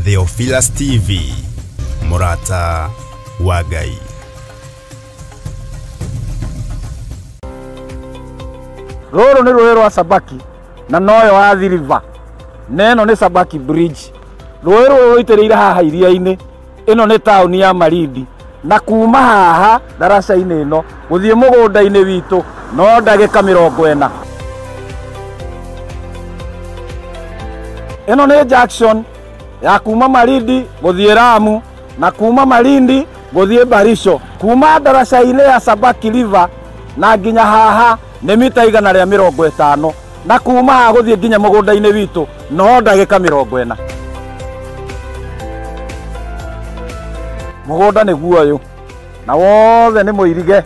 Theophilus TV, Mũrata wa Ngai. Rũrũ nĩ rũĩ rwa Sabaki na noyo Athi River, na ĩno nĩ Sabaki Bridge. Rũĩ rũrũ rũitĩrĩire haha iria-inĩ. Ĩno nĩ taũni ya Malindi, na kuma haha ndaraca-inĩ ĩno gũthiĩ mũgũnda-inĩ witũ no ndagĩka 40. Ĩno nĩ junction ya kuma Malindi gũthiĩ Lamu na kuma Malindi gũthiĩ Baricho. Kuma ndaraca-inĩ ya Sabaki River na nginya haha nĩ mita 150, na kuma haha gũthiĩ nginya mũgũnda-inĩ witũ no ndagĩka 40. Mũgũnda nĩguo ũyũ na wothe nĩ mũirige.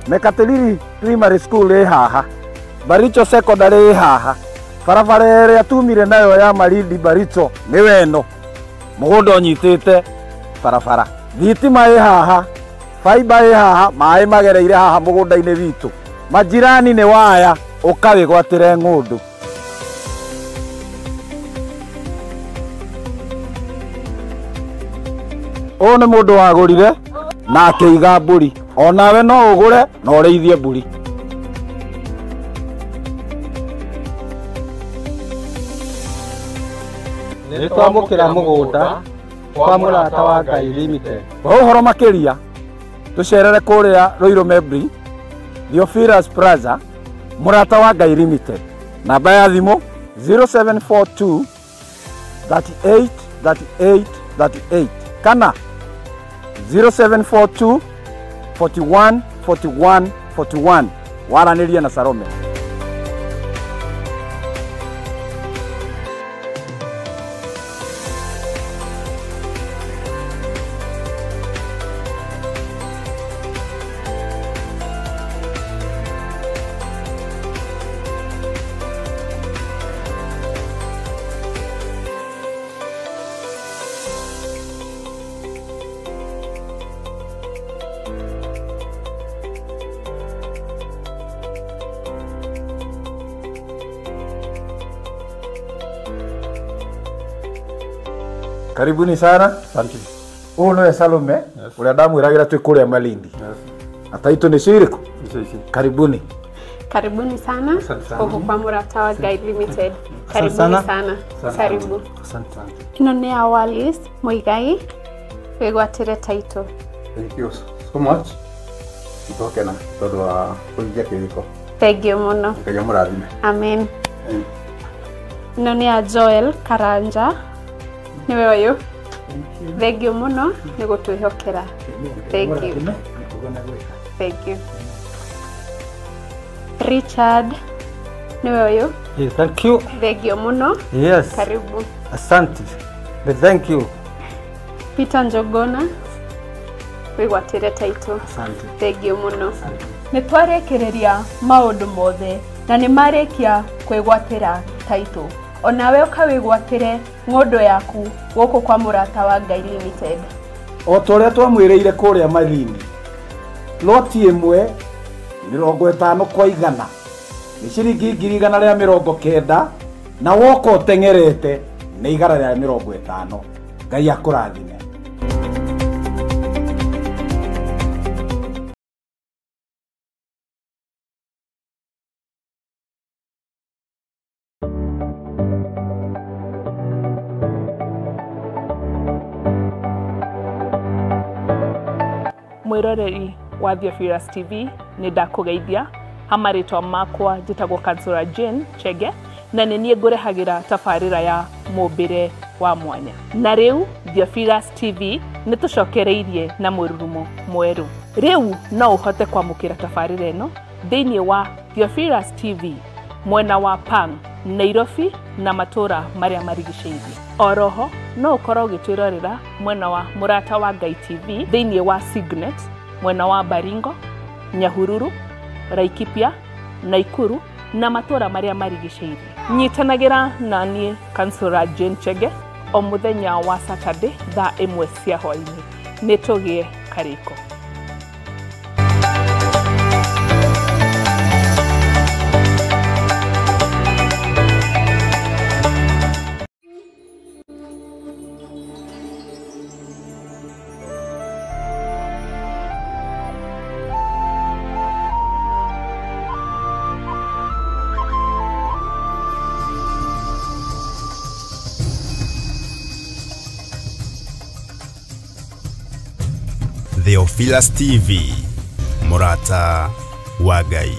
Mekatilili Primary School ĩ haha, Baricho Secondary ĩ haha, barabara ĩrĩa tumire nayo ya Malindi Baricho nĩ weno. Mũgũnda ũnyitĩte barabara, thitima ĩ haha, fiber ĩ haha, maĩ magereire haha mũgũnda-inĩ witũ. Majirani nĩ waya, ũkawĩgwatĩre ng'ũndũ. Ũyũ nĩ mũndũ wagũrire na akĩiga mbũri. Onawe no ũgũre na ũrĩithie mbũri. Nĩ twamũkĩra mũgũnda kwa Mũrata wa Ngai Limited. Kwa ũhoro makĩria tũcerere kũrĩa Ruiru Membri, Theophilus Plaza, Mũrata wa Ngai Limited. Namba ya thimũ 0742 38 38 38 kana 0742 41 41 41. Waranĩrie na Salome. Karibuni sana. Asante. Ũyũ nĩwe Salome, ũrĩa ndamwĩragĩra twĩ kũrĩa Malindi. Na taitũ nĩcio irĩkũ? Karibuni. Karibuni sana gũkũ kwa Mũrata wa Ngai Limited. Karibuni sana. Karibu. Asante sana. Ĩno nĩ ya Wallis Muigai, wĩgwatĩre taitũ. Thank you so much. Nĩtwakena tondũ wa kũhingia kĩrĩko. Thank you mũno. Ngai amũrathime. Amen. Ĩno nĩ ya Joel Karanja, nĩwe ũyũ. Thank you mũno nĩ gũtwĩhokera. Thank you. Thank you. Richard, nĩwe ũyũ. Yes, thank you. Thank you mũno. Yes. Karibu. Asante. Thank you. Peter Njogona, wĩgwatĩre taitũ. Asante. Thank you mũno. Nĩ twarĩkĩrĩria maũndũ mothe na nĩ marĩkia kwĩgwatĩra taitũ. Onawe ũkawĩgwatĩre ng'ũndũ yaku gũkũ kwa Mũrata wa Ngai Limited. O ta ũrĩa twamwĩrĩire kũrĩa Malindi, loti ĩmwe 50 kwa 100 nĩ ciringi 190,000, na woka ũteng'erete nĩ 150. Ngai akũrathime. Mwĩroreri wa Theophilus TV, nĩ ndakũgeithia. Ha marĩtwa makwa njĩtagwo Kansura Jane Chege, na nĩ niĩ ngũrehagĩra tabarĩra ya mũmbĩre wa mwanya. Na rĩu Theophilus TV nĩ tũcokereirie na mũrurumo mwerũ. Rĩu no ũhote kwamũkĩra tabarĩra ĩno thĩinĩ wa Theophilus TV mwena wa Pang, Nairobi na matũra marĩa marigicĩirie. Oroho no ũkorwo ũgĩtwĩrorera mwena wa Mũrata wa Ngai TV thĩinĩ wa Signet mwena wa Baringo, Nyahururu, Laikipia, Naikuru na matũra marĩa marigicĩirie. Nyitanagĩra na niĩ Kansura Jane Chege o mũthenya wa Saturday thaa 1 cia hwaĩ-inĩ. Nĩ tũgĩe karĩko. Theophilus TV, mũrata wa Ngai.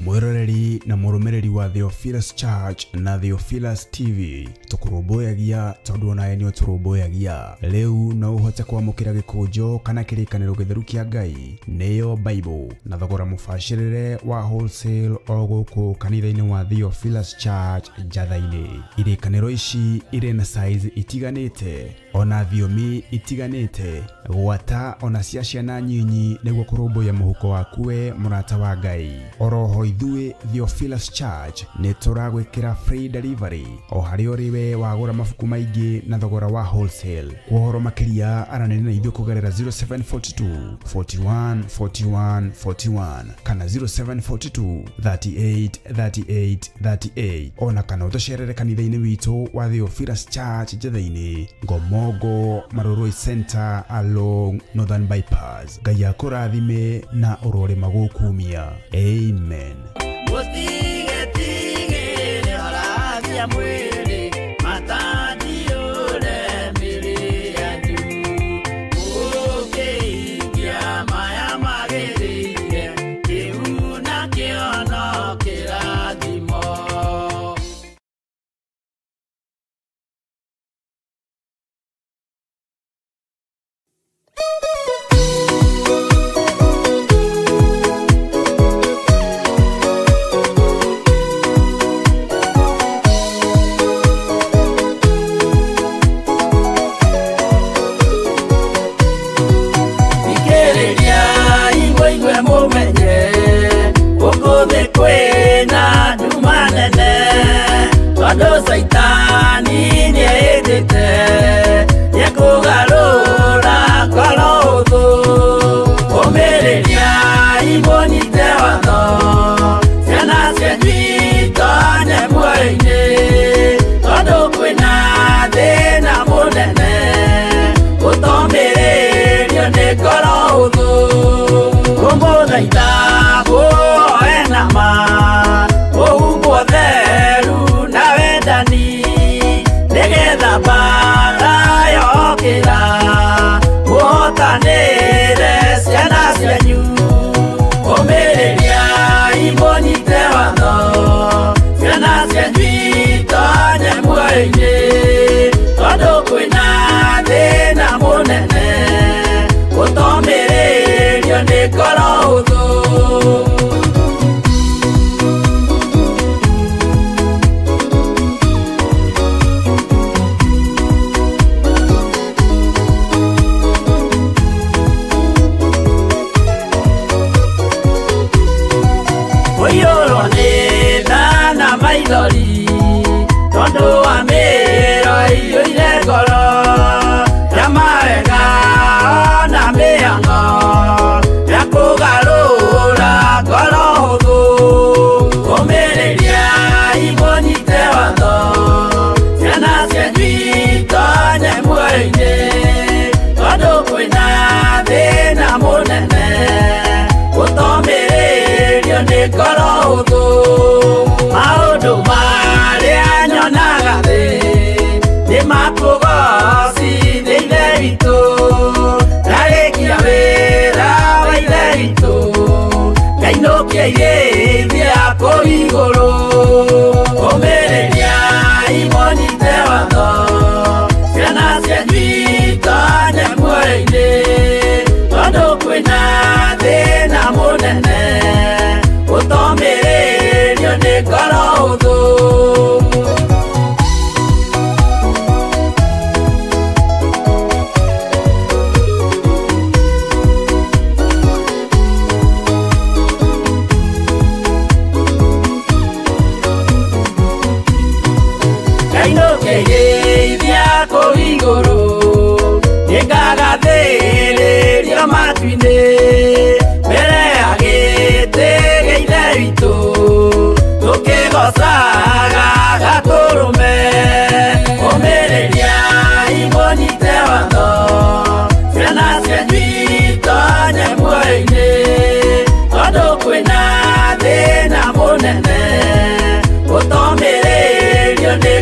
Mwiroreri na mũrũmĩrĩri wa Theophilus Church na Theophilus TV, tũkũrũmbũyagia tondũ onawe nĩ ũtũrũmbũyagia. Rĩu no ũhote kwamũkĩra gĩkũnjo kana kĩrĩkanĩro gĩtheru kĩa Ngai, nĩyo Bible, na thogora mũbacĩrĩre wa wholesale o gũkũ kanitha-inĩ wa Theophilus Church Njatha-inĩ. Irĩkanĩro ici irĩ na size itiganĩte ona thiomi itiganĩte, gwata ona cia ciana nyinyi, nĩguo kũrũmbũiya mũhuko waku we mũrata wa Ngai. Oroho ithuĩ Theophilus Church nĩ tũragwĩkĩra free delivery o harĩa ũrĩ we wagũra mabuku maingĩ na thogora wa wholesale. Kwa ũhoro makĩria aranĩria na ithuĩ kũgerera 0742 41 41 41 kana 0742 38 38 38, ona kana ũtũcerere kanitha-inĩ witũ wa Theophilus Church Njatha-inĩ, Ngomongo Marurui Center along Northern Bypass. Ngai akũrathime na ũrore magũkumia. Amen.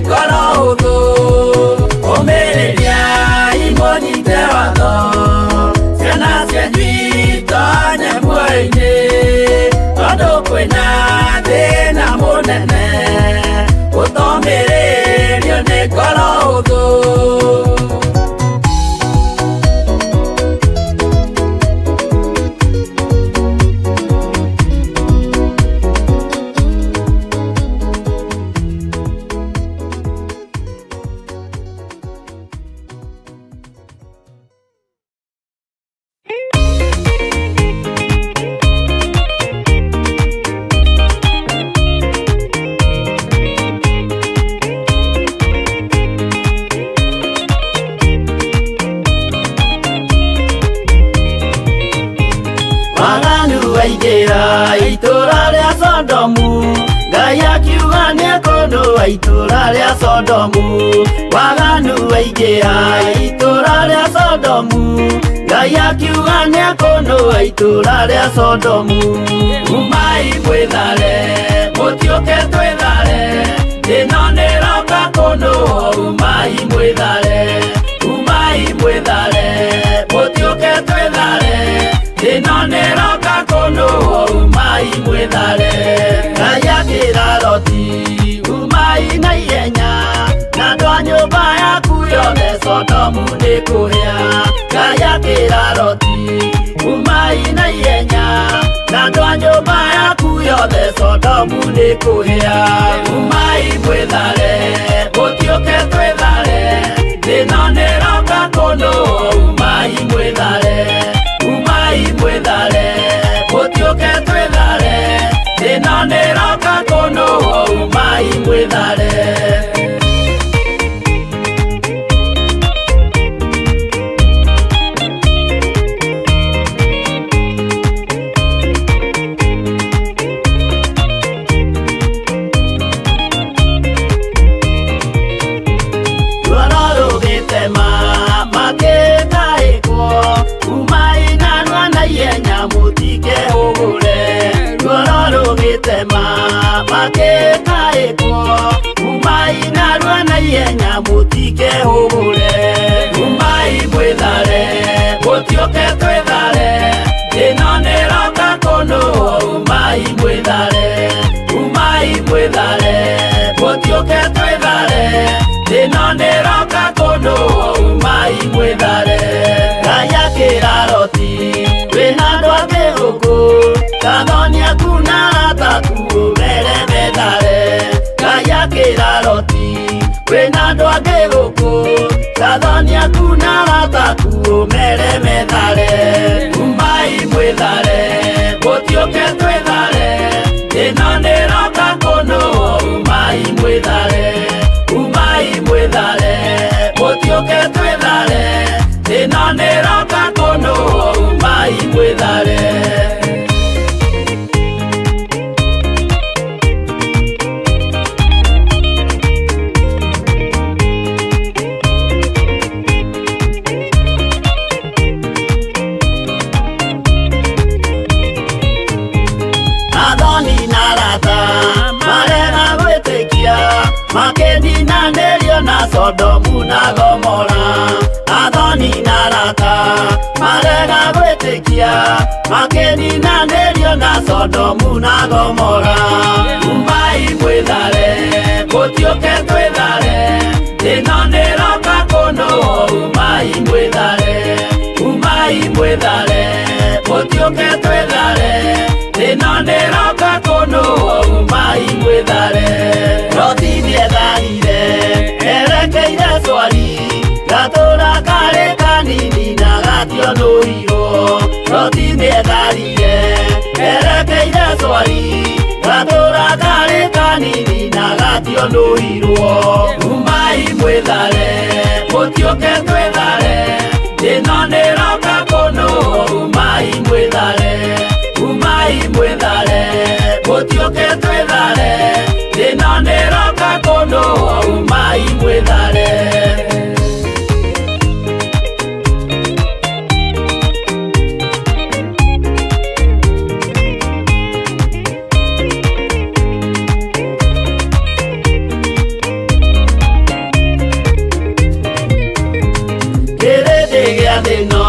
Ngoro hũthũ, ũmĩrĩria imwe. nĩkũnũa itũũra rĩa Sodomu, waganu waingĩha itũũra rĩa Sodomu, Ngai akiuga nĩekũnũa itũũra rĩa Sodomu. Umai mwĩthare, mũtiũke twĩthare, ĩno nĩroka kũnũa, umai mwĩthare, umai mwĩthare, mũtiũke twĩthare, ĩno nĩroka kũnũa, umai mwĩthare. Ngai akĩra Loti, umai na ihenya, na andũ a nyũmba yaku yothe Sodomu nĩkũhĩa. Ngai akĩra Loti, umai na ihenya, na andũ a nyũmba yaku yothe Sodomu nĩkũhĩa. Umai mwĩthare, mũtiũke twĩthare, ĩno nĩroka kũnũa, umai mwĩthare, umai mwĩthare, mũtiũke twĩthare, ĩno nĩroka kũnũa, umai mwĩthare. Umai mwĩthare, mũtiũke twĩthare, ĩno nĩroka kũnũa, umai mwĩthare, umai mwĩthare, mũtiũke twĩthare, ĩno nĩroka kũnũa, umai mwĩthare. Ngai akĩra Loti, wĩna andũ angĩ gũkũ, kathoni aku na arata aku ũmere methare. Ngai akĩra Loti, wĩna andũ angĩ gũkũ, kathoni aku na arata aku ũmere methare. Umai mwĩthare, mũtiũke twĩthare, ĩno nĩroka kũnũa, umai mwĩthare, umai mwĩthare, mũtiũke twĩthare, ĩno nĩroka kũnũa, umai mwĩthare. Makĩninanĩrio na Sodomu na Gomora, athoni na arata marega gwĩtĩkia, makĩninanĩrio na Sodomu na Gomora. Umai mwĩthare, mũtiũke twĩthare, ĩno nĩroka kũnũa, umai mwĩthare, umai mwĩthare, mũtiũke twĩthare, ĩno nĩroka kũnũa, umai mwĩthare. Loti nĩetharire erekeire Swari, gatũũra karĩ kanini na gationũirwo. Loti nĩetharire erekeire Swari, gatũũra karĩ kanini na gationũirwo. Umai mwĩthare, mũtiũke twĩthare, ĩno nĩroka kũnũa, umai mwĩthare, umai mwĩthare, mũtiũke twĩthare, ĩno nĩroka kũnũa, umai mwĩthare. Kĩrĩndĩ gĩa thĩ ĩno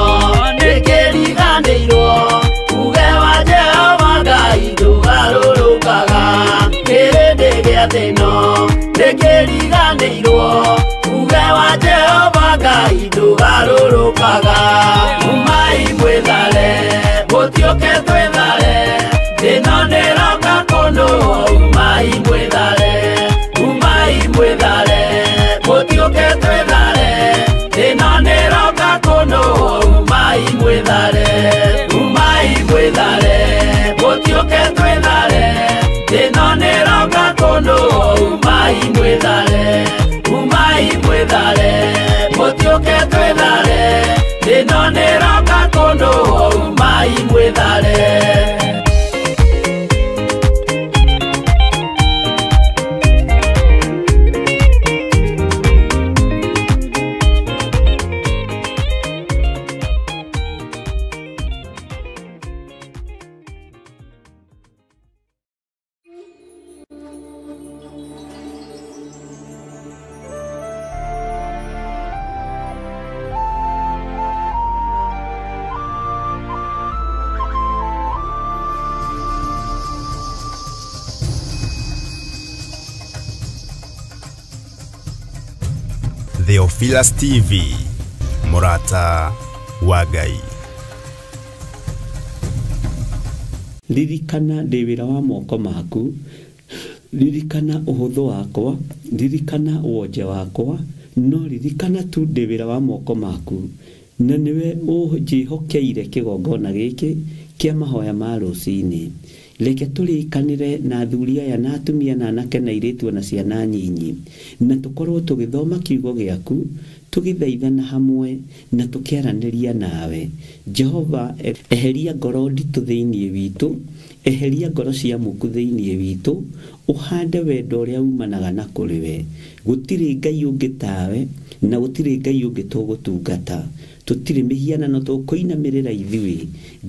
nĩkĩriganĩirwo, uge wa Jehova Ngai ndũgarũrũkaga. Kĩrĩndĩ gĩa thĩ ĩno nĩkĩriganĩirwo, uge wa Jehova Ngai ndũgarũrũkaga. Umai mwĩthare, mũtiũke twĩthare, ĩno nĩroka kũnũa, umai mwĩthare, umai mwĩthare, mũtiũke twĩthare, ĩno nĩroka kũnũa, umai mwĩthare, umai mwĩthare, mũtiũke twĩthare, ĩno nĩroka kũnũa, umai mwĩthare, umai mwĩthare, mũtiũke twĩthare, ĩno nĩroka kũnũa, umai mwĩthare. Theophilus TV, mũrata wa Ngai. Ririkana ndĩ wĩra wa moko maku, ririkana ũhũthũ wakwa, ririkana wonje wakwa, no ririkana tu ndĩ wĩra wa moko maku, na nĩwe ũnjĩhokeire kĩgongona gĩkĩ kĩa mahoya ma rũcinĩ. Reke tũrĩkanĩre na athuri aya na atumia na anake na airĩtu na ciana nyinyi, na tũkorwo tũgĩthoma kiugo gĩaku, tũgĩthaithana hamwe na tũkĩaranĩria nawe. Jehova, eheria ngoro nditũ thĩinĩ witũ, eheria ngoro cia muku thĩinĩ witũ, ũhande wendo ũrĩa umanaga na kũrĩ we. Gũtirĩ Ngai ũngĩ tawe, na gũtirĩ Ngai ũngĩ tũgũtungata. Tũtirĩ mĩhianano tũkũinamĩrĩra ithuĩ.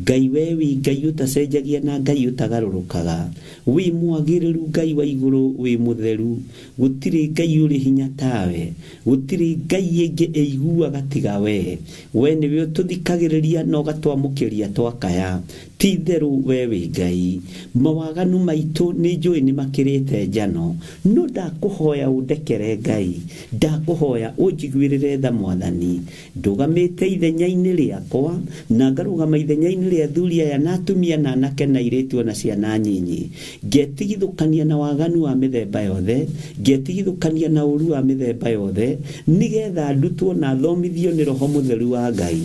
Ngai we wĩ Ngai ũtacenjagia na Ngai ũtagarũrũkaga. Wĩ mwagĩrĩru Ngai wa igũrũ, wĩ mũtheru. Gũtirĩ Ngai ũrĩ hinya tawe, gũtirĩ Ngai ĩngĩ ĩiguaga tiga we. We nĩwe ũtũthikagĩrĩria na ũgatwamũkĩria twakaya. Ti itherũ we wĩ Ngai. Mawaganu maitũ nĩ njũĩ nĩ makĩrĩte njano, no ndakũhoya ũndekere Ngai, ndakũhoya ũnjiguĩrĩre tha Mwathani. Ndũgamĩte ithenya-inĩ rĩakwa na ngarũgama ithenya-inĩ rĩa athuri aya na atumia na anake na airĩtu na ciana nyinyi, ngetigithũkania na waganu wa mĩthemba yothe, ngetigithũkania na ũru wa mĩthemba yothe, nĩgetha ndutwo na thomithio nĩ Roho Mũtheru wa Ngai.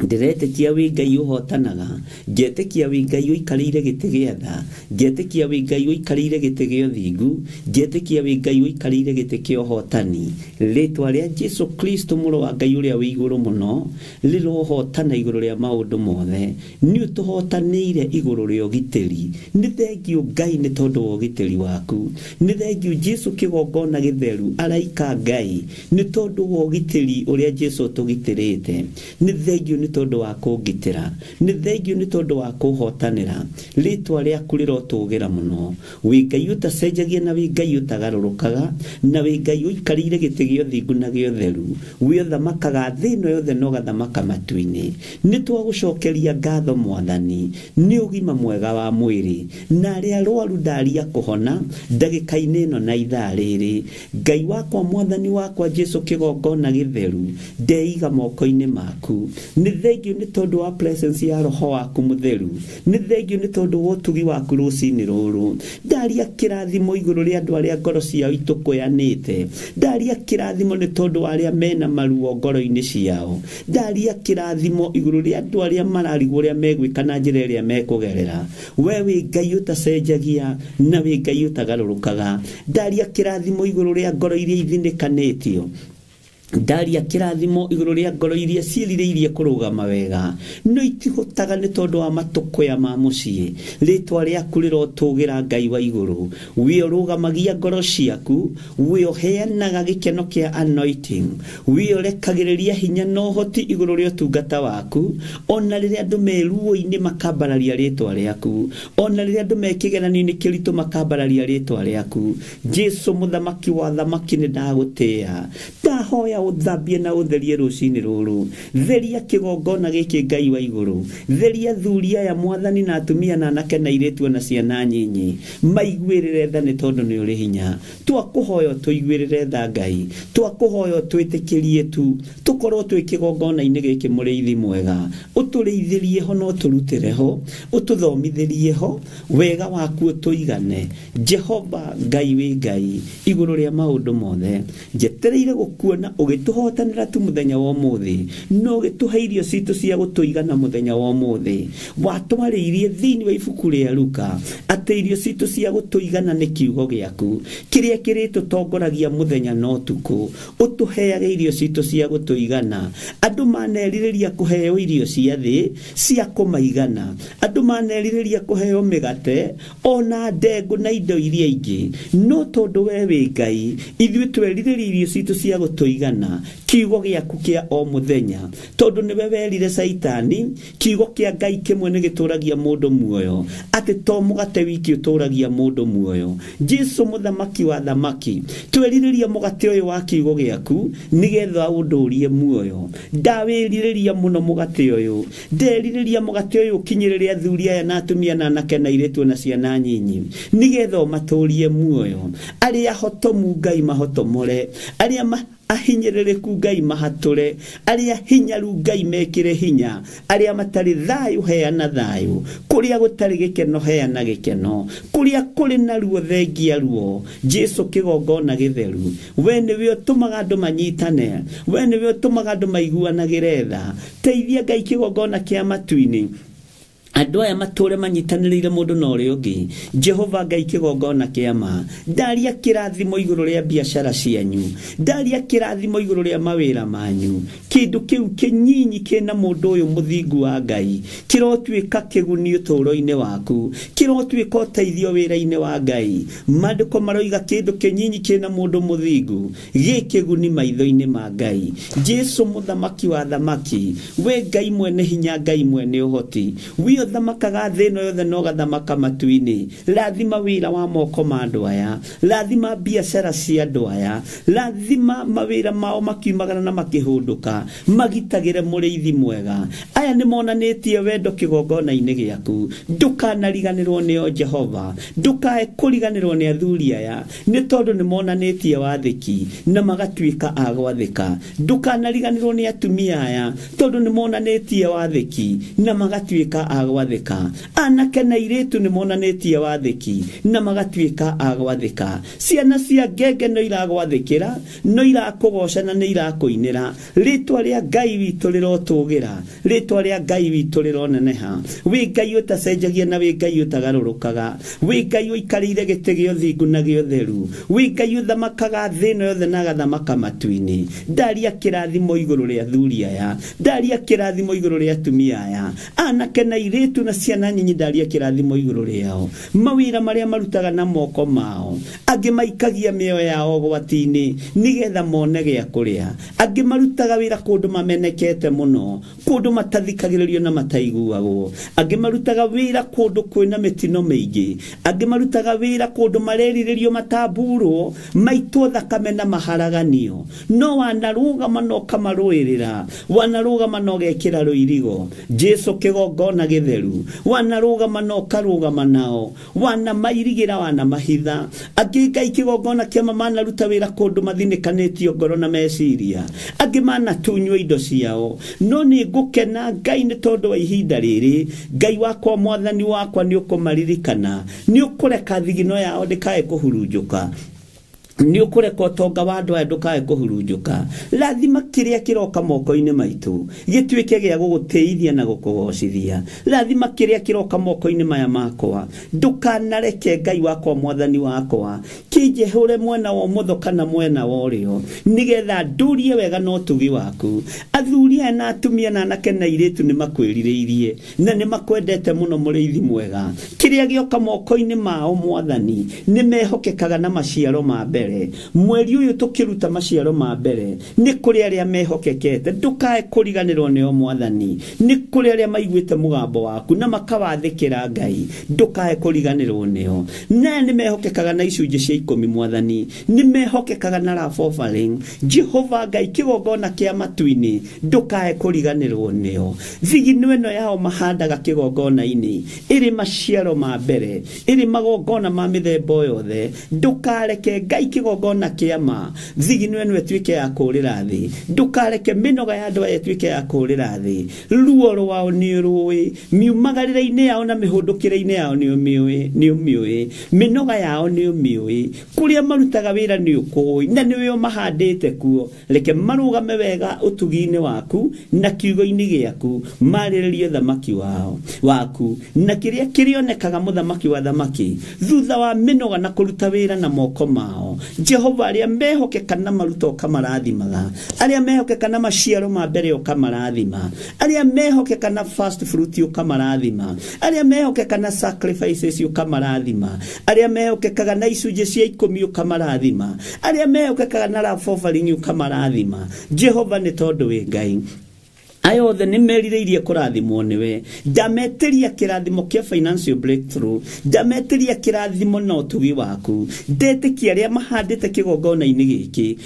Ndĩretĩkia wĩ Ngai ũhotanaga, ngetĩkia wĩ Ngai ũikarĩire gĩtĩ gĩa tha, ngetĩkia wĩ Ngai ũikarĩire gĩtĩ gĩa ũthingu, ngetĩkia wĩ Ngai ũikarĩire gĩtĩ kĩa ũhotani. Rĩtwa rĩa Jesu Kristo mũrũ wa Ngai ũrĩa wĩ igũrũ mũno rĩrohotana igũrũ rĩa maũndũ mothe. Nĩ ũtũhotanĩire igũrũ rĩa ũgitĩri. Nĩ thengiũ Ngai nĩ tondũ wa ũgitĩri waku. Nĩ thengiũ Jesu kĩgongona gĩtheru araika Ngai nĩ tondũ wa ũgitĩri ũrĩa Jesu ũtũgitĩrĩte. Nĩ thengiũ nĩ tondũ wa kũngitĩra, nĩ thengiũ nĩ tondũ wa kũhotanĩra. Rĩtwa rĩaku rĩrotũgĩra mũno. Wĩ Ngai ũtacenjagia na wĩ Ngai ũtagarũrũkaga, na wĩ Ngai ũikarĩire gĩtĩ gĩa ũthingu na gĩa ũtheru. Wĩ ũthamakaga thĩ ĩno yothe na ũgathamaka matu-inĩ. Nĩ twagũcokeria ngatho Mwathani nĩ ũgima mwega wa mwĩrĩ, na arĩa arwaru ndaria kũhona ndagĩka-inĩ ĩno na ithaa rĩrĩ. Ngai wakwa, Mwathani wakwa Jesu kĩgongona gĩtheru, ndeiga moko-inĩ maku. Nĩ thengiũ nĩ tondũ wa presence ya Roho waku mũtheru, nĩ thengiũ nĩ tondũ wa ũtugi waku rũcinĩ rũrũ. Ndaria kĩrathimo igũrũ rĩa andũ arĩa ngoro ciao itũkũyanĩte, ndaria kĩrathimo nĩ tondũ wa arĩa mena maruo ngoro-inĩ ciao, ndaria kĩrathimo igũrũ rĩa andũ arĩa mararigwo ũrĩa megwĩka na njĩra ĩrĩa mekũgerera. We wĩ Ngai ũtacenjagia na wĩ Ngai ũtagarũrũkaga. Ndaria kĩrathimo igũrũ rĩa ngoro iria ithinĩkanĩtio, ndaria kĩrathimo igũrũ rĩa ngoro iria ciĩrirĩirie kũrũgama wega no itihotaga nĩ tondũ wa matũkũya ma mũciĩ. Rĩtwa rĩaku rĩrotũgĩra Ngai wa igũrũ. Wĩ ũrũgamagia ngoro ciaku, wĩ ũheanaga gĩkeno kĩa anointing, wĩ ũrekagĩrĩria hinya na ũhoti igũrũ rĩa ũtungata waku. Ona rĩrĩa andũ me ruo-inĩ makambararia rĩtwa rĩaku, ona rĩrĩa andũ me kĩgeranio-inĩ kĩritũ makambararia rĩtwa rĩaku. Jesu mũthamaki wa thamaki, nĩ ndagũtĩĩa, ndahoya ũthambie na ũtherie rũcinĩ rũrũ. Theria kĩgongona gĩkĩ Ngai wa igũrũ, theria athuri aya Mwathani na atumia na anake na airĩtu na ciana nyinyi, maiguĩrĩre tha nĩ tondũ nĩ ũrĩ hinya. Twakũhoya tũiguĩrĩre tha Ngai, twakũhoya twĩtĩkĩrie tu tũkorwo twĩ kĩgongona-inĩ gĩkĩ mũrĩithi mwega, ũtũrĩithĩrie ho na ũtũrutĩre ho, ũtũthomithĩrie ho wega waku ũtũigane. Jehova Ngai wĩ Ngai igũrũ rĩa maũndũ mothe, njetereire gũkuona ũgĩtũhotanĩra tu mũthenya wa ũmũthĩ, no ũgĩtũhe irio citũ cia gũtũigana mũthenya wa ũmũthĩ. Watwarĩirie thĩinĩ wa ibuku rĩa Luka atĩ irio citũ cia gũtũigana nĩ kiugo gĩaku kĩrĩa kĩrĩtũtongoragia mũthenya na ũtukũ. Ũtũheage irio citũ cia gũtũigana. Andũ manerirĩria kũheo irio cia thĩ cia kũmaigana, andũ manerirĩria kũheo mĩgate ona ndengũ na indo iria ingĩ, no tondũ we wĩ Ngai, ithuĩ twerirĩria irio citũ cia gũtũigana, kiugo gĩaku kĩa o mũthenya, tondũ nĩwe werire Caitani kiugo kĩa Ngai kĩmwe nĩ gĩtũragia mũndũ muoyo, atĩ to mũgate wiki ũtũragia mũndũ muoyo. Jesu mũthamaki wa thamaki, twerirĩria mũgate ũyũ wa kiugo gĩaku nĩgetha ũndũrie muoyo. Ndawĩrirĩria mũno mũgate ũyũ, nderirĩria mũgate ũyũ ũkinyĩrĩre athuri aya na atumia na anake na airĩtu na ciana nyinyi, nĩgetha ũmatũrie muoyo. Arĩa hotomu Ngai mahotomore, arĩa Ahinyĩrĩrĩku Ngai mahatũre, arĩa hinyaru Ngai mekĩre hinya, arĩa matarĩ thayũ heana thayũ, kũrĩa gũtarĩ gĩkeno heana gĩkeno, kũrĩa kũrĩ na ruo thengia ruo. Jesu kĩgongona gĩtheru, we nĩwe ũtũmaga andũ manyitane, we nĩwe ũtũmaga andũ maiguanagĩre tha. Teithia Ngai kĩgongona kĩa matu-inĩ, andũ aya matũre manyitanĩrĩire mũndũ na ũrĩa ũngĩ. Jehova Ngai kĩgongona kĩa ma, ndaria kĩrathimo igũrũ rĩa biacara cianyu, ndaria kĩrathimo igũrũ rĩa mawĩra manyu. Kĩndũ kĩu kĩnyinyi kĩna mũndũ ũyũ mũthingu wa Ngai kĩrotuĩka kĩguni ũtũũro-inĩ waku, kĩrotuĩka ũteithio wĩra-inĩ wa Ngai. Maandĩko maroiga kĩndũ kĩnyinyi kĩna mũndũ mũthingu gĩ kĩguni maitho-inĩ ma Ngai. Jesu mũthamaki wa thamaki, we Ngai mwene hinya, Ngai mwene ũhoti, we ũthamakaga thĩ ĩno yothe na ũgathamaka matu-inĩ. Rathima wĩra wa moko ma andũ aya, rathima biacara cia andũ aya, rathima mawĩra mao makiumagara na makĩhũndũka, magitagĩre mũrĩithi mwega. Aya nĩ monanĩtie wendo kĩgongona-inĩ gĩaku, ndũkanariganĩrwo nĩo Jehova, ndũkae kũriganĩrwo nĩ athuri aya, nĩ tondũ nĩ monanĩtie wathĩki na magatuĩka a gwathĩka. Ndũkanariganĩrwo nĩ atumia aya, tondũ nĩ monanĩtie wathĩki na magatuĩka a gwathĩka. Anake na airĩtu nĩ monanĩtie wathĩki na magatuĩka a gwathĩka. Ciana cia ngenge no iragwathĩkĩra, no irakũgoca na nĩ irakũinĩra. Rĩtwa rĩa Ngai witũ rĩrotũgĩra, rĩtwa rĩa Ngai witũ rĩroneneha. Wĩ Ngai ũtacenjagia na wĩ Ngai ũtagarũrũkaga, wĩ Ngai ũikarĩire gĩtĩ gĩa ũthingu na gĩa ũtheru, wĩ Ngai ũthamakaga thĩ ĩno yothe na agathamaka matu-inĩ. Ndaria kĩrathimo igũrũ rĩa athuri aya, ndaria kĩrathimo igũrũ rĩa atumia aya, anake na airĩtu na ciana nyinyi, ndaria kĩrathimo igũrũ rĩao. Mawĩra marĩa marutaga na moko mao, angĩ maikagia mĩoyo yao ũgwati-inĩ nĩgetha mone gĩa kũrĩa, angĩ marutaga wĩra kũndũ mamenekete mũno, kũndũ matathikagĩrĩrio na mataiguagwo, angĩ marutaga wĩra kũndũ kwĩna mĩtino mĩingĩ, angĩ marutaga wĩra kũndũ marerirĩrio matamburwo, maitwo thakame na maharaganio. No wanarũgama na ũkamarũĩrĩra, wanarũgama na ũgekĩra rũirigo. Jesu kĩgongona gĩtheru, wanarũgama na ũkarũgama nao, wanamairigĩra, wanamahitha. Angĩ Ngai kĩgongona kĩa manaruta wĩra kũndũ mathinĩkanĩtio ngoro na meciria, angĩ manatunywo indo ciao. No nĩ ngũkena Ngai nĩ tondũ wa ihinda rĩrĩ, Ngai wakwa mwathani wakwa nĩ ũkũmaririkana, nĩ ũkũreka thigino yao ndĩkae kũhurunjũka, nĩ ũkũreka ũtonga wa andũ aya ndũkae kũhurunjũka. Rathima kĩrĩa kĩroka moko-inĩ maitũ gĩtuĩke gĩa gũgũtĩithia na gũkũgocithia. Rathima kĩrĩa kĩroka moko-inĩ maya makwa, ndũkanareke Ngai wakwa mwathani wakwa kĩnjehũre mwena wa ũmotho kana mwena wa ũrĩo, nĩgetha ndũrie wega na ũtugi waku. Athuri aya na atumia na anake na airĩtu nĩ makwĩrirĩirie na nĩ makwendete mũno mũrĩithi mwega. Kĩrĩa gĩoka moko-inĩ mao mwathani nĩ mehokekaga na maciaro ma mbere. Mweri ũyũ tũkĩruta maciaro ma mbere nĩ kũrĩ arĩa mehokekete, ndũkae kũriganĩrwo nĩo mwathani. Nĩ kũrĩ arĩa maiguĩte mũgambo waku na makawathĩkĩra Ngai, ndũkae kũriganĩrwo nĩo. Na nĩ mehokekaga na icunjĩ cia 10 mwathani, nĩ mehokekaga na love offering. Jehova Ngai kĩgongona kĩa matu-inĩ, ndũkae kũriganĩrwo nĩo. Thigino ĩno yao mahandaga kĩgongona-inĩ ĩrĩ maciaro ma mbere, ĩrĩ magongona ma mĩthemba yothe. Ndũkareke Ngai kĩgongona kĩa ma thigino ĩno ĩtuĩke ya kũũrĩra thĩ, ndũkareke mĩnoga ya andũ aya ĩtuĩke ya kũũrĩra thĩ. Ruo rwao nĩ ũrũĩ, miumagarĩre-inĩ yao na mĩhũndũkĩre-inĩ yao nĩ ũmĩũĩ, mĩnoga yao nĩ ũmĩũĩ, kũrĩa marutaga wĩra nĩ ũkũĩ na nĩwe ũmahandĩte kuo. Reke marũgame wega ũtugi-inĩ waku na kiugo-inĩ gĩaku, marĩrĩrie thamaki wao waku na kĩrĩa kĩrĩonekaga mũthamaki wa thamaki thutha wa mĩnoga na kũruta wĩra na moko mao. Jehova, arĩa mehokeka na maruta ũkamarathimaga, arĩa mehokeka na maciaro ma mbere ũkamarathima, arĩa mehokeka na first fruit ũkamarathima, arĩa mehokeka na sacrifices ũkamarathima, arĩa mehokekaga na icunjĩ cia 10 ũkamarathima, arĩa mehokekaga na love offering ũkamarathima. Jehova, nĩ tondũ wĩ Ngai. Aya othe nĩ merirĩirie kũrathimwo nĩwe. Ndametĩria kĩrathimo kĩa financial breakthrough, ndametĩria kĩrathimo na ũtugi waku. Ndetĩkia arĩa mahandĩte kĩgongona-inĩ gĩkĩ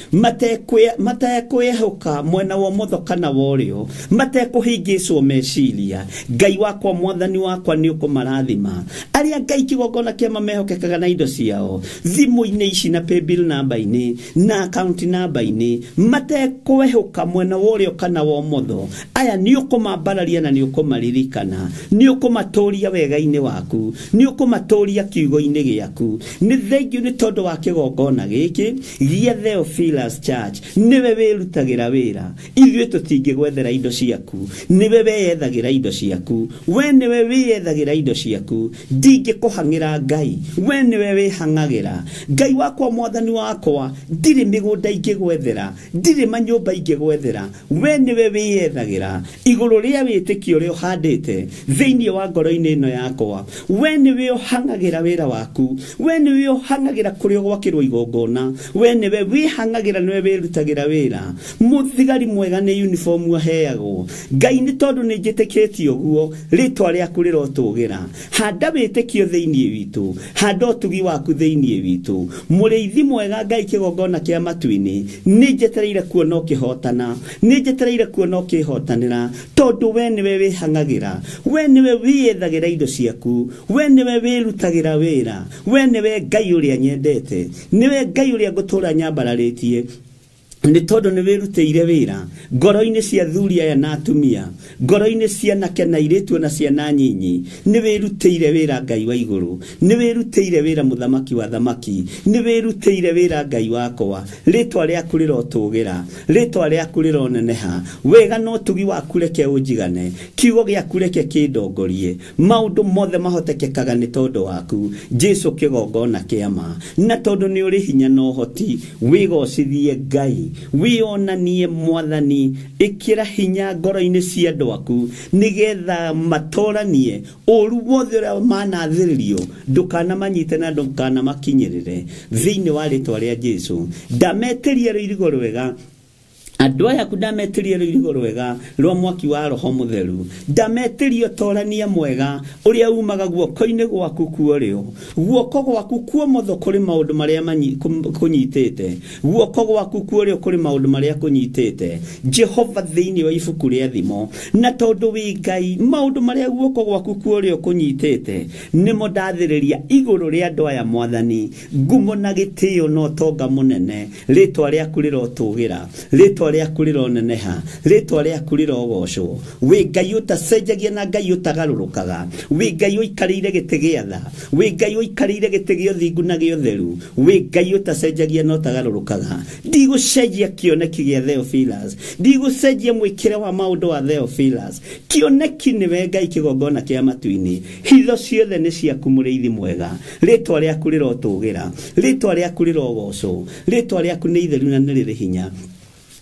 matekwĩhoka mwena wa ũmotho kana wa ũrĩo, matekũhĩngĩcwo meciria. Ngai wakwa, mwathani wakwa, nĩ ũkũmarathima. Arĩa Ngai kĩgongona kĩa mehokekaga na indo ciao thimũ-inĩ ici na paybill namba-inĩ na account namba-inĩ, matekwĩhoka mwena wa ũrĩo kana wa ũmotho, aya nĩ ũkũmambararia na nĩ ũkũmaririkana, nĩ ũkũmatũria wega-inĩ waku, nĩ ũkũmatũria kiugo-inĩ gĩaku. Nĩ thengiũ nĩ tondũ wa kĩgongona gĩkĩ gĩa Theophilus Church. Nĩwe wĩrutagĩra wĩra, ithuĩ tũtingĩgwethera indo ciaku, nĩwe weyethagĩra indo ciaku, we nĩwe wĩyethagĩra indo ciaku. Ndingĩkũhang'ĩra Ngai, we nĩwe wĩhang'agĩra. Ngai wakwa, mwathani wakwa, ndirĩ mĩgũnda ingĩgwethera, ndirĩ manyũmba ingĩgwethera, we nĩwe wĩyethagĩra igũrũ rĩa wĩtĩkio ũrĩa ũhandĩte thĩinĩ wa ngoro-inĩ ĩno yakwa. We nĩwe ũhang'agĩra wĩra waku, we nĩwe ũhang'agĩra kũrĩa ũgwakĩrwo igongona, we nĩwe wĩhang'agĩra, nĩwe wĩrutagĩra wĩra. Mũthigari mwega nĩ uniform aheagwo. Ngai, nĩ tondũ nĩ njĩtĩkĩtie ũguo, rĩtwa rĩaku rĩrotũgĩra. Handa wĩtĩkio thĩinĩ witũ, handa ũtugi waku thĩinĩ witũ. Mũrĩithi mwega Ngai kĩgongona kĩa matu-inĩ, nĩ njetereire kuona ũkĩhotana, nĩ njetereire kuona ũkĩhotanĩra, tondũ we nĩwe wĩhang'agĩra, we nĩwe wĩyethagĩra indo ciaku, we nĩwe wĩrutagĩra wĩra, we nĩwe Ngai ũrĩa nyendete, nĩwe Ngai ũrĩa ngũtũũra nyambararĩtie. Nĩ tondũ nĩ wĩrutĩire wĩra ngoro-inĩ cia thuri aya na atumia, ngoro-inĩ cia anake na airĩtu na ciana nyinyi. Nĩ wĩrutĩire wĩra Ngai wa igũrũ, nĩ wĩrutĩire wĩra mũthamaki wa thamaki, nĩ wĩrutĩire wĩra Ngai wakwa. Rĩtwa rĩaku rĩrotũgĩra, rĩtwa rĩaku rĩroneneha. Wega na ũtugi waku reke ũnjigane, kiugo gĩaku reke kĩndongorie. Maũndũ mothe mahotekekaga nĩ tondũ waku Jesu, kĩgongona kĩa ma. Na tondũ nĩ ũrĩ hinya na ũhoti, wĩgocithie Ngai, wĩonanie mwathani. Ĩkĩra hinya ngoro-inĩ cia andũ aku nĩgetha matoranie ũru wothe ũrĩa manathĩrĩrio, ndũkanamanyite na ndũkanamakinyĩrĩre thĩinĩ wa rĩtwa rĩa Jesu. Ndametĩria rũirigo rwega andũ aya aku, ndametĩrie rũirigo rwega rwa mwaki wa Roho Mũtheru, ndametĩrie ũtorania mwega ũrĩa umaga guoko-inĩ gwaku kuorĩo, guoko gwaku kuomotho kũrĩ maũndũ marĩa kũnyitĩte, guoko gwaku kuorĩo kũrĩ maũndũ marĩa kũnyitĩte. Jehova, thĩinĩ wa ibuku rĩa Thimo, na tondũ wĩ Ngai, maũndũ marĩa guoko gwaku kuorĩo kũnyitĩte nĩmo ndathĩrĩria igũrũ rĩa andũ aya mwathani. Ngumo na gĩtĩo na ũtonga mũnene, rĩtwa rĩaku rĩrotũgĩra, rĩtwa rĩaku rĩroneneha, rĩtwa rĩaku rĩrogocwo. Wĩ Ngai ũtacenjagia na Ngai ũtagarũrũkaga, wĩ Ngai ũikarĩire gĩtĩ gĩa tha, wĩ Ngai ũikarĩire gĩtĩ gĩa ũthingu na gĩa ũtheru, wĩ Ngai ũtacenjagia na ũtagarũrũkaga. Ndigũcenjia kĩoneki gĩa Theophilus, ndigũcenjia mwĩkĩre wa maũndũ wa Theophilus. Kĩoneki nĩwe Ngai kĩgongona kĩa matu-inĩ, hitho ciothe nĩ ciaku mũrĩithi mwega. Rĩtwa rĩaku rĩrotũgĩra, rĩtwa rĩaku rĩrogocwo, rĩtwa rĩaku nĩ itheru na nĩ rĩrĩ hinya.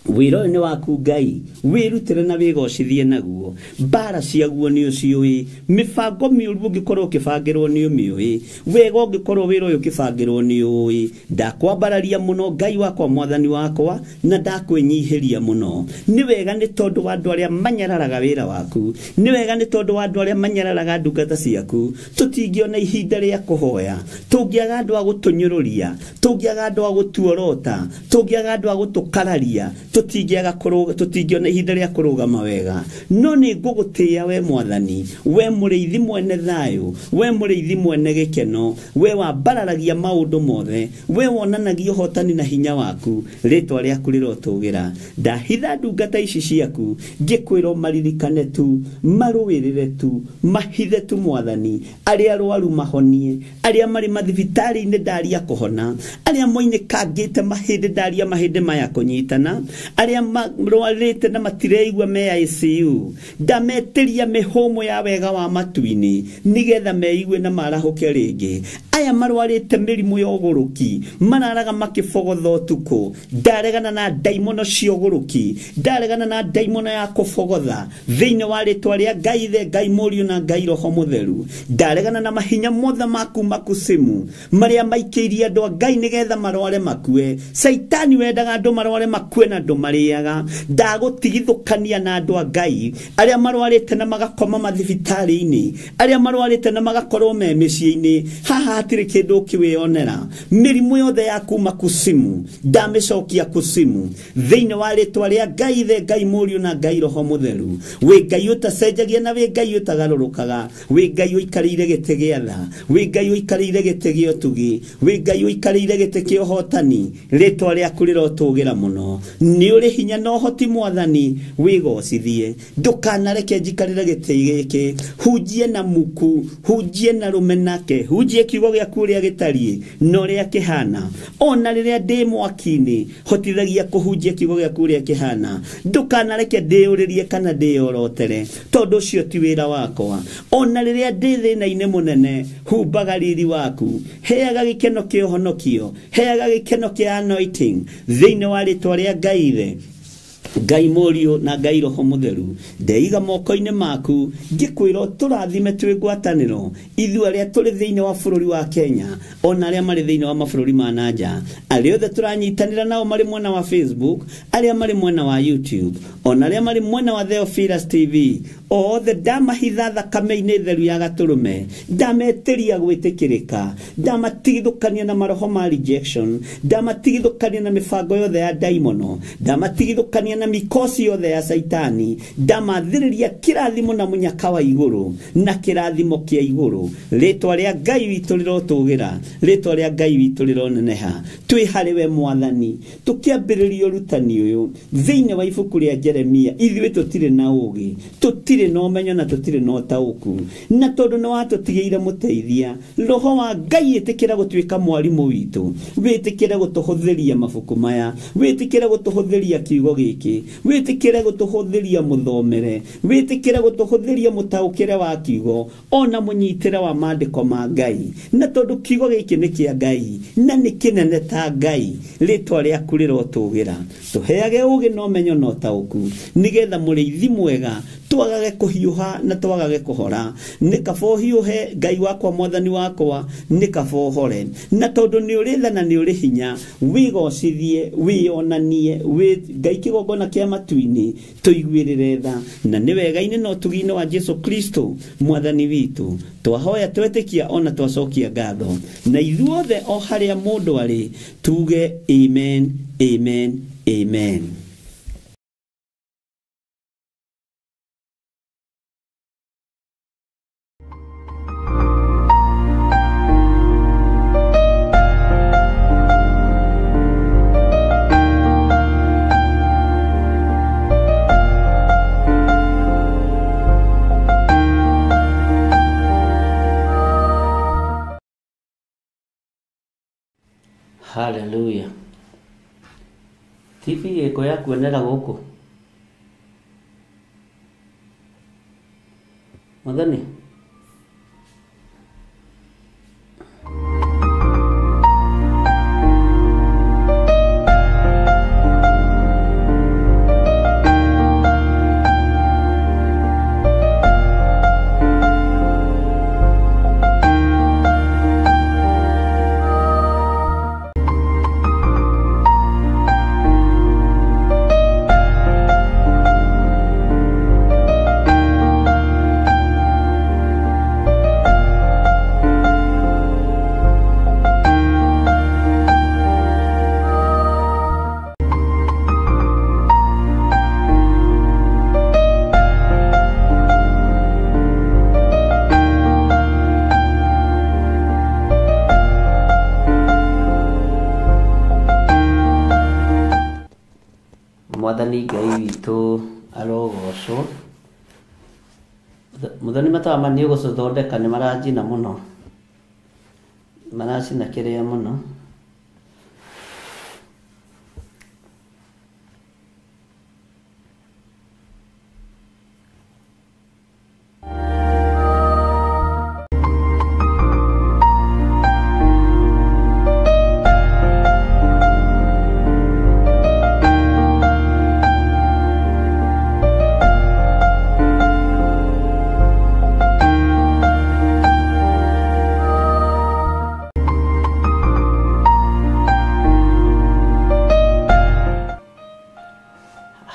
Wĩra ũyũ nĩ waku Ngai, wĩrutĩre na wĩgocithie naguo. Mbara ciaguo nĩ ũciũĩ, mĩbango mĩũru ũngĩkorwo ũkĩbangĩrwo nĩ ũmĩũĩ, wega ũngĩkorwo wĩra ũyũ ũkĩbangĩrwo nĩ ũĩ. Ndakwambararia mũno Ngai wakwa, mwathani wakwa, na ndakwĩnyihĩria mũno. Nĩ wega nĩ tondũ wa andũ arĩa manyararaga wĩra waku, nĩ wega nĩ tondũ wa andũ arĩa manyararaga ndungata ciaku. Tũtingĩona ihinda rĩa kũhoya, tũngĩaga andũ a gũtũnyũrũria, tũngĩaga andũ a gũtuorota, tũngĩaga andũ a gũtũkararia, tũtingĩona ihinda rĩa kũrũgama wega. No nĩ ngũgũtĩĩa we mwathani, we mũrĩithi mwene thayũ, we mũrĩithi mwene gĩkeno, we wambararagia maũndũ mothe, we wonanagia ũhotani na hinya waku. Rĩtwa rĩaku rĩrotũgĩra. Ndahitha ndungata ici ciaku, ngĩkwĩra maririkane tu, marũĩrĩre tu, mahithe tu mwathani. Arĩa arwaru mahonie, arĩa marĩ mathibitarĩ-inĩ ndaria kũhona, arĩa moinĩkangĩte mahĩndĩ ndaria mahĩndĩ maya kũnyitana, arĩa marwarĩte na matireigua me ICU, ndametĩria mĩhũmũ ya wega wa matu-inĩ nĩgetha meigue na marahũke rĩngĩ. Aya marwarĩte mĩrimũ ya ũgũrũki, mararaga makĩbogotha ũtukũ, ndaregana na ndaimono cia ũgũrũki, ndaregana na ndaimono ya kũbogotha thĩinĩ wa rĩtwa rĩa Ngai Ithe, Ngai Mũriũ na Ngai Roho Mũtheru. Ndaregana na mahinya mothe maku makusimu marĩa maikĩirie andũ a Ngai nĩgetha marware makue. Caitani wendaga andũ marware makue na andũ marĩaga. Ndagũtigithũkania na andũ a Ngai arĩa marwarĩte na magakoma mathibitarĩ-inĩ, arĩa marwarĩte na magakorwo me mĩciĩ-inĩ. Haha hatirĩ kĩndũ ũkĩwĩonera. Mĩrimũ yothe ya kuma kusimu ndamĩcokia kusimu thĩinĩ wa rĩtwa rĩa Ngai Ithe, Ngai Mũriũ na Ngai Roho Mũtheru. Wĩ Ngai ũtacenjagia na wĩ Ngai ũtagarũrũkaga, wĩ Ngai ũikarĩire gĩtĩ gĩa tha, wĩ Ngai ũikarĩire gĩtĩ gĩa ũtugi, wĩ Ngai ũikarĩire gĩtĩ kĩa ũhotani. Rĩtwa rĩaku rĩrotũgĩra mũno. Nĩ ũrĩ hinya na ũhoti Mwathani, wĩgocithie. Ndũkanareke njikarĩre gĩtĩ gĩkĩ. Hunjie na muku, hunjie na rũmenake, hunjie kiugo gĩaku ũrĩa gĩtariĩ na ũrĩa kĩhana. Ona rĩrĩa ndĩ mwaki-inĩ, hotithagia kũhunjia kiugo gĩaku ũrĩa kĩhana. Ndũkanareke ndĩyũrĩrie kana ndĩyorotere, tondũ ũcio ti wĩra wakwa. Ona rĩrĩa ndĩ thĩna-inĩ mũnene, humbaga riri waku, heaga gĩkeno kĩa ũhonokio, heaga gĩkeno kĩa anointing thĩinĩ wa rĩtwa rĩa Ngai Ithe, Ngai Mũriũ na Ngai Roho Mũtheru. Ndeiga moko-inĩ maku ngĩkwĩra tũrathime twĩ ngwatanĩro, ithuĩ arĩa tũrĩ thĩinĩ wa bũrũri wa Kenya ona arĩa marĩ thĩinĩ wa mabũrũri ma na nja, arĩa othe tũranyitanĩra nao marĩ mwena wa Facebook, arĩa marĩ mwena wa YouTube, ona arĩa marĩ mwena wa Theophilus TV, othe ndamahitha thakame-inĩ theru ya gatũrũme, ndametĩria gwĩtĩkĩrĩka, ndamatigithũkania na maroho ma rejection, ndamatigithũkania na mĩbango yothe ya ndaimono, ndamatigithũkania na mikosi yothe ya Saitani, ndamathĩrĩria kĩrathimo na mũnyaka wa igũrũ na kĩrathimo kĩa igũrũ. Rĩtwa rĩa Ngai witũ rĩrotũgĩra, rĩtwa rĩa Ngai witũ rĩroneneha. Twĩ harĩ we Mwathani, tũkĩambĩrĩria ũrutani ũyũ thĩinĩ wa ibuku rĩa Jeremia. Ithuĩ tũtirĩ na ũũgĩ, tũtirĩ na ũmenyo na tũtirĩ na ũtaũku, na tondũ nĩ watũtigĩire mũteithia, Roho wa Ngai ĩtĩkĩra gũtuĩka mwarimũ witũ, wĩtĩkĩre gũtũhũthĩria mabuku maya, wĩtĩkĩre gũtũhũthĩria kiugo gĩkĩ, wĩtĩkĩre gũtũhũthĩria mũthomere, wĩtĩkĩre gũtũhũthĩria mũtaũkĩre wa kiugo ona mũnyitĩre wa maandĩko ma Ngai. Na tondũ kiugo gĩkĩ nĩ kĩa Ngai na nĩ kĩnene ta Ngai, rĩtwa rĩaku rĩrotũgĩra. Tũheage ũũgĩ na ũmenyo na ũtaũku, nĩgetha mũrĩithi mwega twagage kũhiũha na twagage kũhora. Nĩ kaba ũhiũhe Ngai wakwa, Mwathani wakwa, nĩ kaba ũhore. Na tondũ nĩ ũrĩ tha na nĩ ũrĩ hinya, wĩgocithie, wĩyonanie, wĩ Ngai kĩgongona kĩa matu-inĩ, tũiguĩrĩre tha. Na nĩ wega-inĩ na ũtugi-inĩ wa Jesu Kristo Mwathani witũ twahoya twetĩkia ona twacokia ngatho. Na ithuothe o harĩa mũndũ arĩ tuge amen, amen, amen. Hallelujah. TV ĩko ya kuonera gũkũ. Mwathani. Mwathani Ngai witũ arogocwo. Muthoni matawa ma nĩ ũgũcithondeka nĩ maranjina mũno, maracina kĩrĩa mũno.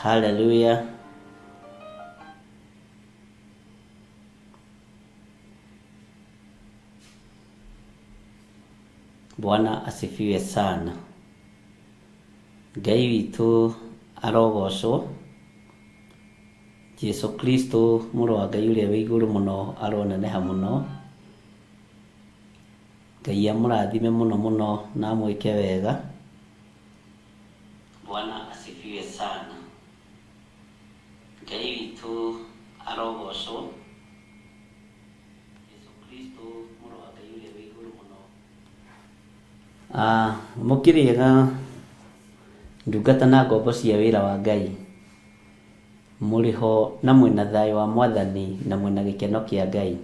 Haleluya. Bwana asifiwe sana. Ngai witũ arogocwo. Jesu Kristo mũrũ wa Ngai ũrĩa wĩ igũrũ mũno aroneneha mũno. Ngai amũrathime mũno mũno na amwĩke wega. Bwana asifiwe sana. Ngai witũ arogocwo. Jesu Kristo mũrũ wa Ngai ũrĩa wĩ igũrũ mũno. Mũkĩrĩega ndungata na ngombo cia wĩra wa Ngai, mũrĩho na mwĩna thayũ wa Mwathani na mwĩna gĩkeno kĩa Ngai.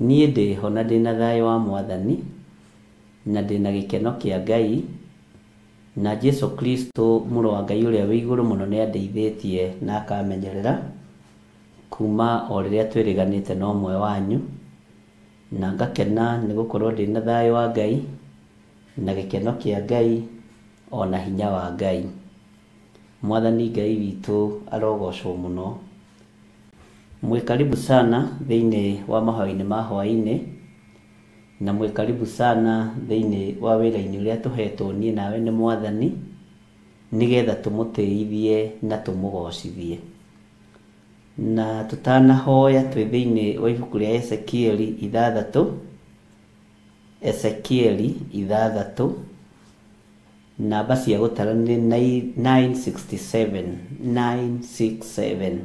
Niĩ ndĩho na ndĩna thayũ wa Mwathani na ndĩna gĩkeno kĩa Ngai, na Jesu Kristo mũrũ wa Ngai ũrĩa wĩ igũrũ mũno nĩ andeithĩtie na akamenyerera kuma o rĩrĩa twĩrĩganĩte na ũmwe wanyu, na ngakena nĩ gũkorwo ndĩna thayũ wa Ngai na gĩkeno kĩa Ngai ona hinya wa Ngai. Mwathani Ngai witũ arogocwo mũno. Mwĩ karibu sana thĩinĩ wa mahoya-inĩ ma hwaĩ-inĩ, na mwĩ karibu sana thĩinĩ wa wĩra-inĩ ũrĩa tũhetwo niĩ nawe nĩ Mwathani, nĩgetha tũmũtĩithie na tũmũgocithie. Na tũtanahoya twĩ thĩinĩ wa ibuku rĩa Ezekieli 6, Ezekieli 6, namba cia gũtara nĩ 967, 967.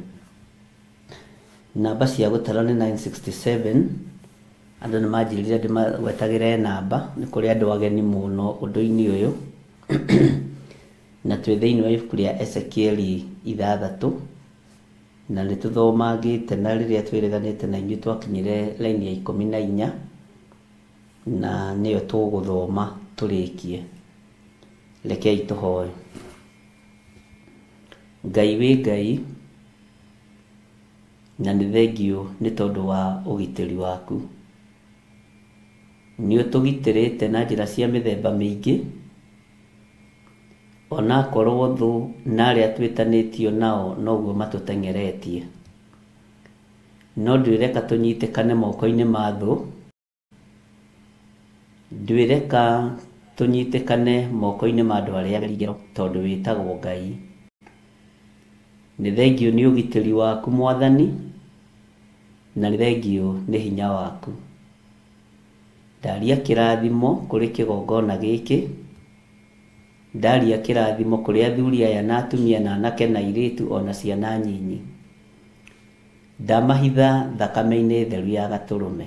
Namba cia gũtara nĩ 967. Andũ nĩ manjĩrire ndĩmagwetagĩre namba, nĩ kũrĩ andũ ageni mũno ũndũ-inĩ ũyũ. Na twĩ thĩinĩ wa ibuku rĩa Ezekieli 6, na nĩ tũthomangĩte na rĩrĩa twĩrĩganĩte na inyuĩ twakinyire raini ya 14, na nĩyo tũgũthoma tũrĩkie. Rekei tũhoe. Ngai wĩ Ngai, na nĩ thengiũ nĩ tondũ wa ũgitĩri waku. Nĩ ũtũgitĩrĩte na njĩra cia mĩthemba mĩingĩ, onakorwo thũ na arĩa twĩtanĩtio nao noguo matũteng'eretie. No ndwĩreka tũnyitĩkane moko-inĩ ma thũ, ndwĩreka tũnyitĩkane moko-inĩ ma andũ arĩa ageri tondũ wĩtagwo Ngai. Nĩ thengiũ nĩ ũgitĩri waku Mwathani, na nĩ thengiũ nĩ hinya waku. Ndaria kĩrathimo kũrĩ kĩgongona gĩkĩ, ndaria kĩrathimo kũrĩ athuri aya na atumia na anake na airĩtu ona ciana nyinyi. Ndamahitha thakame-inĩ theru ya gatũrũme.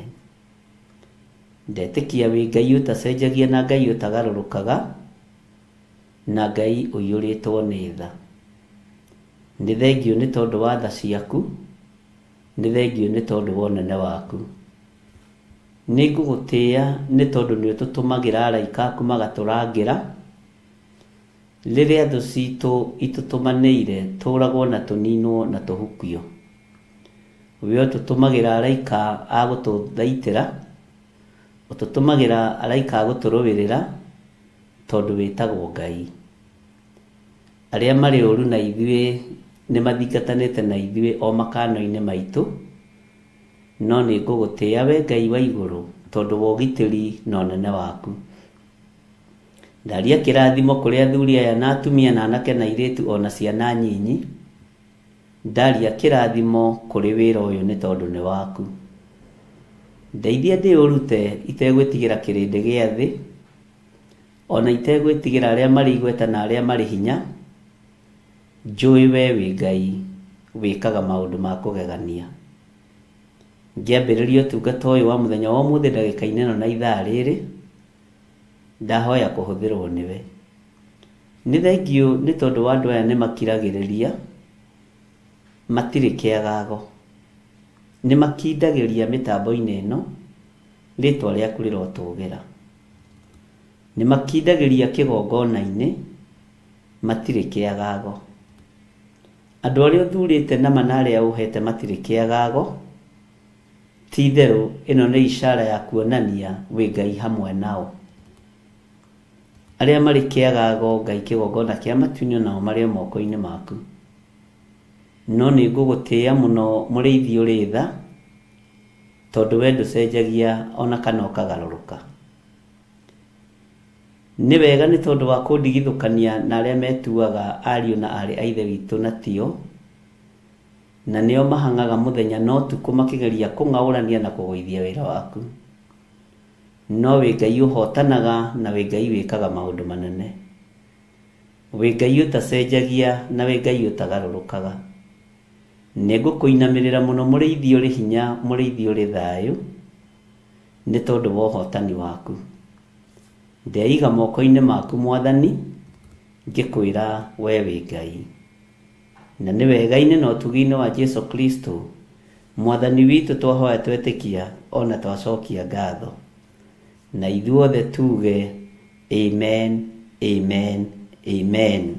Ndetĩkia wĩ Ngai ũtacenjagia na Ngai ũtagarũrũkaga, na Ngai ũiyũrĩtwo nĩ tha. Nĩ thengiũ nĩ tondũ wa tha ciaku, nĩ thengiũ nĩ tondũ wa ũnene waku. Nĩ ngũgũtĩĩa nĩ tondũ nĩ ũtũtũmagĩra araika aku magatũrangĩra. Rĩrĩa thũ citũ itũtũmanĩire, tũragwo na tũninwo na tũhukio. We ũtũtũmagĩra araika a gũtũthaitĩra, ũtũtũmagĩra araika a gũtũrũĩrĩra, tondũ wĩtagwo Ngai. Arĩa marĩ ũru na ithuĩ nĩ mathingatanĩte na ithuĩ o makano-inĩ maitũ, no nĩ ngũgũtĩĩa we Ngai wa igũrũ tondũ wa ũgitĩri na ũnene waku. Ndaria kĩrathimo kũrĩ athuri aya na atumia na anake na airĩtu ona ciana nyinyi. Ndaria kĩrathimo kũrĩ wĩra ũyũ nĩ tondũ nĩ waku. Ndeithia ndĩũrute itegwĩtigĩra kĩrĩndĩ gĩa thĩ, ona itegwĩtigĩra arĩa marĩ igweta na arĩa marĩ hinya. Njũĩ we wĩ Ngai wĩkaga maũndũ ma kũgegania. Ngĩambĩrĩria ũtungata ũyũ wa mũthenya wa ũmũthĩ ndagĩka-inĩ ĩno na ithaa rĩrĩ, ndahoya kũhũthĩrwo nĩwe. Nĩ thengiũ nĩ tondũ wa andũ aya nĩ makiragĩrĩria, matirĩ kĩagago, nĩ makindagĩria mĩtambo-inĩ ĩno, rĩtwa rĩaku rĩrotũgĩra. Nĩ makindagĩria kĩgongona-inĩ, matirĩ kĩagago. Andũ arĩa ũthurĩte na mana arĩa ũhete matirĩ kĩagago. Ti itherũ ĩno nĩ ishara ya kuonania wĩ Ngai hamwe nao. Arĩa marĩ kĩagago Ngai kĩgongona kĩa matu-inĩ nao marĩ o moko-inĩ maku. No nĩ ngũgũtĩĩa mũno mũrĩithi ũrĩ tha, tondũ we ndũcenjagia ona kana ũkagarũrũka. Nĩ wega nĩ tondũ wa kũndigithũkania na arĩa metuaga ariũ na aarĩ a Ithe witũ na tio, na nĩo mahang'aga mũthenya na ũtukũ makĩgeria kũng'aũrania na kũgũithia wĩra waku. No wĩ Ngai ũhotanaga na wĩ Ngai wĩkaga maũndũ manene. Wĩ Ngai ũtacenjagia na wĩ Ngai ũtagarũrũkaga. Nĩ ngũkũinamĩrĩra mũno mũrĩithi ũrĩ hinya, mũrĩithi ũrĩ thayũ, nĩ tondũ wa ũhotani waku. Ndeiga moko-inĩ maku Mwathani, ngĩkwĩra we wĩ Ngai. Na nĩ wega-inĩ na ũtugi-inĩ wa Jesu Kristo Mwathani witũ twahoya twetĩkia ona twacokia ngatho. Na ithuothe tuge amen, amen, amen.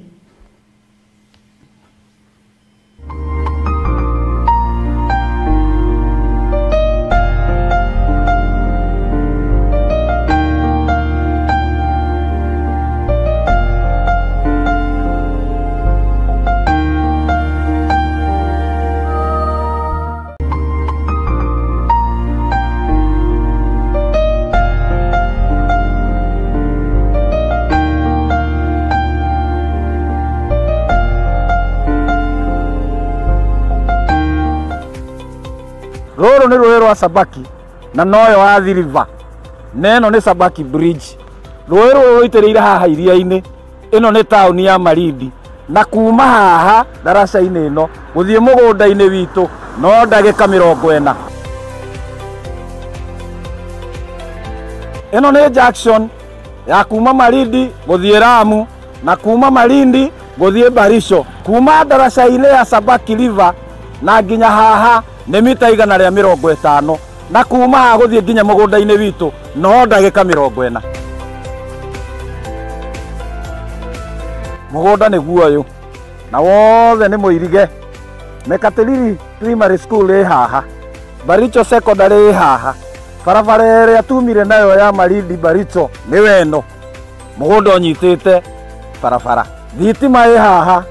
Rũrũ nĩ rũĩ rwa Sabaki na noyo Athi River, na ĩno nĩ Sabaki Bridge. Rũĩ rũrũ rũitĩrĩire haha iria-inĩ. Ĩno nĩ taũni ya Malindi, na kuma haha ndaraca-inĩ ĩno gũthiĩ mũgũnda-inĩ witũ no ndagĩka 40. Ĩno nĩ junction ya kuma Malindi gũthiĩ Lamu na kuma Malindi gũthiĩ Baricho. Kuma ndaraca-inĩ ya Sabaki River na nginya haha nĩ mita 150, na kuma haha gũthiĩ nginya mũgũnda-inĩ witũ no ndagĩka 40. Mũgũnda nĩguo ũyũ na wothe nĩ mũirige. Mekatilili Primary School ĩ haha, Baricho Secondary ĩ haha, barabara ĩrĩa tumire nayo ya Malindi Baricho nĩ weno. Mũgũnda ũnyitĩte barabara, thitima ĩ haha,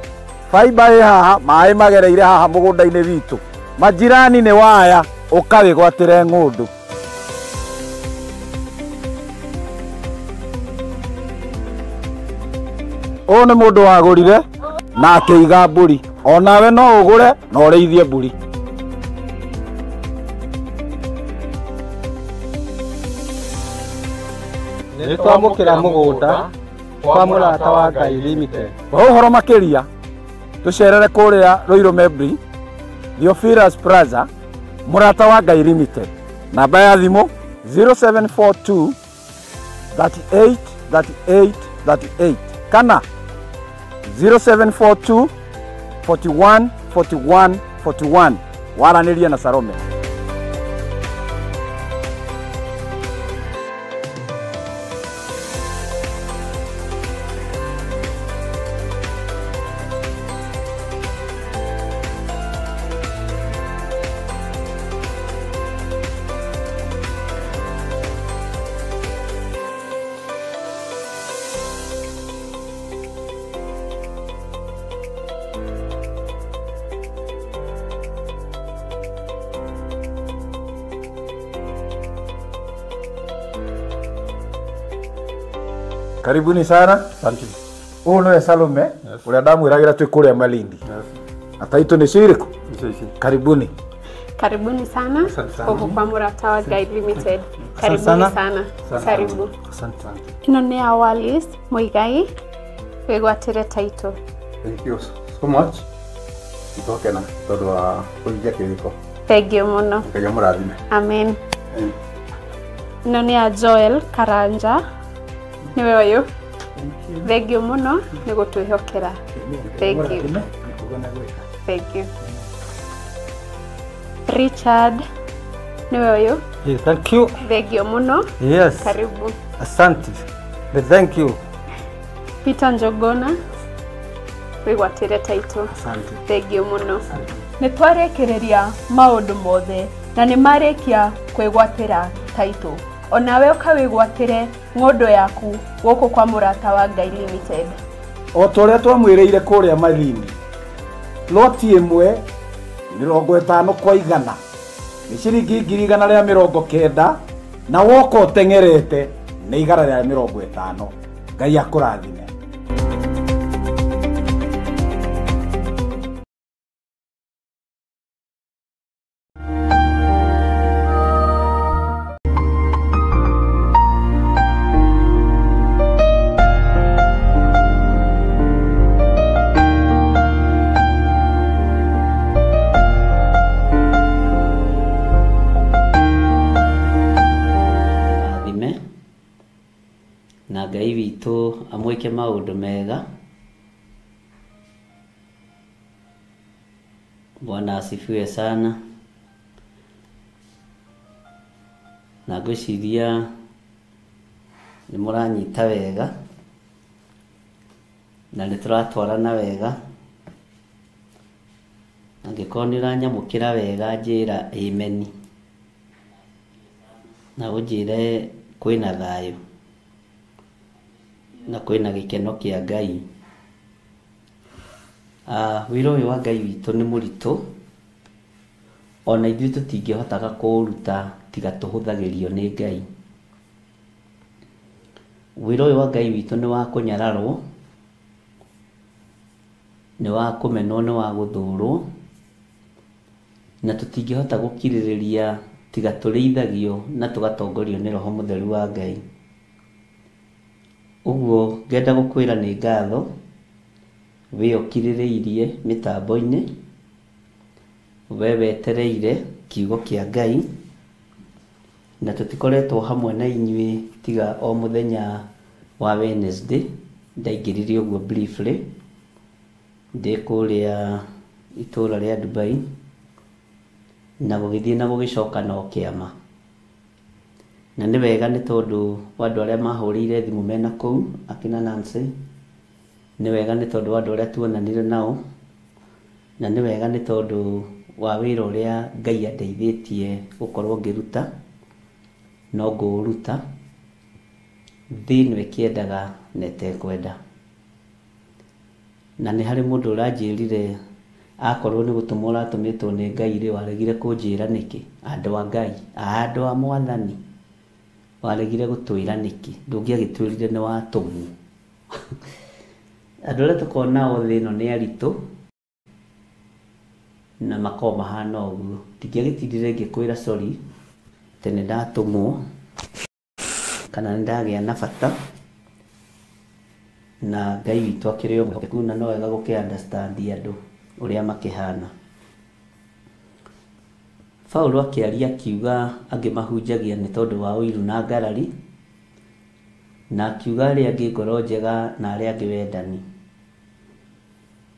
faiba ĩ haha, maĩ magereire haha mũgũnda-inĩ witũ. Majirani nĩ waya, ũkawĩgwatĩre ng'ũndũ. Ũyũ nĩ mũndũ wagũrire na akĩiga mbũri. Onawe no ũgũre na ũrĩithie mbũri. Nĩ twamũkĩra mũgũnda kwa Mũrata wa Ngai Limited. Kwa ũhoro makĩria tũcerere kũrĩa Ruiru Membri, Theophilus Plaza, Mũrata wa Ngai Limited. Namba ya thimũ 0742 38 38 38 kana 0742 41 41 41. Waranĩrie na Salome. Karibuni sana. Asante. Ũyũ nĩwe Salome, ũrĩa ndamwĩragĩra twĩ kũrĩa Malindi. Na taitũ nĩ cio irĩkũ? Karibuni. Karibuni sana gũkũ kwa Mũrata wa Ngai Limited. Karibuni sana. Karibu. Asante. Ĩno nĩ ya Wallis Muigai, wĩgwatĩre taitũ. Thank you so much. Nĩtwakena tondũ wa kũhingia kĩrĩko. Thank you mũno. Ngai amũrathime. Amen. Ĩno nĩ ya Joel Karanja, nĩwe ũyũ. Thank you mũno nĩ gũtwĩhokera. Thank you. Thank you. Richard, nĩwe ũyũ. Yeah, thank you. Thank you mũno. Yes. Karibu. Asante. Thank you. Peter Njogona, wĩgwatĩre taitũ. Asante. Thank you mũno. Nĩ twarĩkĩrĩria maũndũ mothe na nĩ marĩkia kwĩgwatĩra taitũ. Onawe ũkawĩgwatĩre ng'ũndũ yaku gũkũ kwa Mũrata wa Ngai Limited. O ta ũrĩa twamwĩrĩire kũrĩa Malindi, Ploti ĩmwe 50 kwa 100 nĩ ciringi 190,000 na woka ũteng'erete nĩ 150. Ngai akũrathime. Na Ngai witũ amwĩke maũndũ mega. Bwana asifiwe sana. Na ngwĩciria nĩ mũranyita wega na nĩ tũratwarana wega. Angĩkorwo nĩ ũranyamũkĩra wega njĩra amen, na ũnjĩre kwĩna thayũ na kwĩna gĩkeno kĩa Ngai. Wĩra ũyũ wa Ngai witũ nĩ mũritũ, ona ithuĩ tũtingĩhotaga kũũruta tiga tũhũthagĩrio nĩ Ngai. Wĩra ũyũ wa Ngai witũ nĩ wa kũnyararwo, nĩ wa kũmenwo, nĩ wa gũthũrwo, na tũtingĩhota gũkirĩrĩria tiga tũrĩithagio na tũgatongorio nĩ Roho Mũtheru wa Ngai. Ũguo ngenda gũkwĩra nĩ ngatho wĩ ũkirĩrĩirie mĩtambo-inĩ, we wetereire kiugo kĩa Ngai, na tũtikoretwo hamwe na inyuĩ tiga o mũthenya wa Wednesday. Ndaingĩrire ũguo briefly ndĩ kũrĩa itũra rĩa Dubai, na gũgĩthiĩ na gũgĩcoka no kĩama. Na nĩ wega nĩ tondũ wa andũ arĩa mahũrĩire thimũ mena kũu akina Nancy, nĩ wega nĩ tondũ wa andũ arĩa tuonanire nao, na nĩ wega nĩ tondũ wa wĩra ũrĩa Ngai andeithĩtie gũkorwo ngĩruta, no ngũũruta. Thĩ ĩno ĩkĩendaga na ĩtekwenda. Na nĩ harĩ mũndũ ũranjĩrire akorwo nĩ gũtũmwo ũratũmĩtwo nĩ Ngai rĩ, waregire kũnjĩra nĩkĩ? Andũ a Ngai, andũ a Mwathani, waregire gũtwĩra nĩkĩ? Ndũngĩagĩtwĩrire nĩ watũmwo. Andũ arĩa tũkoragwo nao thĩ ĩno nĩ aritũ na makoragwo mahana ũguo. Ndingĩagĩtindire ngĩkwĩra sorry atĩ nĩ ndatũmwo kana nĩ ndagĩa na bata, na Ngai witũ akĩrĩ o mwĩhokeku na no wega gũkĩ understand andũ ũrĩa makĩhana. Paulo akĩaria akiuga angĩ mahunjagia nĩ tondũ wa ũiru na ngarari, na akiuga arĩa angĩ ngoro njega na arĩa angĩ wendani.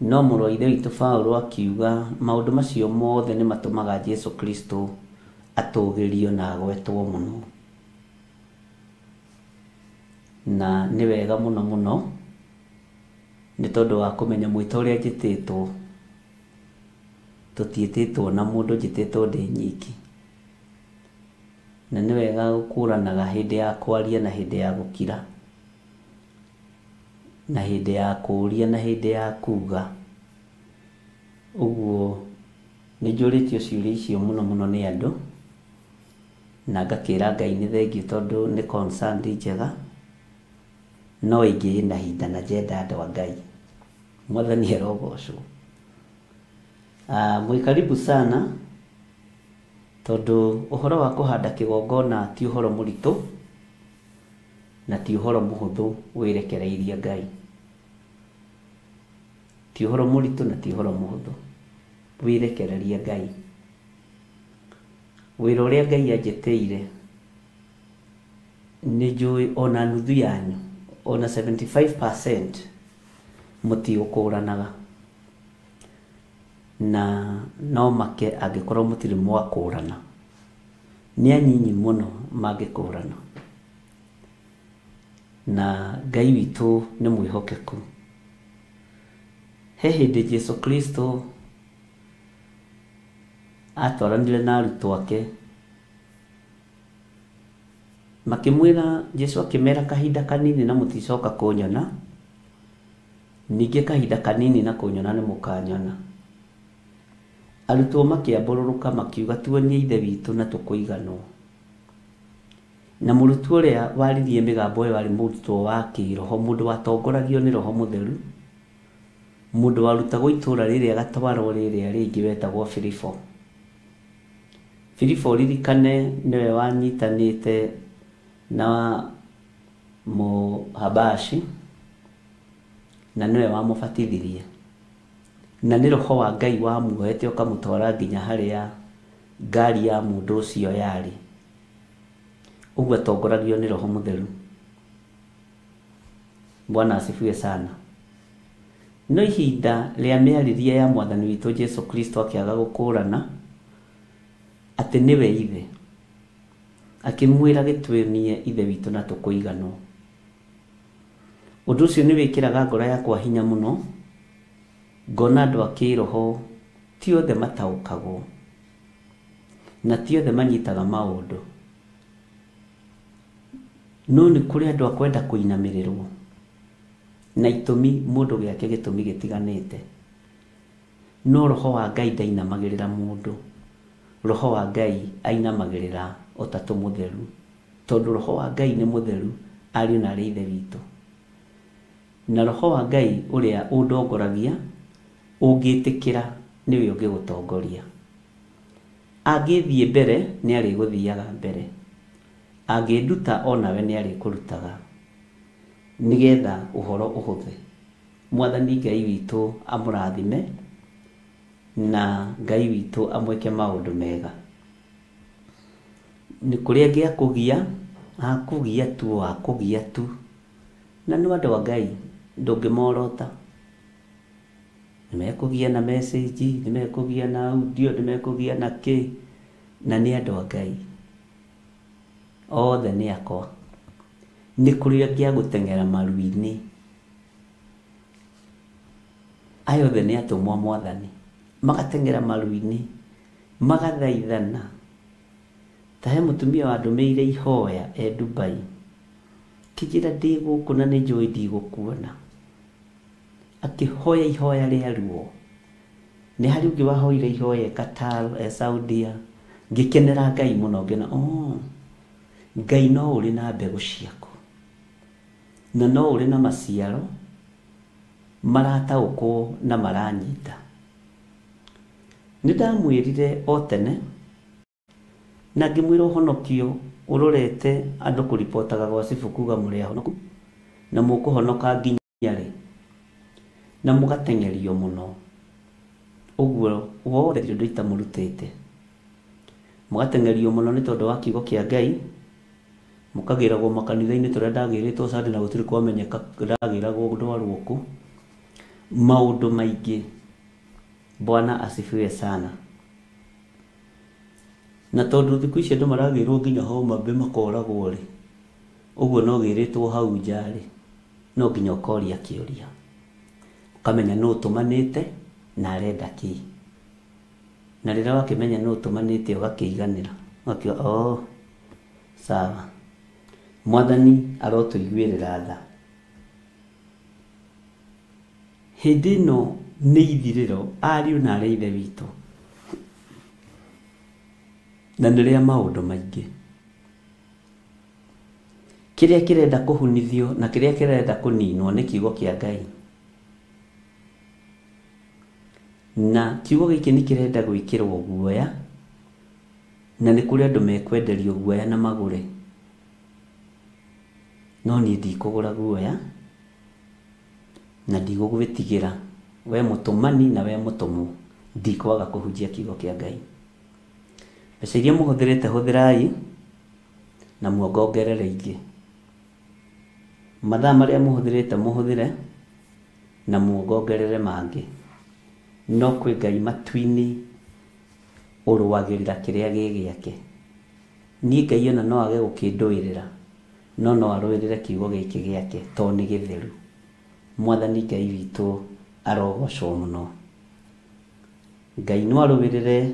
No mũrũ wa Ithe witũ Paulo akiuga maũndũ macio mothe nĩ matũmaga Jesu Kristo atũgĩrio na agwetwo mũno. Na nĩ wega mũno mũno nĩ tondũ wa kũmenya mwĩto ũrĩa njĩtĩtwo. Tũtiĩtĩtwo na mũndũ, njĩtĩtwo ndĩ nyiki. Na nĩ wega gũkũranaga hĩndĩ ya kwaria na hĩndĩ ya gũkira, na hĩndĩ ya kũũria na hĩndĩ ya kuga. Ũguo nĩ njũrĩtio ciũria icio mũno mũno nĩ andũ, na ngakĩra Ngai nĩ thengiũ tondũ nĩ concern njega, no ĩngĩ ĩna hinda na njenda andũ a Ngai. Mwathani arogocwo. Mwĩ karibu sana tondũ ũhoro wa kũhanda kĩgongona ti ũhoro mũritũ na ti ũhoro mũhũthũ wĩrekereirie Ngai. Ti ũhoro mũritũ na ti ũhoro mũhũthũ wĩrekererie Ngai. Wĩra ũrĩa Ngai anjĩtĩire nĩ njũĩ ona nuthu yanyu, ona 75% mũtigũkũranaga, na no make angĩkorwo mũtirĩ mwakũrana. Nĩ anyinyi mũno mangĩkũrana, na Ngai witũ nĩ mwĩhokeku. He hĩndĩ Jesu Kristo atwaranire na arutwo ake, makĩmwĩra, Jesu akĩmera kahinda kanini na mũticoka kũnyona, ningĩ kahinda kanini na kũnyona nĩ mũkanyona. Arutwo makĩambũrũrũka makiuga tuonie Ithe witũ na tũkũiganwo. Na mũrutwo ũrĩa waririe mĩgambo ĩyo arĩ mũrutwo wa kĩroho, mũndũ watongoragio nĩ Roho Mũtheru, mũndũ warutagwo itũũra rĩrĩa agatwarwo rĩrĩa rĩngĩ wetagwo Filipo. Filipo ririkane nĩwe wanyitanĩte na Mũhabashi na nĩwe wamũbatithirie, na nĩ Roho wa Ngai wamuoete ũkamũtwara nginya harĩa ngari ya mũndũ ũcio yarĩ. Ũguo atongoragio nĩ Roho Mũtheru. Bwana asifiwe sana. No ihinda rĩa mĩarĩrie ya Mwathani witũ Jesu Kristo akĩaga gũkũrana atĩ nĩwe Ithe, akĩmwĩra gĩtuonie Ithe witũ na tũkũiganwo. Ũndũ ũcio nĩ wĩkĩraga ngoro yakwa hinya mũno, ngona andũ a kĩroho ti othe mataũkagwo na ti othe manyitaga maũndũ, no nĩ kũrĩ andũ a kwenda kũinamĩrĩrwo na itũmi mũndũ gĩake gĩtũmi gĩtiganĩte. No Roho wa Ngai ndainamagĩrĩra mũndũ, Roho wa Ngai ainamagĩrĩra Ũtatũ Mũtheru, tondũ Roho wa Ngai nĩ mũtheru, ariũ na arĩ Ithe witũ. Na Roho wa Ngai ũrĩa ũndongoragia ũngĩtĩkĩra nĩwe ũngĩgũtongoria. Angĩthiĩ mbere nĩ arĩgũthiaga mbere, angĩnduta onawe nĩ arĩkũrutaga, nĩgetha ũhoro ũhũthe. Mwathani Ngai witũ amũrathime na Ngai witũ amwĩke maũndũ mega. Nĩ kũrĩ angĩ akũgia, akũgia tu o akũgia tu, na nĩ andũ a Ngai ndũngĩmorota. Nĩ mekũgia na message, nĩ mekũgia na audio, nĩ mekũgia na kĩ, na nĩ andũ a Ngai othe nĩ akwa. Nĩ kũrĩ angĩ a gũteng'era maru-inĩ, aya othe nĩ atũmwo a Mwathani, magateng'era maru-inĩ, magathaithana. Ta he mũtumia wandũmĩire ihoya e Dubai, kĩnjĩra ndĩ gũkũ na nĩ njũĩ ndigũkuona, akĩhoya ihoya rĩa ruo. Nĩ harĩ ũngĩ wahoire ihoya e Qatar, e Saudia, ngĩkenera Ngai mũno, ngĩona oh, Ngai no ũrĩ na mbegũ ciaku na no ũrĩ na maciaro marataũkwo na maranyita. Nĩ ndamwĩrire o tene na ngĩmwĩra ũhonokio ũrorete andũ kũripotaga gwa cibũ kuga mũrĩ ahonoku na mũkũhonoka nginya rĩ, na mũgateng'erio mũno. Ũguo wothe ũndũ itamũrutĩte, mũgateng'erio mũno nĩ tondũ wa kiugo kĩa Ngai, mũkagĩragwo makanitha-inĩ tũrĩa ndagĩrĩtwo Sunday na gũtirĩ kwamenyeka ndagĩragwo ndwarwo kũ, maũndũ maingĩ. Bwana asifiwe sana. Na tondũ thikũ ici andũ maragĩrwo nginya Homa Bay makoragwo rĩ, ũguo no gĩrĩtwo hau nja rĩ, no nginya ũkoria kĩũria, ũkamenya nũ ũtũmanĩte na arenda kĩ. Na rĩrĩa wakĩmenya nũ ũtũmanĩte ũgakĩiganĩra, ũgakiuga oh, sawa. Mwathani arotũiguĩrĩra tha. Hĩndĩ ĩno nĩ ithirĩro, ariũ na arĩ Ithe witũ, na nĩ rĩa maũndũ maingĩ. Kĩrĩa kĩrenda kũhunithio na kĩrĩa kĩrenda kũninwo nĩ kiugo kĩa Ngai. Na kiugo gĩkĩ nĩ kĩrenda gwĩkĩrwo guoya, na nĩ kũrĩ andũ mekwenderio guoya na magũre. No niĩ ndikũgũra guoya na ndigũgwĩtigĩra, we mũtũmani na we mũtũmwo, ndikwaga kũhunjia kiugo kĩa Ngai. Mbeca iria mũhũthĩrĩte hũthĩrai na muongongerere ingĩ. Mathaa marĩa mũhũthĩrĩte mũhũthĩre na muongongerere mangĩ. No kwĩ Ngai matu-inĩ ũrũagĩrĩra kĩrĩa gĩ gĩake. Niĩ Ngai ona no age gũkĩndũĩrĩra, no no arũĩrĩre kiugo gĩkĩ gĩake tondũ nĩ gĩtheru. Mwathani Ngai witũ arogocwo mũno. Ngai no arũĩrĩre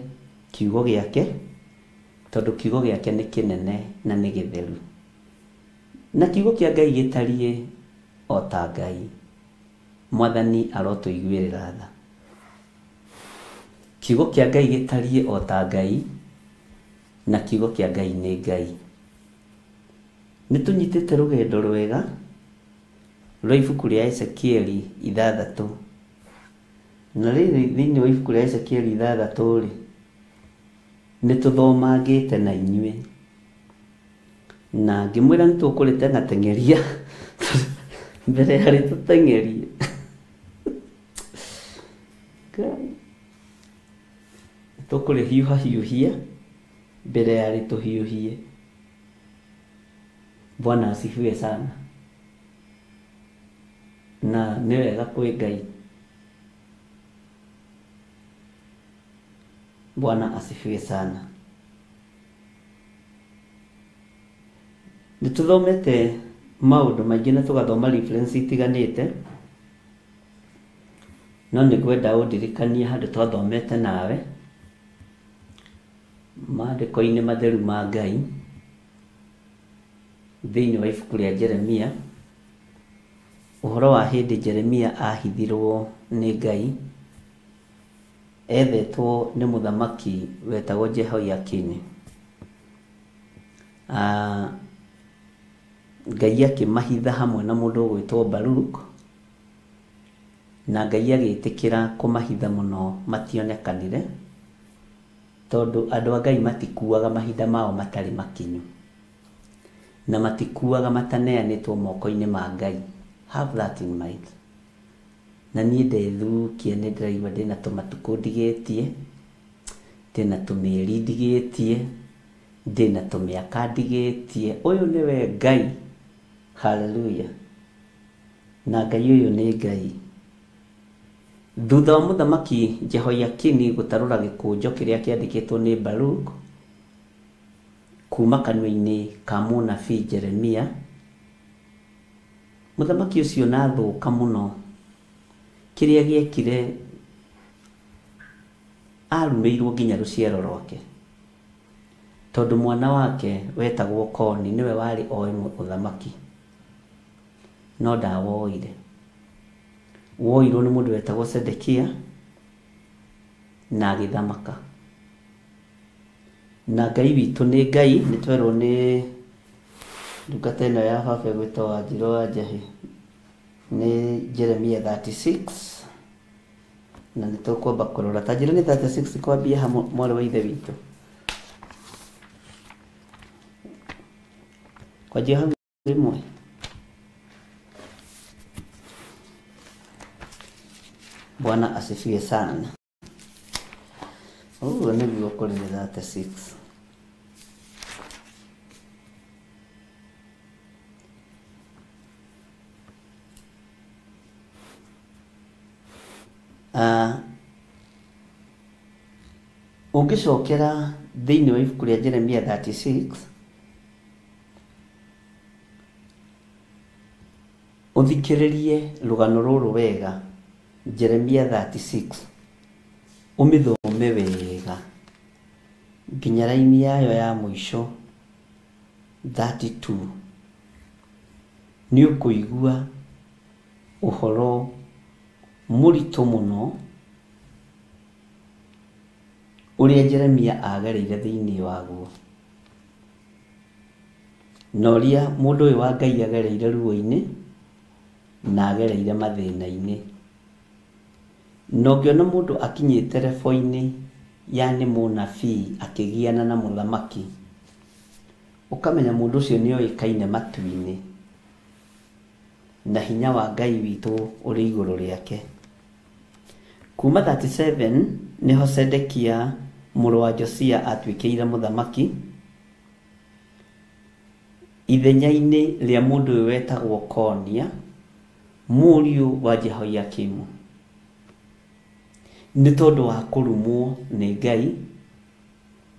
kiugo gĩake tondũ kiugo gĩake nĩ kĩnene na nĩ gĩtheru. Na kiugo kĩa Ngai gĩtariĩ o ta Ngai. Mwathani arotũiguĩrĩra tha. Kiugo kĩa Ngai gĩtariĩ o ta Ngai, na kiugo kĩa Ngai nĩ Ngai. Nĩ tũnyitĩte rũgendo rwega rwa ibuku rĩa Ezekieli 6. Na rĩrĩ thĩinĩ wa ibuku rĩa Ezekieli 6 rĩ, nĩ tũthomangĩte na inyuĩ. Na ngĩmwĩra nĩ tũkũrĩteng'ateng'eria mbere ya rĩtũteng'erie. Ngai. Tũkũrĩhiũhahiũhia mbere ya rĩtũhiũhie. Bwana asifiwe sana. Na nĩ wega kwĩ Ngai. Bwana asifiwe sana. Nĩ tũthomete maũndũ maingĩ na tũgathoma reference itiganĩte, no nĩ ngwenda ũndirikanie handũ twathomete nawe maandĩko-inĩ matheru ma Ngai thĩinĩ wa ibuku rĩa Jeremia, ũhoro wa hĩndĩ Jeremia ahithirwo nĩ Ngai ethetwo nĩ mũthamaki wetagwo Jehoiakini. Ngai akĩmahitha hamwe na mũndũ ũgwĩtwo Baruk, na Ngai agĩtĩkĩra kũmahitha mũno mationekanire, tondũ andũ a Ngai matikuaga mahinda mao matarĩ makinyu, na matikuaga mataneanĩtwo moko-inĩ ma Ngai. Have that in mind. Na niĩ ndethukia nĩ ndĩraigua ndĩna tũmatukũ ndigĩtie, ndĩna tũmĩeri ndigĩtie, ndĩna tũmĩaka ndigĩtie. Ũyũ nĩwe Ngai. Hallelujah. Na Ngai ũyũ nĩ Ngai. Thutha wa mũthamaki Jehoiakini gũtarũra gĩkũnjo kĩrĩa kĩandĩkĩtwo nĩ Baruk kuma kanua-inĩ ka mũnabii Jeremia, mũthamaki ũcio na thũka mũno. Kĩrĩa gĩekire, arumĩirwo nginya rũciaro rwake, tondũ mwana wake wetagwo Koni nĩwe warĩ oe ũthamaki, no ndawoire. Woirwo nĩ mũndũ wetagwo Sedekia na agĩthamaka. Na Ngai witũ nĩ Ngai, nĩ twerwo nĩ ndungata ĩno ya baba ĩgwĩtwo Wanjirũ wa Njahĩ, nĩ Jeremia 36, na nĩ tũkwamba kũrora. Ta njĩra nĩ 36 kwambia ha mwarĩ wa ithe witũ. Kwanjia hau rĩmwe. Bwana asifiwe sana. Ũguo nĩguo kũrĩ nĩ 36. Ũngĩcokera thĩinĩ wa ibuku rĩa Jeremia 36, ũthikĩrĩrie rũgano rũrũ wega. Jeremia 36 ũmĩthome wega nginya raini yayo ya mũico 32, nĩ ũkũigua ũhoro mũritũ mũno ũrĩa Jeremia agereire thĩinĩ waguo, na ũrĩa mũndũ ũyũ wa Ngai agereire ruo-inĩ na agereire mathĩna-inĩ. Na ũngĩona mũndũ akinyĩte rebo-inĩ ya nĩ mũnabii akĩgiana na mũthamaki, ũkamenya mũndũ ũcio nĩ oĩkaine matu-inĩ, na hinya wa Ngai witũ ũrĩ igũrũ rĩake. Kuma 37 nĩho Sedekia mũrũ wa Josia atuĩkĩire mũthamaki ithenya-inĩ rĩa mũndũ ũyũ wetagwo Konia, mũriũ wa Jehoiakimu, nĩ tondũ wa kũrumwo nĩ Ngai,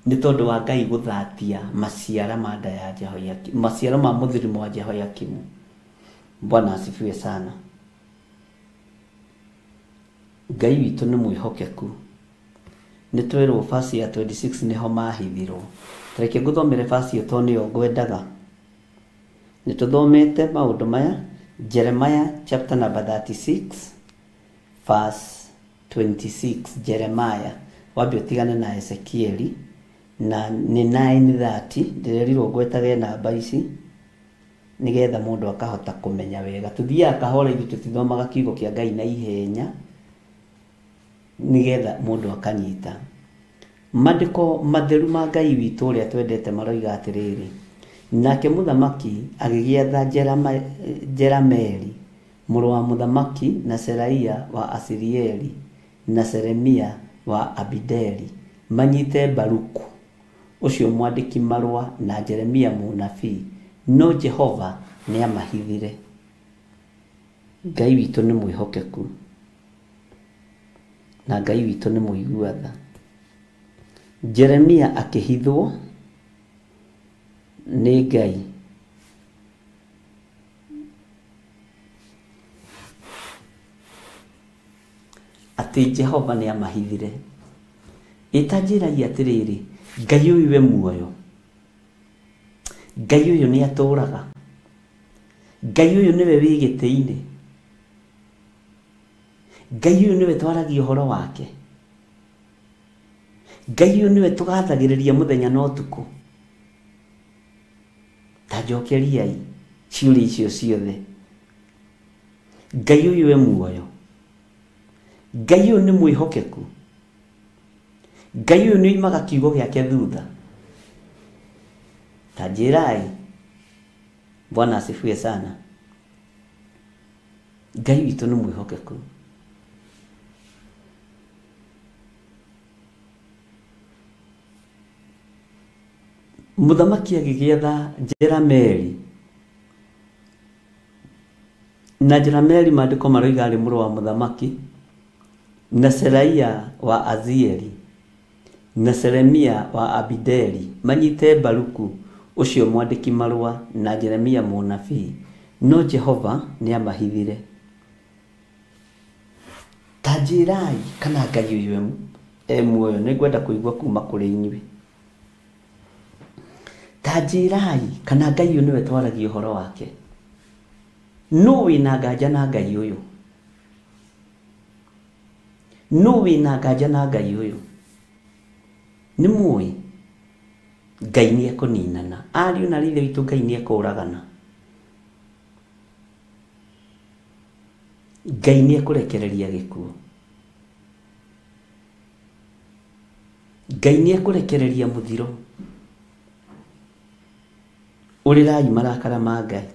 nĩ tondũ wa Ngai gũthatia maciara ma nda ya Jehoiakimu, maciaro ma mũthirimo wa Jehoiakimu. Bwana asifiwe sana. Ngai witũ nĩ mwĩhokeku. Nĩ twerwo verse ya 26 nĩho mahithirwo. Reke ngũthomere verse ĩyo tondũ nĩyo ngwendaga. Nĩ tũthomete maũndũ maya Jeremiah chapter number 36 verse 26. Jeremiah Wambe ũtigane na Ezekieli na nĩ 9:30 ndĩrerirwo ngwetage namba ici nigetha mundu akahota kumenya wega. Tuthiaga kahora ithuĩ tũtithomaga kiugo kĩa Ngai na ihenya nigetha mundu akanyita. Mandĩko matheru ma Ngai witũ ũrĩa twendete maroiga atĩrĩrĩ, nake mũthamaki agĩgĩatha Jerameli mũrũ wa mũthamaki na Seraia wa Asirieli na Seremia wa Abideli manyite Baruku ũcio mwandĩki marũa na Jeremia mũnabii, no Jehova nĩamahithire. Ngai witũ nĩ mwĩhokeku na Ngai witũ nĩ mũigua tha. Jeremia akĩhithwo nĩ Ngai. Atĩ Jehova nĩamahithire. Ĩtanjĩragia atĩrĩrĩ, Ngai ũyũ we muoyo, Ngai ũyũ nĩatũũraga, Ngai ũyũ nĩwe wĩ gĩtĩ-inĩ, Ngai ũyũ nĩwe twaragia ũhoro wake, Ngai ũyũ nĩwe tũgathagĩrĩria mũthenya na ũtukũ. Ta njokeriai ciũria icio ciothe. Ngai ũyũ we muoyo, Ngai ũyũ nĩ mwĩhokeku, Ngai ũyũ nĩoimaga kiugo gĩake thutha. Ta njĩrai. Bwana asifiwe sana. Ngai witũ nĩ mwĩhokeku. Mũthamaki agĩgĩatha Jerameli, na Jerameli maandĩko maroiga arĩ mũrũ wa mũthamaki, na Seraia wa Azieli na Seremia wa Abideli manyite Baruku ũcio mwandĩki marũa na Jeremia mũnabii, no Jehova nĩamahithire. Ta njĩrai kana Ngai ũyũ e muoyo, nĩngwenda kũigua kuma kũrĩ inyuĩ. Ta njĩrai kana Ngai ũyũ nĩwe twaragia ũhoro wake. Nũ wĩna nganja na Ngai ũyũ? Nũ wĩna nganja na Ngai ũyũ? Nĩ mũĩ Ngai nĩekũninana. Ariũ na ithe witũ Ngai nĩekũũragana. Ngai nĩekũrekereria gĩkuũ. Ngai nĩekũrekereria mũthiro. Ũrĩrai marakara ma Ngai.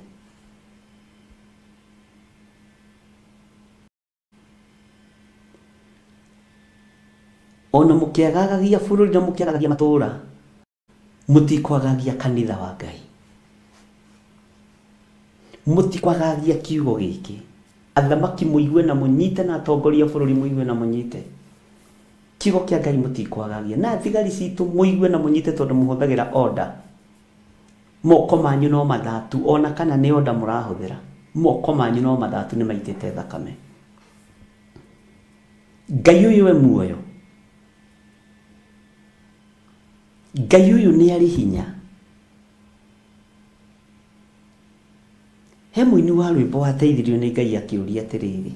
Ona mũkĩagagagia bũrũri na mũkĩagagagia matũũra, mũtikwagagia kanitha wa Ngai, mũtikwagagia kiugo gĩkĩ. Athamaki mũigue na mũnyite, na atongoria bũrũri mũigue na mũnyite kiugo kĩa Ngai, mũtikwagagia. Na thigari citũ mũigue na mũnyite, tondũ mũhũthagĩra order. Moko manyu no mathatu, ona kana nĩ order mũrahũthĩra, moko manyu no mathatu, nĩ maitĩte thakame. Ngai ũyũ we muoyo, Ngai ũyũ nĩ arĩ hinya. He mũini wa rwĩmbo wateithirio nĩ Ngai akĩũria atĩrĩrĩ,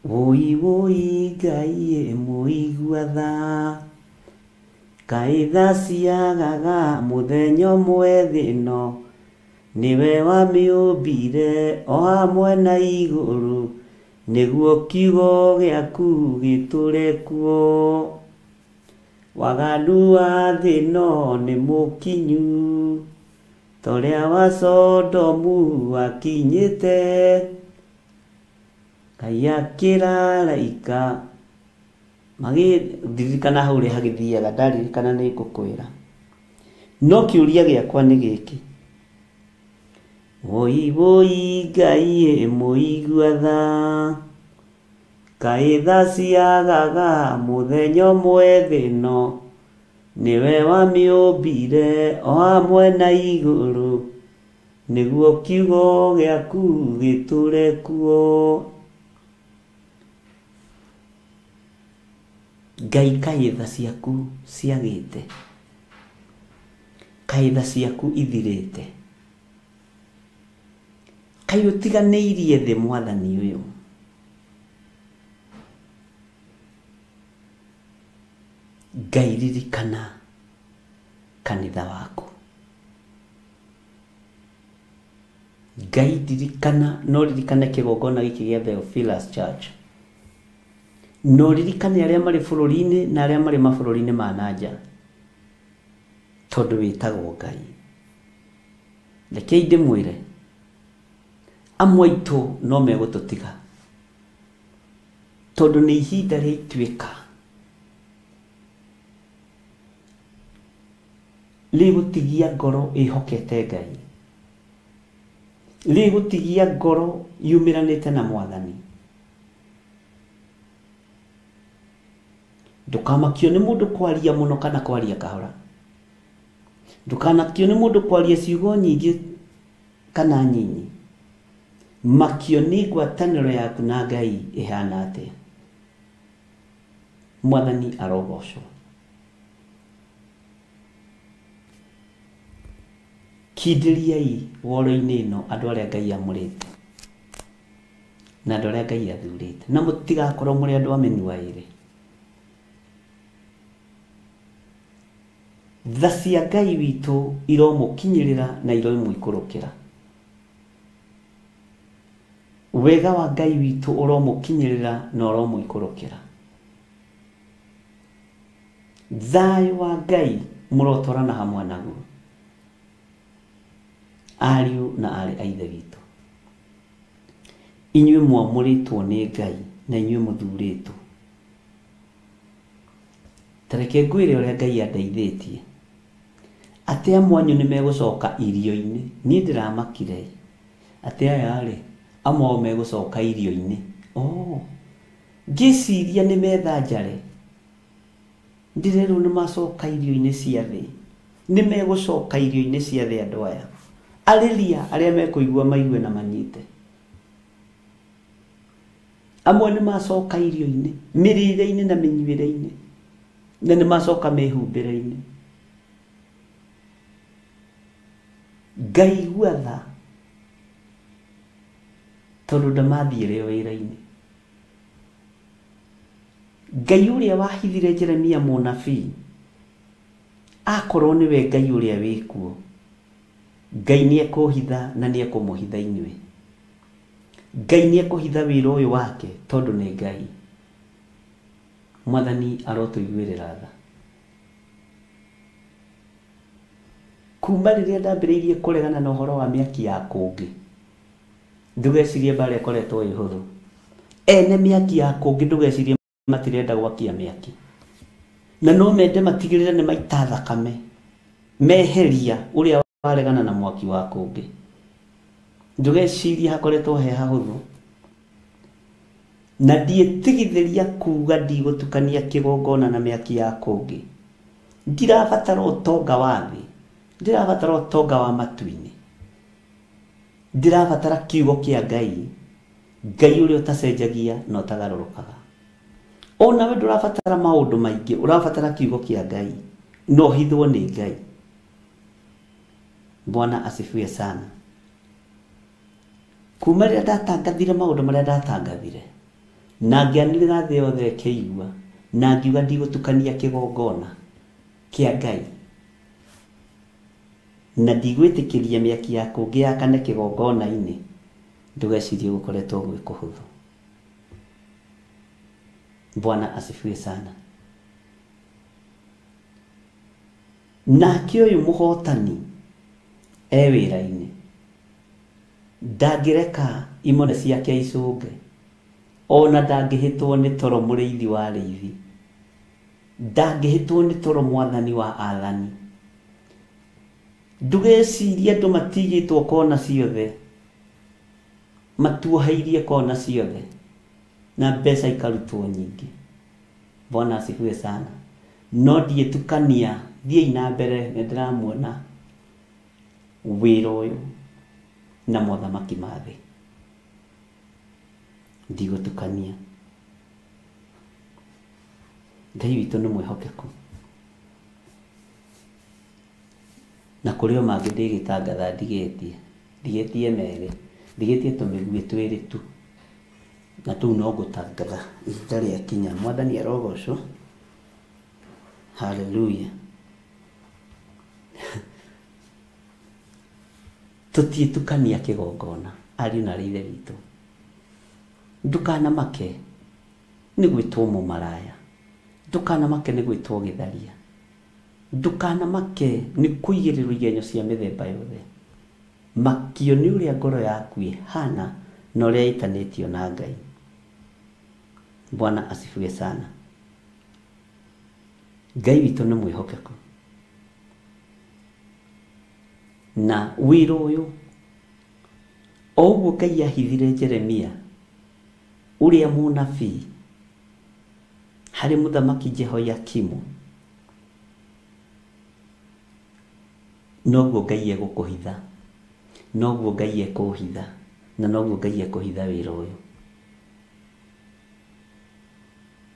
wũi wũi Ngai mũigua tha, kaĩ tha ciagaga mũthenya ũmwe thĩ ĩno, nĩwe wamĩũmbire o hamwe na igũrũ, nĩguo kiugo gĩaku gĩtũre kuo. Waganu wa thĩ ĩno nĩ mũkinyu, ta ũrĩa wa Sodomu wakinyĩte. Ngai akĩraraika magĩririkana hau ũrĩa hagĩthiaga, ndaririkana nĩ ngũkwĩra. No kĩũria gĩakwa nĩ gĩkĩ, wũi wũi Ngai mũigua tha, kaĩ tha ciagaga mũthenya ũmwe thĩ ĩno, nĩwe wamĩũmbire o hamwe na igũrũ, nĩguo kiugo gĩaku gĩtũre kuo. Ngai kaĩ tha ciaku ciagĩte, kaĩ tha ciaku ithirĩte, kaĩ ũtiganĩirie thĩ mwathani ũyũ. Ngai ririkana kanitha waku. Ngai ririkana, no ririkane kĩgongona gĩkĩ gĩa Theophilus Church, no ririkane arĩa marĩ bũrũri-inĩ na arĩa marĩ mabũrũri-inĩ ma nanja, tondũ wĩtagwo Ngai. Rekei ndĩmwĩre, amwe aitũ no megũtũtiga, tondũ nĩ ihinda rĩa ituĩka rĩgũtigia ngoro ĩhokete Ngai, rĩgũtigia ngoro yumĩranĩte na Mwathani. Ndũkamakio nĩ mũndũ kwaria mũno kana kwaria kahora. Ndũkanakio nĩ mũndũ kwaria ciugo nyingĩ kana nyinyi. Makio nĩ ngwatanĩro yaku na Ngai ĩhana atĩa. Mwathani arogocwo. Kindĩriai woro-inĩ ĩno andũ arĩa Ngai amũrĩte na andũ arĩa Ngai athurĩte, na mũtigakorwo mũrĩ andũ a mĩnua ĩrĩ. Tha cia Ngai witũ iromũkinyĩrĩra na iromũikũrũkĩra. Wega wa Ngai witũ ũromũkinyĩrĩra na ũromũikũrũkĩra. Thayũ wa Ngai mũrotwarana hamwe naguo, ariũ na aarĩ a Ithe witũ. Inyuĩ mwamũrĩtwo nĩ Ngai na inyuĩ mũthurĩtwo. Ta reke ngwĩre ũrĩa Ngai andeithĩtie, atĩ amwe anyu nĩ megũcoka irio-inĩ. Niĩ ndĩramakire atĩ aya rĩ, amwe ao megũcoka irio-inĩ. Oh, ngĩciria nĩ metha njare, ndĩrerwo nĩ macoka irio-inĩ cia thĩ. Nĩ megũcoka irio-inĩ cia thĩ andũ aya. Arĩria arĩa mekũigua maigue na manyite. Amwe nĩ macoka irio-inĩ, mĩrĩre-inĩ na mĩnyuĩre-inĩ, na nĩ macoka mĩhumbĩre-inĩ. Ngai igua tha, tondũ ndamathiĩre wĩra-inĩ. Ngai ũrĩa wahithire Jeremia mũnabii, akorwo nĩwe Ngai ũrĩa wĩkuo, Ngai nĩ ekũhitha na nĩ ekũmũhitha inyuĩ. Ngai nĩ ekũhitha wĩra ũyũ wake tondũ nĩ Ngai. Mwathani arotũiguĩrĩra tha. Kuma rĩrĩa ndambĩrĩirie kũregana na ũhoro wa mĩaki ya kũngĩ, ndũgecirie mbara ĩkoretwo ĩ hũthũ. Ene mĩaki ya kũngĩ ndũgecirie matirenda gwakia mĩaki, na no mende matigĩrĩre nĩ maita thakame meheria ũrĩa waregana na mwaki wa kũngĩ. Ndũgecirie hakoretwo he hahũthũ. Na ndiĩtigithĩria kuga ndigũtukania kĩgongona na mĩaki ya kũngĩ. Ndirabatara ũtonga wa thĩ, ndirabatara ũtonga wa matu-inĩ, ndirabatara kiugo kĩa Ngai, Ngai ũrĩa ũtacenjagia na ũtagarũrũkaga. Ona we ndũrabatara maũndũ maingĩ, ũrabatara kiugo kĩa Ngai na ũhithwo nĩ Ngai. Bwana asifiwe sana. Kuma rĩrĩa ndatangathire maũndũ marĩa ndatangathire, na ngĩanĩrĩra thĩ yothe ĩkĩigua, na ngiuga ndigũtukania kĩgongona kĩa Ngai, na ndigwĩtĩkĩria mĩaki ya kũngĩ yakane kĩgongona-inĩ, ndũgecirie gũkoretwo gwĩ kũhũthũ. Bwana asifiwe sana. Nake ũyũ mũhotani e wĩra-inĩ, ndangĩreka imone ciake icũnge, ona ndangĩhĩtwo nĩ toro mũrĩithi wa arĩithi, ndangĩhĩtwo nĩ toro mwathani wa athani. Ndũgecirie andũ matigĩtwo kona ciothe, matuoheirie kona ciothe, na mbeca ikarutwo nyingĩ. Bwana asifiwe sana. No ndiĩtukania, thiĩi na mbere, nĩ ndĩramuona wĩra ũyũ na mothamaki ma thĩ. Ndigũtukania. Ngai witũ nĩ mwĩhokeku, na kũrĩ o mangĩ ndĩgĩtangatha ndigĩtie, ndigĩtie merĩ, ndigĩtie tũmĩguĩ twĩrĩ tu, na tũu no ngũtangatha ihinda rĩakinya. Mwathani arogocwo. Haleluya. Tũtiĩtukania kĩgongona ariũ na ithe witũ. Ndũkanamake nĩ gwĩtwo mũmaraya, ndũkanamake nĩ gwĩtwo gĩtharia, ndũkanamake nĩ kũigĩrĩrwo igenyo cia mĩthemba yothe. Makio nĩ ũrĩa ngoro yaku ĩhana na ũrĩa ĩtanĩtio na Ngai. Bwana asifiwe sana. Ngai witũ nĩ mwĩhokeku. Na wĩra ũyũ o ũguo Ngai ahithire Jeremia ũrĩa mũnabii harĩ mũthamaki Jehoiakimu, noguo Ngai egũkũhitha, noguo Ngai ekũhitha, na noguo Ngai ekũhitha wĩra ũyũ.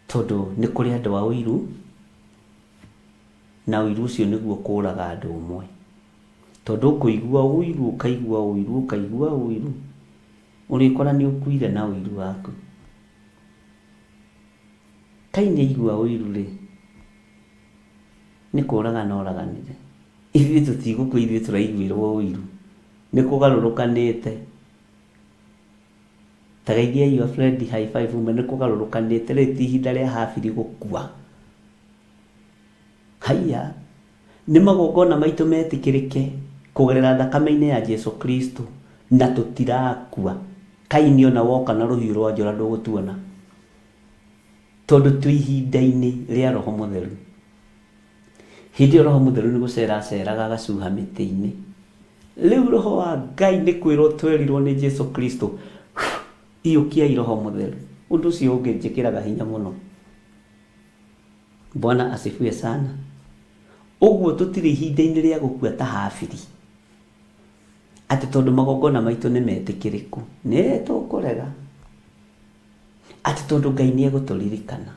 Tondũ nĩ kũrĩ andũ a ũiru, na ũiru ũcio nĩguo kũraga andũ ũmwe. Tondũ ũkũigua ũiru, ũkaigua ũiru, ũkaigua ũiru, ũrĩkora nĩ ũkuire na ũiru waku. Kaini aigua ũiru rĩ, nĩ kũragana oraganire. Ithuĩ tũtigũkua, ithuĩ tũraiguĩrwo ũiru. Nĩ kũgarũrũkanĩte. Ta geithiai your friend high five ume, nĩ kũgarũrũkanĩte. Rĩrĩ ti ihinda rĩa Habili gũkua. Haiya, nĩ magongona maitũ metĩkĩrĩke kũgerera thakame-inĩ ya Jesu Kristo, na tũtirakua. Kaini ona woka na rũhiũ rwa njora ndũgũtuona, tondũ twĩ ihinda-inĩ rĩa Roho Mũtheru. Hĩndĩ ĩyo Roho Mũtheru nĩ gũcera aceraga agacuha mĩtĩ-inĩ. Rĩu Roho wa Ngai nĩ kwĩrwo twerirwo nĩ Jesu Kristo, iyũkiai Roho Mũtheru. Ũndũ ũcio ũngĩnjĩkĩraga hinya mũno. Bwana asifiwe sana. Ũguo tũtirĩ ihinda-inĩ rĩa gũkua ta Habili, atĩ tondũ magongona maitũ nĩ metĩkĩrĩku nĩ tũkũrega, atĩ tondũ Ngai nĩ egũtũririkana.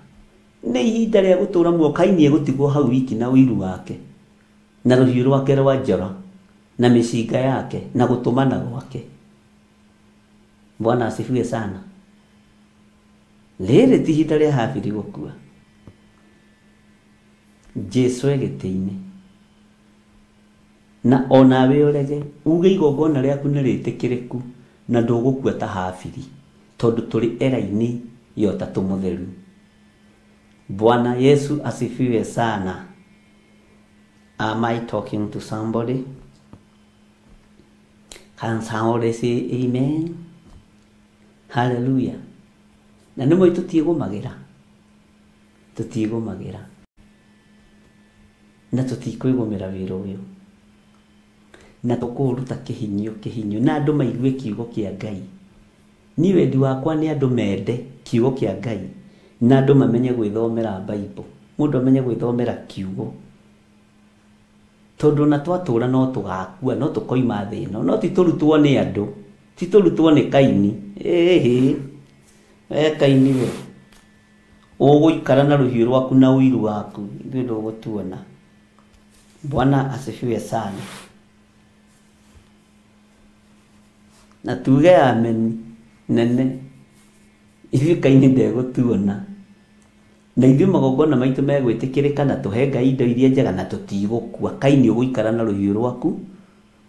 Nĩ ihinda rĩa gũtũra muoyo. Kaini egũtigwo hau wiki na ũiru wake, na rũhiũ rwake rwa njora, na mĩcinga yake, na gũtũmana gwake. Bwana asifiwe sana. Rĩrĩ ti ihinda rĩa Habili gũkua. Jesu e gĩtĩ-inĩ, na onawe ũrege uge igongona rĩaku nĩ rĩtĩkĩrĩku na ndũgũkua ta Habili, tondũ tũrĩ era-inĩ ya Ũtatũ Mũtheru. Bwana Yesu asifiwe sana. Am I talking to somebody? Can somebody say amen? Hallelujah. Na nĩ mũĩ tũtiĩgũmagĩra, tũtiĩgũmagĩra, na tũtikwĩgũmĩra wĩra ũyũ, na tũkũũruta kĩhinyio kĩhinyio, na andũ maigue kiugo kĩa Ngai. Niĩ wendi wakwa nĩ andũ mende kiugo kĩa Ngai, na andũ mamenye gwĩthomera Bible, mũndũ amenye gwĩthomera kiugo. Tondũ ona twatũra no tũgakua, no tũkoima thĩ ĩno, no ti tũrutwo nĩ andũ, ti tũrutwo nĩ Kaini. Ĩhĩ, we Kaini we, ũgũikara na rũhiũ rwaku na ũiru waku, ithuĩ ndũgũtuona. Bwana asifiwe sana. Na tuge amen nene. Ithuĩ Kaini ndegũtuona, na ithuĩ magongona maitũ megwĩtĩkĩrĩka, na tũhe Ngai indo iria njega, na tũtigũkua. Kaini ũgũikara na rũhiũ rwaku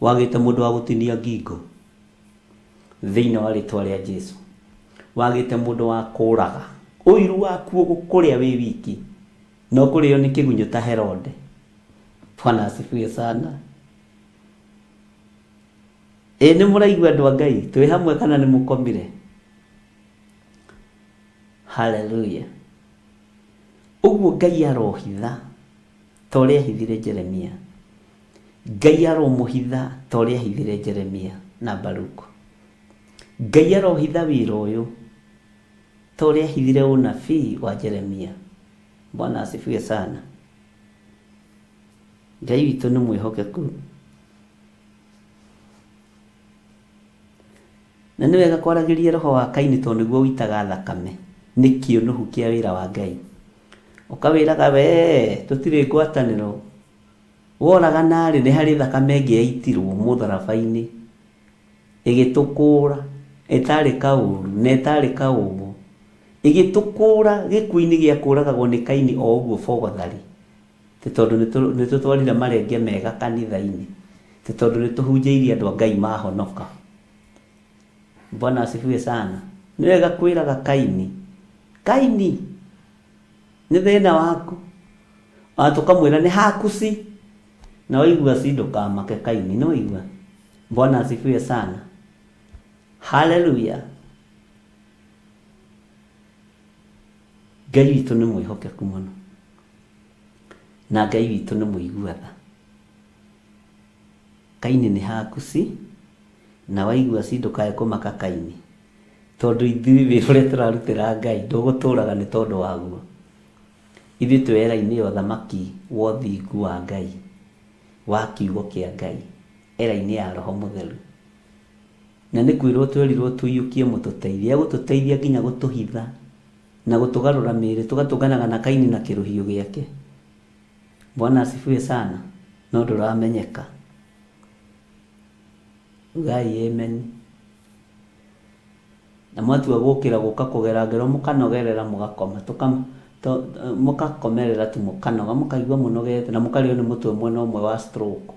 wagĩte mũndũ wa gũtinia ngingo thĩinĩ wa rĩtwa rĩa Jesu, wagĩte mũndũ wa kũraga. Ũiru waku ũgũkũrĩa wĩ wiki, no kũrĩo nĩ kĩgunyũ ta Herode. Bwana asifiwe sana. Ĩ nĩ mũraigua andũ a Ngai, twĩ hamwe kana nĩ mũkomire? Hallelujah. Ũguo Ngai arohitha ta ũrĩa ahithire Jeremia. Ngai aromũhitha ta ũrĩa ahithire Jeremia na Baruku. Ngai arohitha wĩra ũyũ ta ũrĩa ahithire ũnabii wa Jeremia. Bwana asifiwe sana. Ngai witũ nĩ mwĩhokeku. Na nĩ wega kwaragĩria roho wa Kaini tondũ nĩguo ũitaga thakame. Nĩ kĩũnũhu kĩa wĩra wa Ngai. Ũkawĩraga we tũtirĩ ngwatanĩro. Woragana rĩ, nĩ harĩ thakame ĩngĩ yaitirwo mũtharaba-inĩ ĩgĩtũkũra, ĩtarĩ kaũru na ĩtarĩ kaũgũ, ĩgĩtũkũra gĩkuũ-inĩ gĩa kũragagwo nĩ Kaini o ũguo bogothari. Ti tondu ni tutwarire marenge mega kanitha-ini, ti tondu ni tuhunjĩirie andũ a Ngai mahonoka. Bwana asifiwe sana. Nĩ wega kwĩraga Kaini, Kaini nĩ thĩna waku, ona tũkamwĩra nĩ haku ci, na waigua ci ndũkamake Kaini, nĩ waigua. Bwana asifiwe sana. Haleluya. Ngai witũ nĩ mwĩhokeku mũno, na Ngai witũ nĩ mũigua tha. Kaini nĩ haku ci, na waigua ci ndũkae kũmaka Kaini, tondũ ithuĩ wĩra ũrĩa tũrarutĩra Ngai ndũgũtũraga nĩ tondũ waguo. Ithuĩ twĩ era-inĩ ya ũthamaki wa ũthingu wa Ngai, wa kiugo kĩa Ngai, era-inĩ ya Roho Mũtheru. Na nĩ kwĩrwo twerirwo tũiyũkie mũtũteithia, egũtũteithia nginya gũtũhitha na gũtũgarũra mĩĩrĩ, tũgatũnganaga na Kaini na kĩrũhiũ gĩake. Bwana asifiwe sana. No ndũramenyeka. Ugai amen. Na mwatua gũkĩra gũka kũgera ngero mũkanogerera mũgakoma, mũkakomerera tu mũkanoga, mũkaigua mũnogete na mũkarĩo nĩ mũtwe mwena ũmwe wa stroke.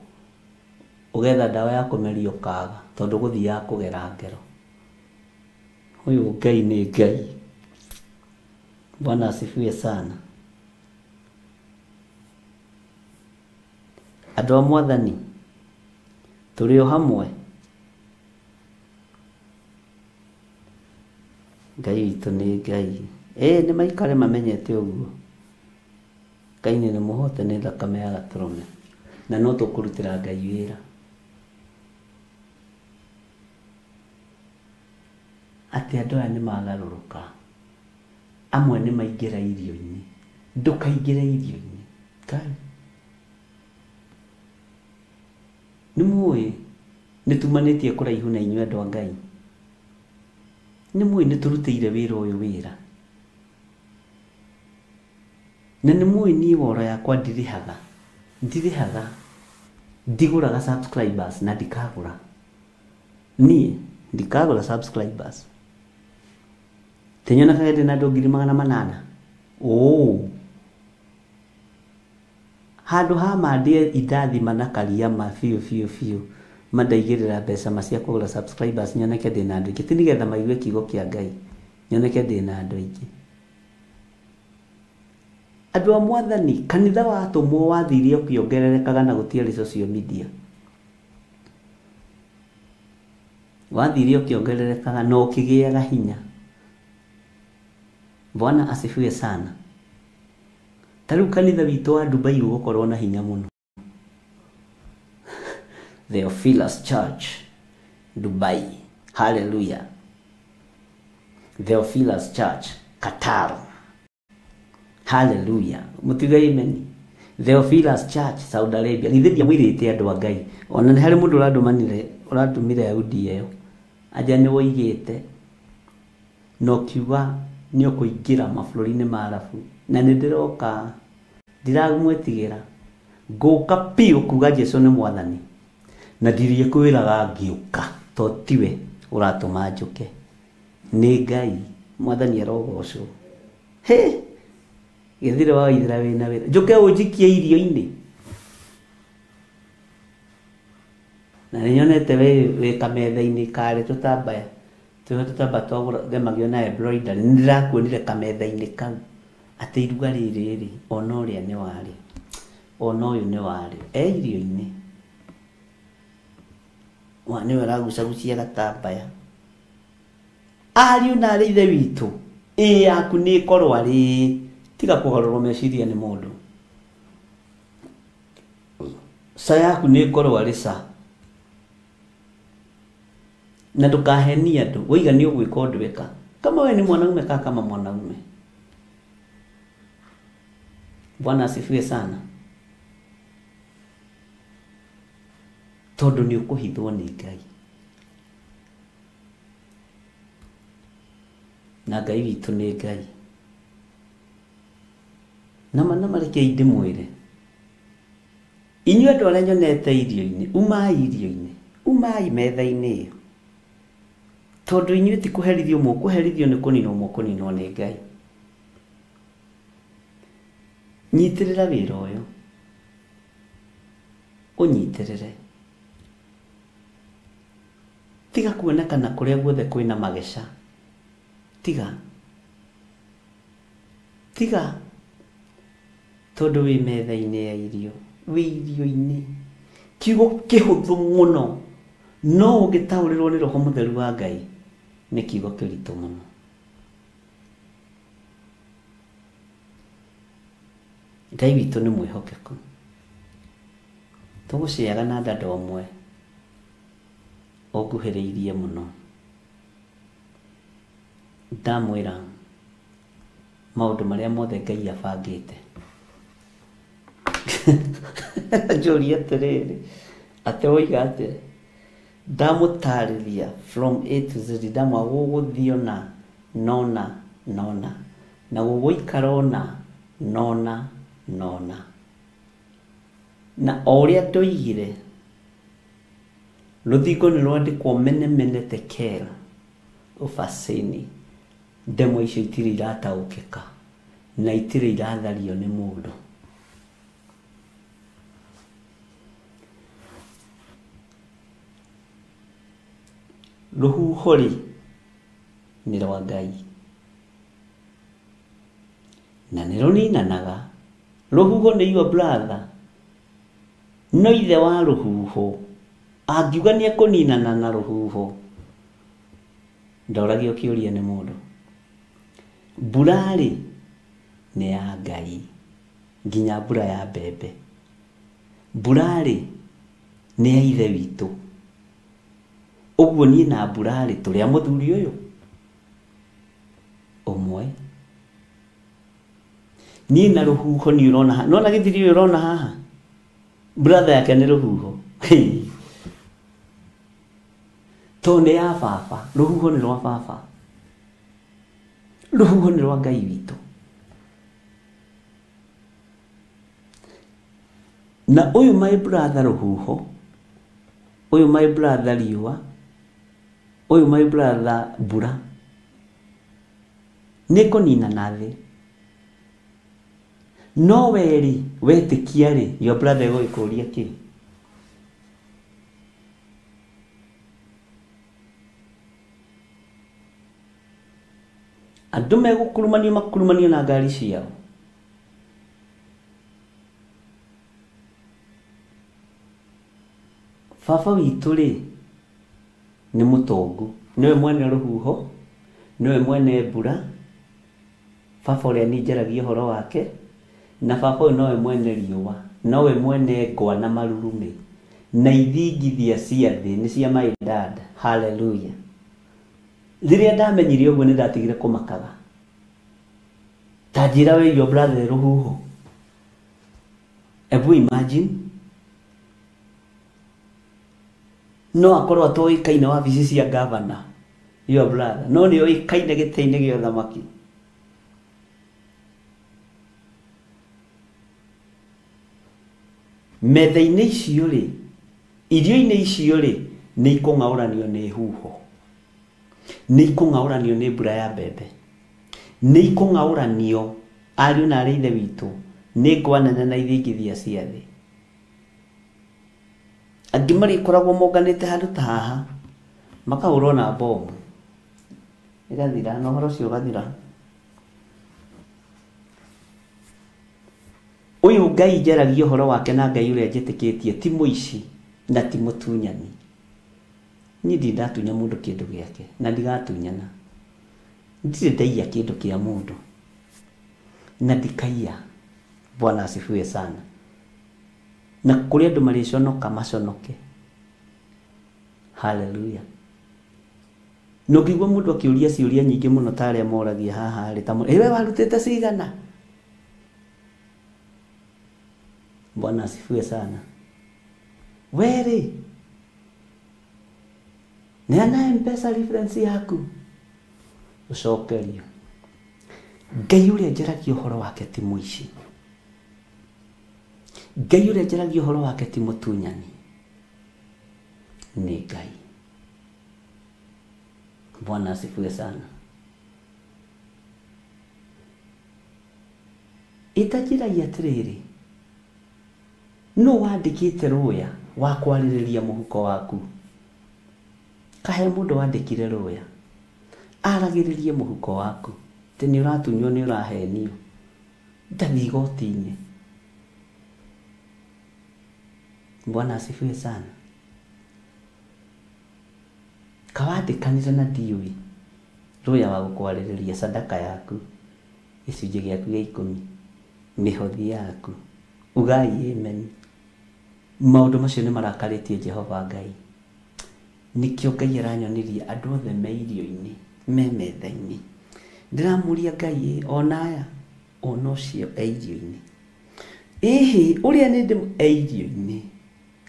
Ũgetha ndawa ya kũmeria ũkaga tondũ gũthiaga kũgera ngero. Ũyũ Ngai nĩ Ngai. Bwana asifiwe sana. Andũ a Mwathani tũrĩ o hamwe. Ngai witũ nĩ Ngai. Nĩ maikare mamenyete ũguo. Kaini nĩ mũhote nĩ thakame ya gatũrũme, na no tũkũrutĩra Ngai wĩra. Atĩ andũ aya nĩ magarũrũka, amwe nĩ maingĩra irio-inĩ. Ndũkaingĩre irio-inĩ. Ngai nĩ mũĩ nĩ tumanĩtie kũraihu na inyuĩ andũ a Ngai. Nĩ mũĩ nĩ tũrutĩire wĩra ũyũ wĩra, na nĩ mũĩ niĩ woro yakwa ndirĩhaga, ndigũraga subscribers na ndikagũra. Niĩ ndikagũra subscribers. Tinyonaga ndĩ na andũ 800,000. Oo, handũ ha mandĩe indathima na kariama biũ biũ biũ, mandaigĩrĩra mbeca ma cia kũgũra subscribers nyoneke ndĩ na andũ aingĩ, ti nĩgetha maigue kiugo kĩa Ngai, nyoneke ndĩ na andũ aingĩ. Andũ a Mwathani, kanitha wa atũmwo wathire ũkĩongererekaga na gũtiarĩ social media. Wathire ũkĩongererekaga na ũkĩgĩaga hinya. Bwana asifiwe sana. Ta rĩu kanitha witũ wa Dubai ũgũkorwo na hinya mũno. Theophilus Church, Dubai. Hallelujah. Theophilus Church, Qatar. Hallelujah. Mũtiga amen. Theophilus Church, Saudi Arabia. Githĩ ndiamwĩrĩte andũ a Ngai. Ona nĩ harĩ mũndũ ũrandũmanire, ũratũmire audio ĩyo. Anja nĩ woigĩte na ũkiuga nĩ ũkũingĩra mabũrũri-inĩ ma Arabu. Na nĩ ndĩroka, ndiramwĩtigĩra. Ngũka biũ kuga Jesu nĩ Mwathani. Na ndirie kwĩraga ngĩũka, to tiwe ũratũma njũke. Nĩ Ngai, Mwathani arogocwo. He! Gĩthire wa ithira wĩna wĩra. Njũke ũnjikie irio-inĩ. Na nĩ nyonete wĩ kametha-inĩ karĩ tũtambaya. Tũrĩa tũtamba twagemagio na embroidery. Nĩ ndĩrakuonire kametha-inĩ kau. Atĩ iruga rĩrĩ rĩ, ona ũrĩa nĩ warĩ. Ona ũyũ nĩ warĩ. E irio-inĩ. Wa nĩwe ũragucagucia gatambaya. Ariũ na arĩ ithe witũ, ĩ yaku nĩ ĩkorwo arĩ. Tiga kũgarũrwo meciria nĩ mũndũ. Ca yaku nĩ ĩkorwo arĩ ca. Na ndũkahenie andũ, waiga nĩ ũgwĩka ũndũ wĩka. Kama we ni mwanaume, kaa kama mwanaume. Bwana asifiwe sana. Tondũ nĩ ũkũhithwo nĩ Ngai. Na Ngai witũ nĩ Ngai. Nama rekei ndĩmwĩre, inyuĩ andũ arĩa nyonete irio-inĩ, umai irio-inĩ, umai metha-inĩ ĩyo. Tondũ inyuĩ ti kũherithio mũkũherithio, nĩ kũninwo mũkũninwo nĩ Ngai. Nyitĩrĩra wĩra ũyũ. Ũnyitĩrĩre. Tiga kuonekana kũrĩa guothe kwĩna mageca. Tiga. Tiga. Tondũ wĩ metha-inĩ ya irio, wĩ irio-inĩ. Kiugo kĩhũthũ mũno, no ũngĩtaũrĩrwo nĩ Roho Mũtheru wa Ngai, nĩ kiugo kĩritũ mũno. Ngai witũ nĩ mwĩhokeku. Tũgũciaga na dada ũmwe ũnguhĩrĩirie mũno. Ndamwĩra maũndũ marĩa mothe Ngai abangĩte. Njũria atĩrĩrĩ, atĩ woiga atĩa? Ndamũtarĩria from A to Z, ndamwĩra gũgũthiĩ ona nona nona, na gũgũikara ona nona nona. Na o ũrĩa ndoigire, rũthingo nĩ rwandĩkwo mene mene tekel ufasini. Ndemwa icio itirĩ irataũkĩka na itirĩ irathario nĩ mũndũ. Rũhuho rĩ nĩ rwa Ngai na nĩ rũninanaga. Rũhuho nĩ your brother, no ithe wa rũhuho angiuga nĩ ekũninana na rũhuho, ndoragio kĩũria nĩ mũndũ. Mbura rĩ nĩ ya Ngai, nginya mbura ya mbembe. Mbura rĩ nĩ ya ithe witũ. Ũguo niĩ na mbura rĩ tũrĩ a mũthuri ũyũ ũmwe. Niĩ na rũhuho nĩ ũrona haha, nĩwona gĩthiri ũyũ ũrona haha, brother yake nĩ rũhuho. Tondũ nĩ ya baba, rũhuho nĩ rwa baba, rũhuho nĩ rwa Ngai witũ. Na ũyũ my brother rũhuho, ũyũ my brother riũa, ũyũ my brother mbura, nĩ kũninana thĩ. No we rĩ, wetĩkia rĩ, your brother egũgĩkũria kĩ? Andũ megũkurumanio makurumanio na ngari ciao. Baba witũ rĩ nĩ mũtongu, nĩwe mwene rũhuho, nĩwe mwene mbura. Baba ũrĩa niĩ njaragia ũhoro wake, na baba ũyũ nowe mwene riũa, nowe mwene ngwa na marurumĩ, na ithingithia cia thĩ nĩ cia my dad. Hallelujah. Rĩrĩa ndamenyire ũguo nĩ ndatigire kũmakaga. Ta njĩra we your brother rũhuho. Ebu imagine no akorwo atoĩkaine wabici cia governor, your brother, no nĩ oĩkaine gĩtĩ-inĩ gĩa ũthamaki. Metha-inĩ icio rĩ, irio-inĩ icio rĩ, nĩ ikũng'aũranio nĩ huho, nĩ ikũng'aũranio nĩ mbura ya mbembe, nĩ ikũng'aũranio ariũ na arĩ ithe witũ nĩ ngwa nene na ithingithia cia thĩ. Angĩ marĩkoragwo monganĩte handũ ta haha, makahũrwo na bomu, ĩgathira, na ũhoro ũcio ũgathira. Ũyũ Ngai njaragia ũhoro wake na Ngai ũrĩa njĩtĩkĩtie ti mũici na ti mũtunyani. Niĩ ndirĩ ndatunya mũndũ kĩndũ gĩake na ndigatunyana. Ndirĩ ndaiya kĩndũ kĩa mũndũ na ndikaiya. Bwana asifiwe sana. Na kũrĩ andũ marĩconoka maconoke. Hallelujah. Na ũngĩigua mũndũ akĩũria ciũria nyingĩ mũno ta arĩa moragia haha rĩ, ta we warutĩte cigana? Bwana asifiwe sana. We rĩ, neana M-Pesa reference yaku ũcokerio. Ngai ũrĩa njaragia ũhoro wake ti mũici. Ngai ũrĩa njaragia ũhoro wake ti mũtunyani. Nĩ Ngai. Bwana asifiwe sana. Ĩtanjĩragia atĩrĩrĩ, No wandĩkĩte rũya wa kwarĩrĩria mũhuko waku. Kahe mũndũ wandĩkire rũya aragĩrĩrie mũhuko waku atĩ nĩ ũratunywo nĩ ũrahenio ndathiĩ igoti-inĩ. Bwana asifiwe sana. Kawandĩkanire na ndiũĩ rũya wa gũkwarĩrĩria sadaka yaku, gĩcunjĩ gĩaku gĩa 10, mĩhothi yaku, ugai amen. Maũndũ macio nĩ marakarĩtie Jehova Ngai. Nĩkĩo Ngai aranyonirie andũ othe me irio-inĩ, me metha-inĩ. Ndĩramũria Ngai ona aya, ona ũcio e irio-inĩ. Ĩhĩ, ũrĩa nĩ ndĩ e irio-inĩ.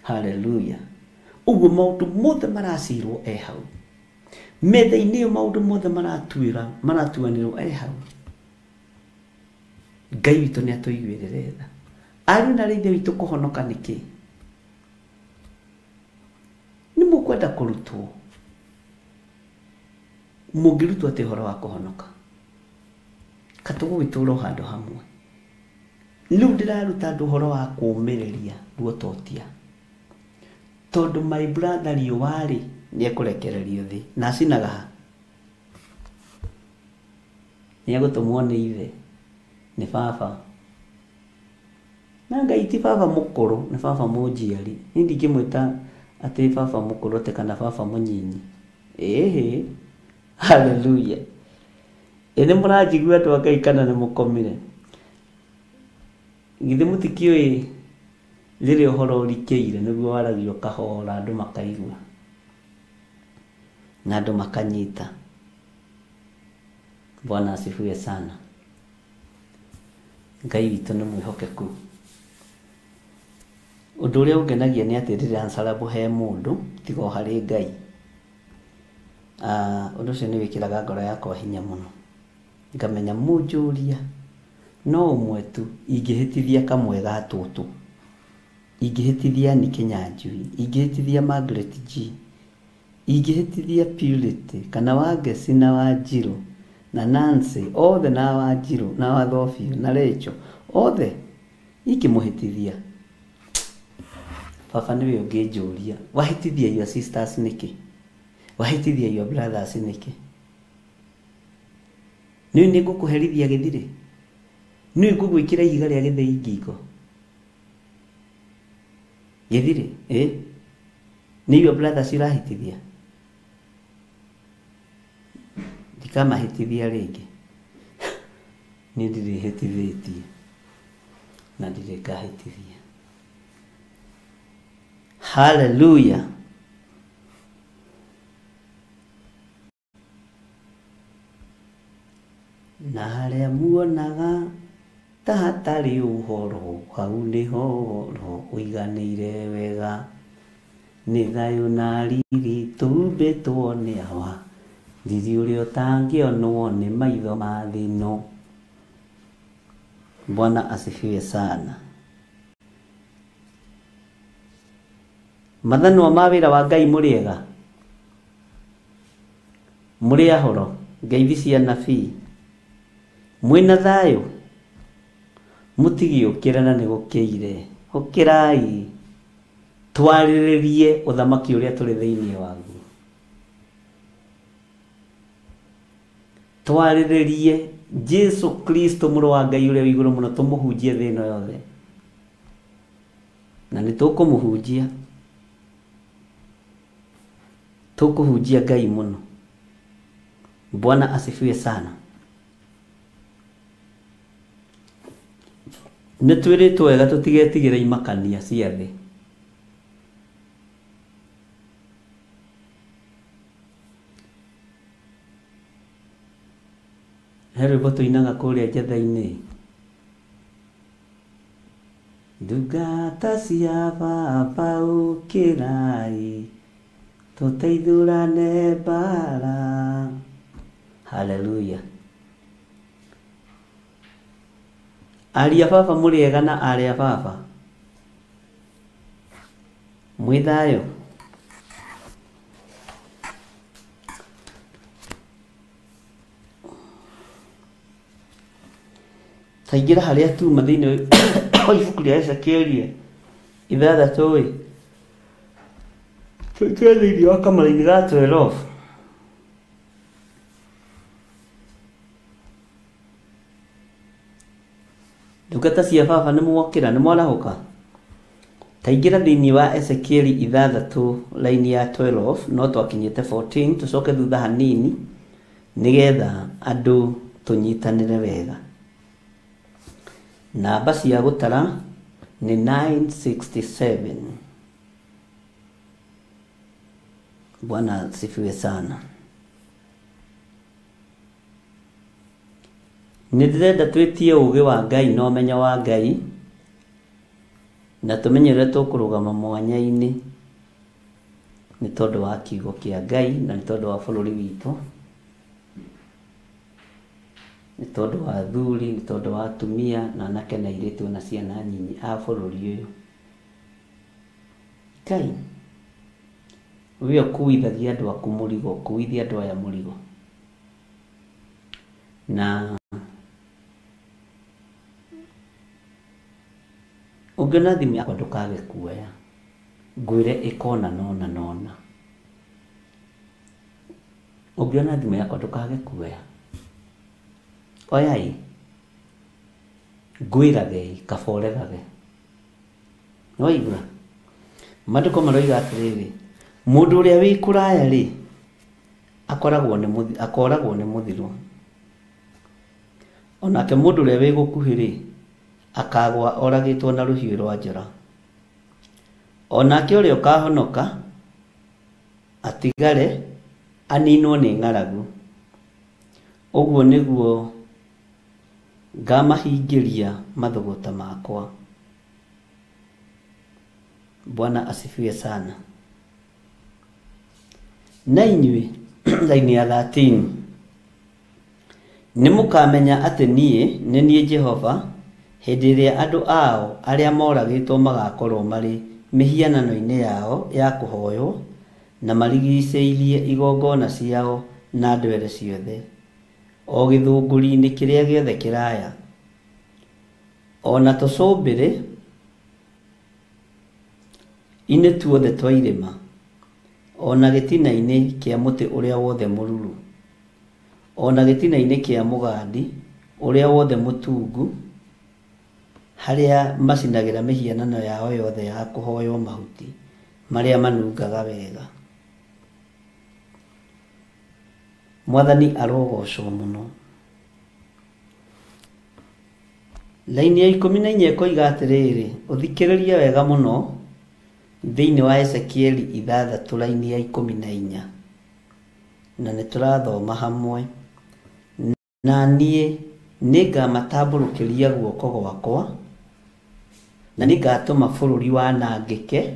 Hallelujah. Ũguo maũndũ mothe maracirwo e hau. Metha-inĩ ĩyo maũndũ mothe maratuanĩrwo e hau. Ngai witũ nĩ atũiguĩrĩre tha. Ariũ na ithe witũ kũhonoka nĩkĩ? Nĩ mũkwenda kũrutwo. Mũngĩrutwo atĩ ũhoro wa kũhonoka. Katũgũgĩtũra o handũ hamwe. Rĩu ndĩraruta andũ ũhoro wa kũũmĩrĩria ruototia. Tondũ my brother riũa-rĩ nĩ ekũrekererio thĩ na acinaga ha? Nĩ egũtũmwo nĩ ithe, nĩ baba. Na Ngai ti baba mũkũrũ, nĩ baba mũnjiari. Niĩ ndingĩmwĩta atĩ baba mũkũrũ atĩ kana baba mũnyinyi. Ĩhĩ, hallelujah. Ĩ nĩ mũranjigua andũ a Ngai kana nĩ mũkomire? Githĩ mũtikĩũĩ rĩrĩa ũhoro ũrikĩire nĩguo waragio kahora andũ makaigua na andũ makanyita. Bwana asifiwe sana. Ngai witũ nĩ mwĩhokeku. Ũndũ ũrĩa ũngenagia nĩ atĩ rĩrĩa answerable he mũndũ tiga o harĩ Ngai. Ũndũ ũcio nĩ wĩkĩraga ngoro yakwa hinya mũno. Ngamenya mũnjũria no ũmwe tu ingĩhĩtithia kamwe ga tũtũ, ingĩhĩtithia Ann Kinyanjui, ingĩhĩtithia Margaret G, ingĩhĩtithia Purity kana Wangeci na Wanjirũ na Nancy othe na Wanjirũ na Wathobio na Rachel othe ingĩmũhĩtithia. Baba nĩwe ũngĩnjũria wahĩtithia your sisters nĩkĩ? Wahĩtithia your brothers nĩkĩ? Nĩũĩ nĩ ngũkũherithia gĩthirĩ? Nĩũĩ ngũgwĩkĩra ihiga rĩa gĩthĩi ngingo? Gĩthirĩ, ĩ? Nĩ your brothers ũrahĩtithia? Ndikamahĩtithia rĩngĩ. Niĩ ndirĩ hĩtithĩtie na ndirĩ ngahĩtithia. Hallelujah. Na harĩa muonaga ta hatarĩ ũhoro, hau nĩho ũhoro ũiganĩire wega. Nĩ thayũ na riri tũhumbĩtwo nĩ awa, riri ũrĩa ũtangĩonwo nĩ maitho ma thĩ ĩno. Bwana asifiwe sana. Mathanwa ma wĩra wa Ngai mũrĩega? Mũrĩ ahoro, ngeithi cia nabii. Mwĩna thayũ? Mũtigĩũkĩra na nĩ gũkĩire. Ũkĩrai twarĩrĩrie ũthamaki ũrĩa tũrĩ thĩinĩ waguo. Twarĩrĩrie Jesu Kristo mũrũ wa Ngai ũrĩa wĩ igũrũ mũno, tũmũhunjie thĩ ĩno yothe. Na nĩ tũkũmũhunjia. Tũkũhunjia Ngai mũno. Bwana asifiwe sana. Nĩ twĩrĩtwo wega tũtigetigĩre imakania cia thĩ. He rwĩmbo tũinaga kũrĩa njetha-inĩ. Ndungata cia baba ũkĩrai, tũteithũrane mbara. Hallelujah. Aria baba mũrĩega na arĩ a baba mwĩ thayũ? Taingĩra harĩa tuma thĩinĩ wa ibuku rĩa Ezekieli. Ithathatũ ĩ tũingĩre thĩinĩ wa kamaraini ga 12. Ndungata cia baba nĩ mwokĩra, nĩ mwarahũka. Taingĩra thĩinĩ wa Ezekieli 6 laini ya 12, no twakinyĩte 14, tũcoke thutha hanini nĩgetha andũ tũnyitanĩre wega. Namba cia gũtara nĩ 967. Bwana asifiwe sana. Nĩ ndĩrenda twĩtie ũũgĩ wa Ngai na ũmenyo wa Ngai, na tũmenye ũrĩa tũkũrũgama mwanya-inĩ nĩ tondũ wa kiugo kĩa Ngai na nĩ tondũ wa bũrũri witũ, nĩ tondũ wa athuri, nĩ tondũ wa atumia na anake na airĩtu na ciana nyinyi a bũrũri ũyũ. Ngai, we ũkuithagia andũ aku mũrigo, ũkuithia andũ aya mũrigo. Na ũngĩona thimũ yakwa ndũkage kuoya, ngwĩre ĩkona nona nona. Ũngĩona thimũ yakwa ndũkage kuoya, oyai ngwĩrage kaboregage. Nĩwaigua? Maandĩko maroiga atĩrĩrĩ, mũndũ ũrĩa wĩ kũraya rĩ, akoragwo nĩ mũthiro. Onake mũndũ ũrĩa wĩ gũkuhĩ rĩ, akagwa oragĩtwo na rũhiũ rwa njora. Onake ũrĩa ũkahonoka atigare aninwo nĩ ng'aragu. Ũguo nĩguo ngamahingĩria mathũgũta makwa. Bwana asifiwe sana. Na inyuĩ laini ya 13, nĩ mũkamenya atĩ niĩ nĩ niĩ Jehova hĩndĩ ĩrĩa andũ ao arĩa moragĩtwo magakorwo marĩ mĩhianano-inĩ yao ya kũhoywo na marigicĩirie igongona ciao na ndwere ciothe, o gĩthũngũri-inĩ kĩrĩa gĩothe kĩraya, o na tũcũmbĩrĩ inĩ tuothe twa irĩma, o na gĩtina-inĩ kĩa mũtĩ ũrĩa wothe mũruru, o na gĩtina-inĩ kĩa mũgandi ũrĩa wothe mũtungu, harĩa macinagĩra mĩhianano yao yothe ya kũhoywo mahuti marĩa manungaga wega. Mwathani arogocwo mũno. Laini ya 14 ĩkoiga atĩrĩrĩ, ũthikĩrĩrie wega mũno thĩinĩ wa Ezekieli 6 laini ya 14, na nĩ tũrathoma hamwe. Na niĩ nĩngamatambũrũkĩria guoko gwakwa, na nĩngatũma bũrũri wanangĩke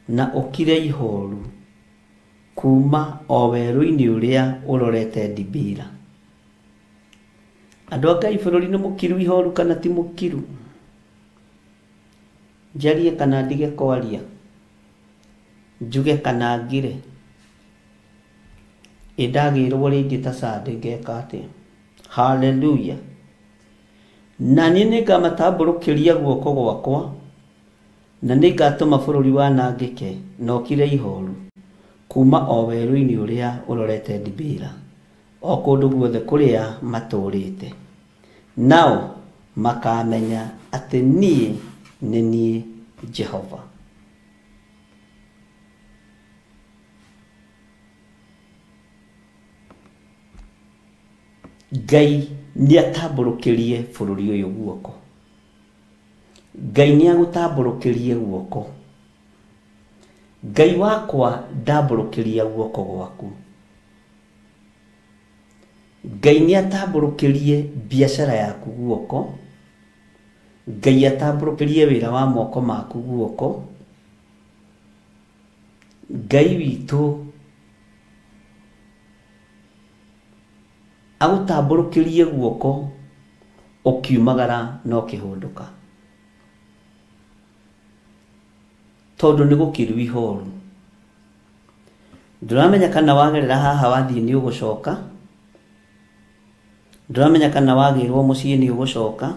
na ũkire ihoru kuma o werũ-inĩ ũrĩa ũrorete Dibira. Andũ a Ngai, bũrũri nĩ mũkiru ihoru kana ti mũkiru? Njarie kana ndige kwaria? Njuge kana ngire? Ĩ ndagĩrwo rĩngĩ ta Sunday ngeka atĩa? Hallelujah. Na niĩ nĩngamatambũrũkĩria guoko gwakwa, na nĩngatũma bũrũri wanangĩke na ũkire ihoru kuma o werũ-inĩ ũrĩa ũrorete Dibira, o kũndũ guothe kũrĩa matũũrĩte. Nao makamenya atĩ niĩ nĩ niĩ Jehova. Ngai nĩ atambũrũkĩrie bũrũri ũyũ guoko. Ngai nĩ agũtambũrũkĩrie guoko. Ngai wakwa ndambũrũkĩria guoko gwaku. Ngai nĩ atambũrũkĩrie biacara yaku guoko. Ngai atambũrũkĩrie wĩra wa moko maku guoko. Ngai witũ agũtambũrũkĩrie guoko ũkiumagara na ũkĩhũndũka, tondũ nĩ gũkiru ihoru. Ndũramenya kana wagerera haha wathiĩ nĩ ũgũcoka, ndũramenya kana wagĩrwo mũciĩ nĩ ũgũcoka,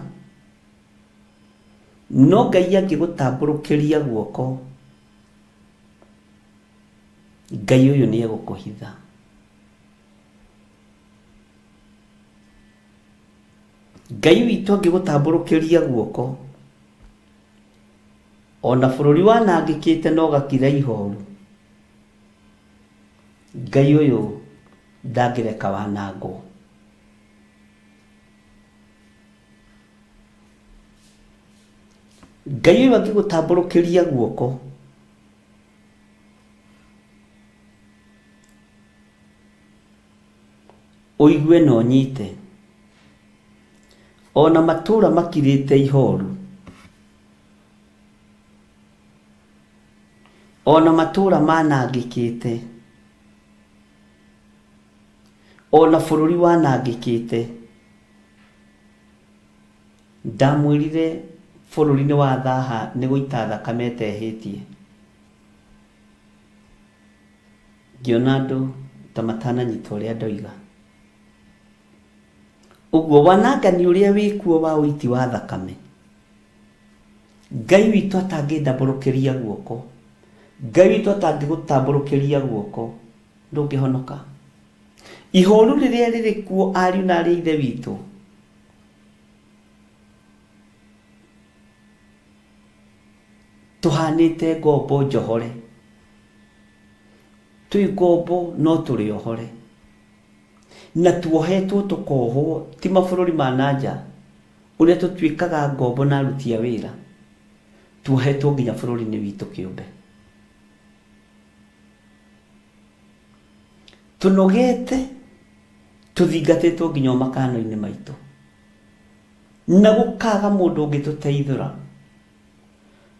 No Ngai angĩgũtambũrũkĩria guoko, Ngai ũyũ nĩ egũkũhitha. Ngai witũ angĩgũtambũrũkĩria guoko, ona bũrũri wanangĩkĩte no gakira ihoru, Ngai ũyũ ndangĩreka wanangwo. Ngai ũyũ angĩgũtambũrũkĩria guoko, ũigue na ũnyite, ona matũra makirĩte ihoru, ona matũra manangĩkĩte, ona bũrũri wanangĩkĩte. Ndamwĩrire bũrũri nĩ wathaha nĩ gũita thakame ĩtehĩtie. Ngĩona andũ ta matananyita ũrĩa ndoiga. Ũguo wanangani ũrĩa wĩkuo wa ũiti wa thakame, Ngai witũ atangĩndambũrũkĩria guoko, Ngai witũ atangĩgũtambũrũkĩria guoko, ndũngĩhonoka. Ihoru rĩrĩa rĩrĩ kuo ariũ na arĩ ithe witũ, tũhanĩte ngombo njohore, twĩ ngombo no tũrĩ ohore, na tuohetwo tũkohwo ti mabũrũri ma nanja ũrĩa tũtuĩkaga ngombo na aruti a wĩra, tuohetwo nginya bũrũri-inĩ witũ kĩũmbe. Tũnogete, tũthingatĩtwo nginya makano-inĩ maitũ, na gũkaga mũndũ ũngĩtũteithũra.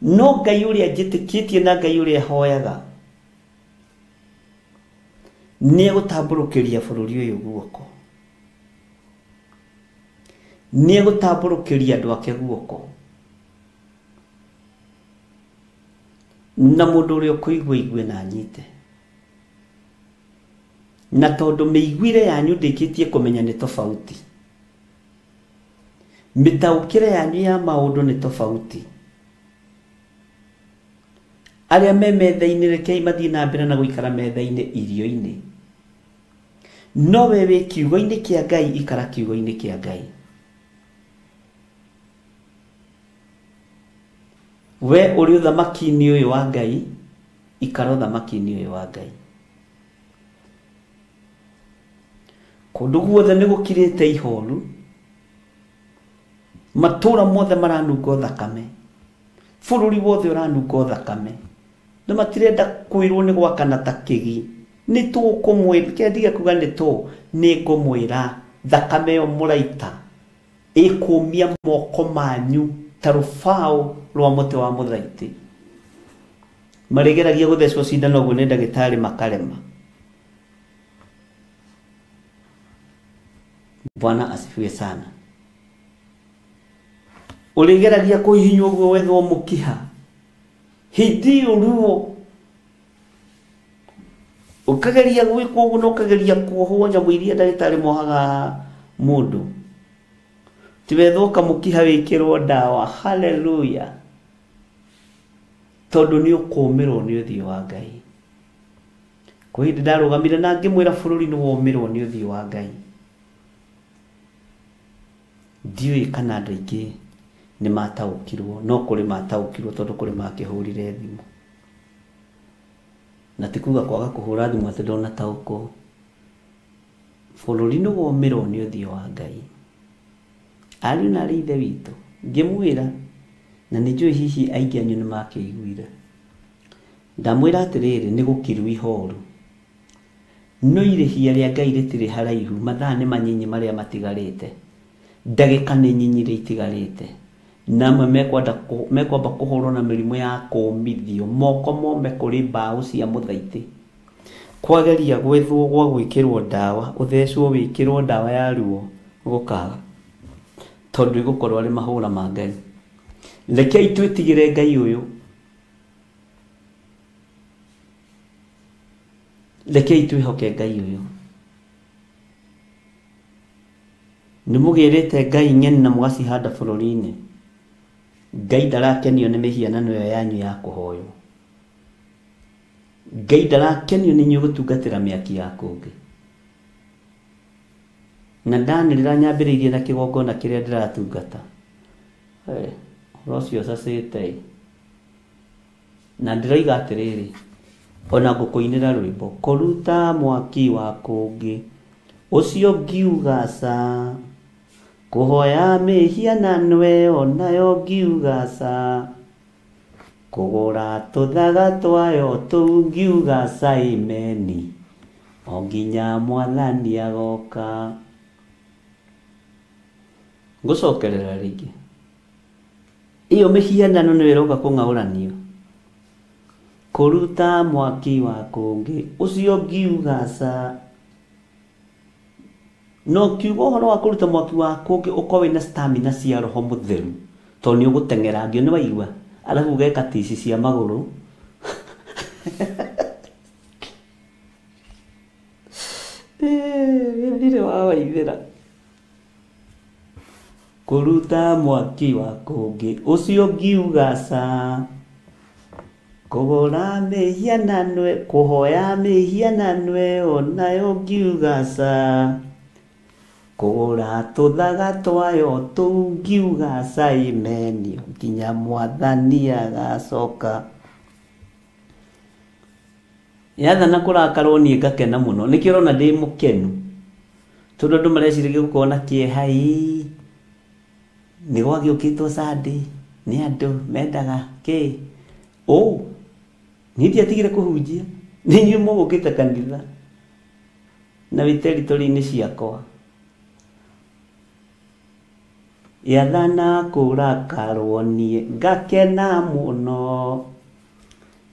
No Ngai ũrĩa njĩtĩkĩtie na Ngai ũrĩa hoyaga nĩ egũtambũrũkĩria bũrũri ũyũ guoko, nĩ egũtambũrũkĩria andũ ake guoko, na mũndũ ũrĩa ũkũigua igue na anyite. Na tondũ mĩiguĩre yanyu ndĩkĩtie kũmenya nĩ tofauti, mĩtaũkĩre yanyu ya maũndũ nĩ tofauti, arĩa me metha-inĩ rekei mathiĩ na mbere na gũikara metha-inĩ irio-inĩ, no we wĩ kiugo-inĩ kĩa Ngai, ikara kiugo-inĩ kĩa Ngai. We ũrĩ ũthamaki-inĩ ũyũ wa Ngai, ikara ũthamaki-inĩ ũyũ wa Ngai. Kũndũ guothe nĩ gũkirĩte ihoru, matũra mothe maranungo thakame, bũrũri wothe ũranungo thakame, na matirenda kwĩrwo nĩ gwakana ta kĩgi. Nĩ tũkũmwĩra, kĩendige kuga nĩ tũ, nĩ ngũmwĩra thakame ĩyo mũraita ĩkũmia moko manyu ta rũbaũ rwa mũtĩ wa mũthaitĩ. Marĩgeragia gũthecwo cindano ũguo nĩ ndagĩtarĩ makarema. Bwana asifiwe sana. Ũrĩgeragia kũhihinywo ũguo wethwo mũkiha, hĩndĩ ĩyo ruo ũkageria gwĩkwo ũguo na ũkageria kuohwo nyamũ iria ndagĩtarĩ mohaga mũndũ, ti wethwo kamũkiha wĩkĩrwo ndawa. Haleluya! Tondũ nĩ ũkũmĩrwo nĩ ũthiũ wa Ngai. Kwĩ hĩndĩ ndarũgamire na ngĩmwĩra bũrũri nĩ womĩrwo nĩ ũthiũ wa Ngai. Ndiũĩ kana andũ aingĩ nĩ mataũkirwo, no kũrĩ mataũkirwo tondũ kũrĩ makĩhũrire thimũ. Na ti kuga kwaga kũhũra thimũ atĩ ndonataũkwo. Bũrũri nĩ womĩrwo nĩ ũthiũ wa Ngai. Ariũ na arĩ ithe witũ, ngĩmwĩra, na nĩ njũĩ hihi aingĩ anyu nĩ makĩiguire. Ndamwĩra atĩrĩrĩ, nĩ gũkiru ihoru, no irĩhia rĩa Ngai rĩtirĩ haraihu, mathaa nĩ manyinyi marĩa matigarĩte, ndagĩka nĩ nyinyi iria itigarĩte, na amwe mekwamba kũhũrwo na mĩrimũ ya kũũmithio, moko mome kũrĩ mbaũ cia mũthaitĩ. Kwageria gwethwo gwa gwĩkĩrwo ndawa, ũthecwo wĩkĩrwo ndawa ya ruo gũkaga, tondũ ĩgũkorwo arĩ mahũra ma Ngai. Rekei twĩtigĩre Ngai ũyũ, rekei twĩhoke Ngai ũyũ. Nĩ mũgĩrĩte Ngai ng'eni na mũgacihanda bũrũri-inĩ. Ngai ndarakenio nĩ mĩhianano ĩyo yanyu ya kũhoywo. Ngai ndarakenio nĩ inyuĩ gũtungatĩra mĩaki ya kũngĩ. Na ndanĩrĩra nyambĩrĩirie na kĩgongona kĩrĩa ndĩratungata. Ũhoro ũcio ũcacĩte. Na ndĩroiga atĩrĩrĩ, ona ngũkũinĩra rwĩmbo, kũruta mwaki wa kũngĩ ũcio ngiuga ca, kũhoya mĩhianano ĩyo nayo ngiuga ca, kũgũra tũthaga twayo tũu ngiuga ca imeni, o nginya mwathani agoka. Ngũcokerera rĩngĩ, ĩyo mĩhianano nĩyo ĩroka kũng'aũranio. Kũruta mwaki wa kũngĩ ũcio ngiuga ca. No kiugo ũhoro wa kũruta mwaki wa kũngĩ ũkorwo wĩna stamina cia roho mũtheru, tondũ nĩ ũgũteng'era ngio nĩ waigua, arabu ũgeka tici cia magũrũ. Gĩthirĩ wa waithĩra. Kũruta mwaki wa kũngĩ ũcio ngiuga ca, kũgũra mĩhianano, kũhoya mĩhianano ĩyo nayo ngiuga ca, kũgũra tũthaga twayo tũu ngiuga ca imenio nginya mwathani agacoka. Yathana kũrakarwo niĩ ngakena mũno, nĩkĩo ũrona ndĩ mũkenu, tondũ andũ mareciragia gũkorwo na kĩeha ĩ nĩ gwagĩũkĩtwo Sunday nĩ andũ mendaga kĩ ũ niĩ ndiatigire kũhunjia, nĩ inyuĩ mũgũkĩte kanitha na wĩ territory-inĩ ciakwa. Yathana kũrakarwo niĩ ngakena mũno,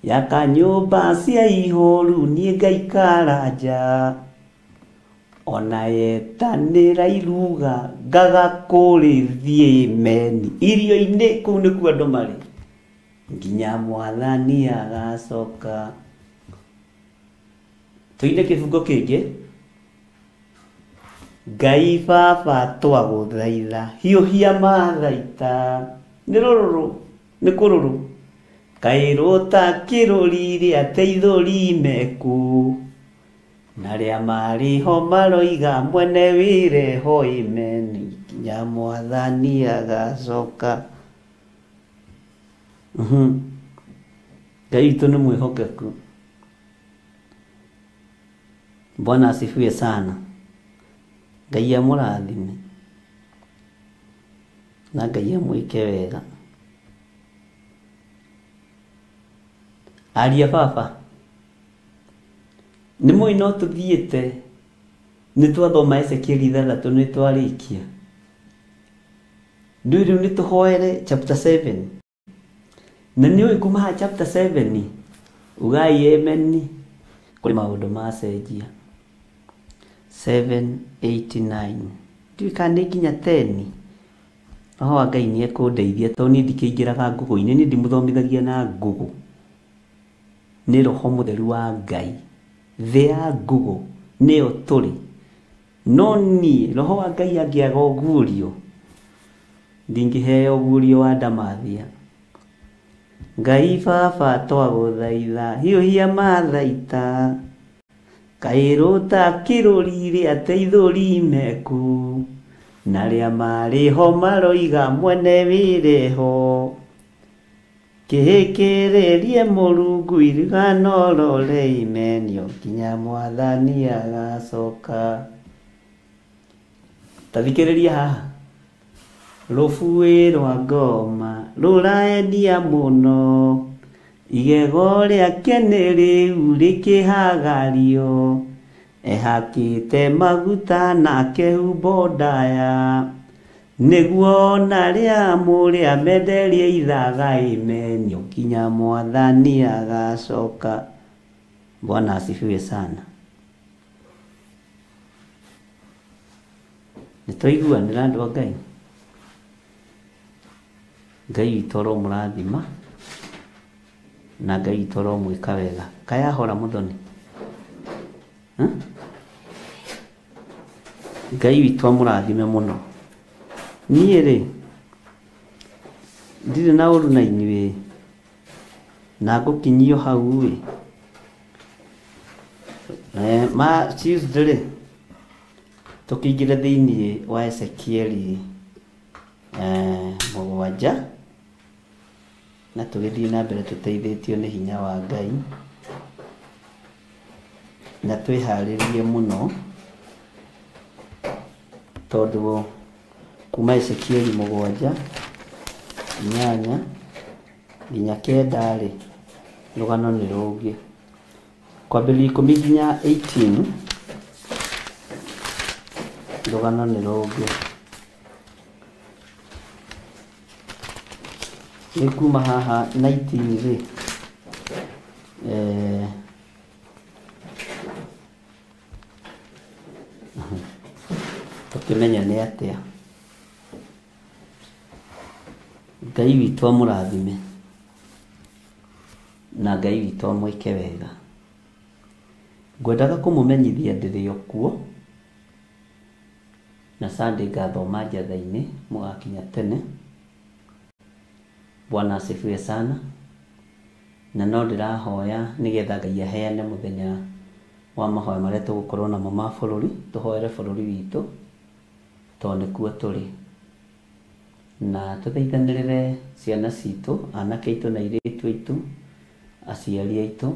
yaka nyũmba cia ihoru niĩ ngaikara nja, ona yetanĩra iruga ngaga kũrĩthiĩ meni irio-inĩ kũu nĩkuo andũ marĩ nginya mwathani agacoka. Tũine kĩbungo kĩngĩ. Ngai baba twagũthaitha hiũhia mathaita, nĩ rũrũrũ nĩ kũrũrũ, kaĩ rũta kĩrũri rĩa teithũri meku, na rĩa marĩ ho maroiga mwene wĩre ho imeni nginya mwathani agacoka. Ngai witũ nĩ mwĩhokeku. Bwana asifiwe sana. Ngai amũrathime na Ngai amwĩke wega. Aria baba, nĩ mũĩ no tũthiĩte nĩ twathoma Ezekieli 6 nĩ twarĩkia. Ndũĩ rĩu nĩ tũhoere chapter 7. Na nĩ ũĩ kuma haha chapter 7 ugai emeni kũrĩ maũndũ macenjia. 7, 8, 9 ndiũĩ kana nĩ nginya 10. Roho wa Ngai nĩ ekũndeithia tondũ niĩ ndikĩingĩraga ngũgũ-inĩ, niĩ ndimũthomithagia na ngũgũ. Nĩ roho mũtheru wa Ngai. Thĩ ya ngũgũ nĩyo tũrĩ. No niĩ roho wa Ngai angĩaga ũguũrio, ndingĩheo ũguũrio wa ndamathia. Ngai baba twagũthaitha hiũhia mathaita, kaĩ rũta kĩrũri rĩa teithũri meku, na rĩa marĩ ho maroiga mwene wĩre ho, kĩhĩkĩrĩrie Mũrungu irigano rore imenio nginya mwathani agacoka. Ta thikĩrĩria haha. Rũbuĩ rwa ngoma rũraendia mũno, igego rĩake nĩ rĩu rĩkĩhagario, ehakĩte maguta na akehumba ndaya, nĩguo ona rĩa mũrĩa menderie ithaga imenio nginya mwathani agacoka. Bwana asifiwe sana. Nĩ twaiguanĩra andũ a Ngai. Ngai witũ aromũrathima na Ngai witũ aromwĩka wega. Kayahora mũthoni. Ngai witũ amũrathime mũno. Niĩ rĩ Ndirĩ na ũru na inyuĩ na ngũkinyio hau ĩ. Ma Tuesday rĩ tũkĩingĩre thĩinĩ wa Ezekieli 7 na tũgĩthiĩ na mbere tũteithĩtio nĩ hinya wa Ngai na twĩharĩrie mũno tondũ kuma Ezekieli 7 8 nginya 9 rĩ rũgano nĩ rũngĩ. Kwambĩrĩria 10 nginya 18 rũgano nĩ rũngĩ. Nĩ kuma haha 19 rĩ tũkĩmenya nĩ atĩa. Ngai witũ amũrathime na Ngai witũ amwĩke wega. Ngwendaga kũmũmenyithia ndĩrĩ o kuo na Sunday ngathoma njatha-inĩ mũgakinya tene. Bwana asifiwe sana. Na no ndĩrahoya nĩgetha Ngai aheane mũthenya wa mahoya marĩa tũgũkorwo namo ma bũrũri, tũhoere bũrũri witũ tondũ nĩkuo tũrĩ. Na tũthaithanĩrĩre ciana citũ, anake aitũ na airĩtu aitũ, aciari aitũ,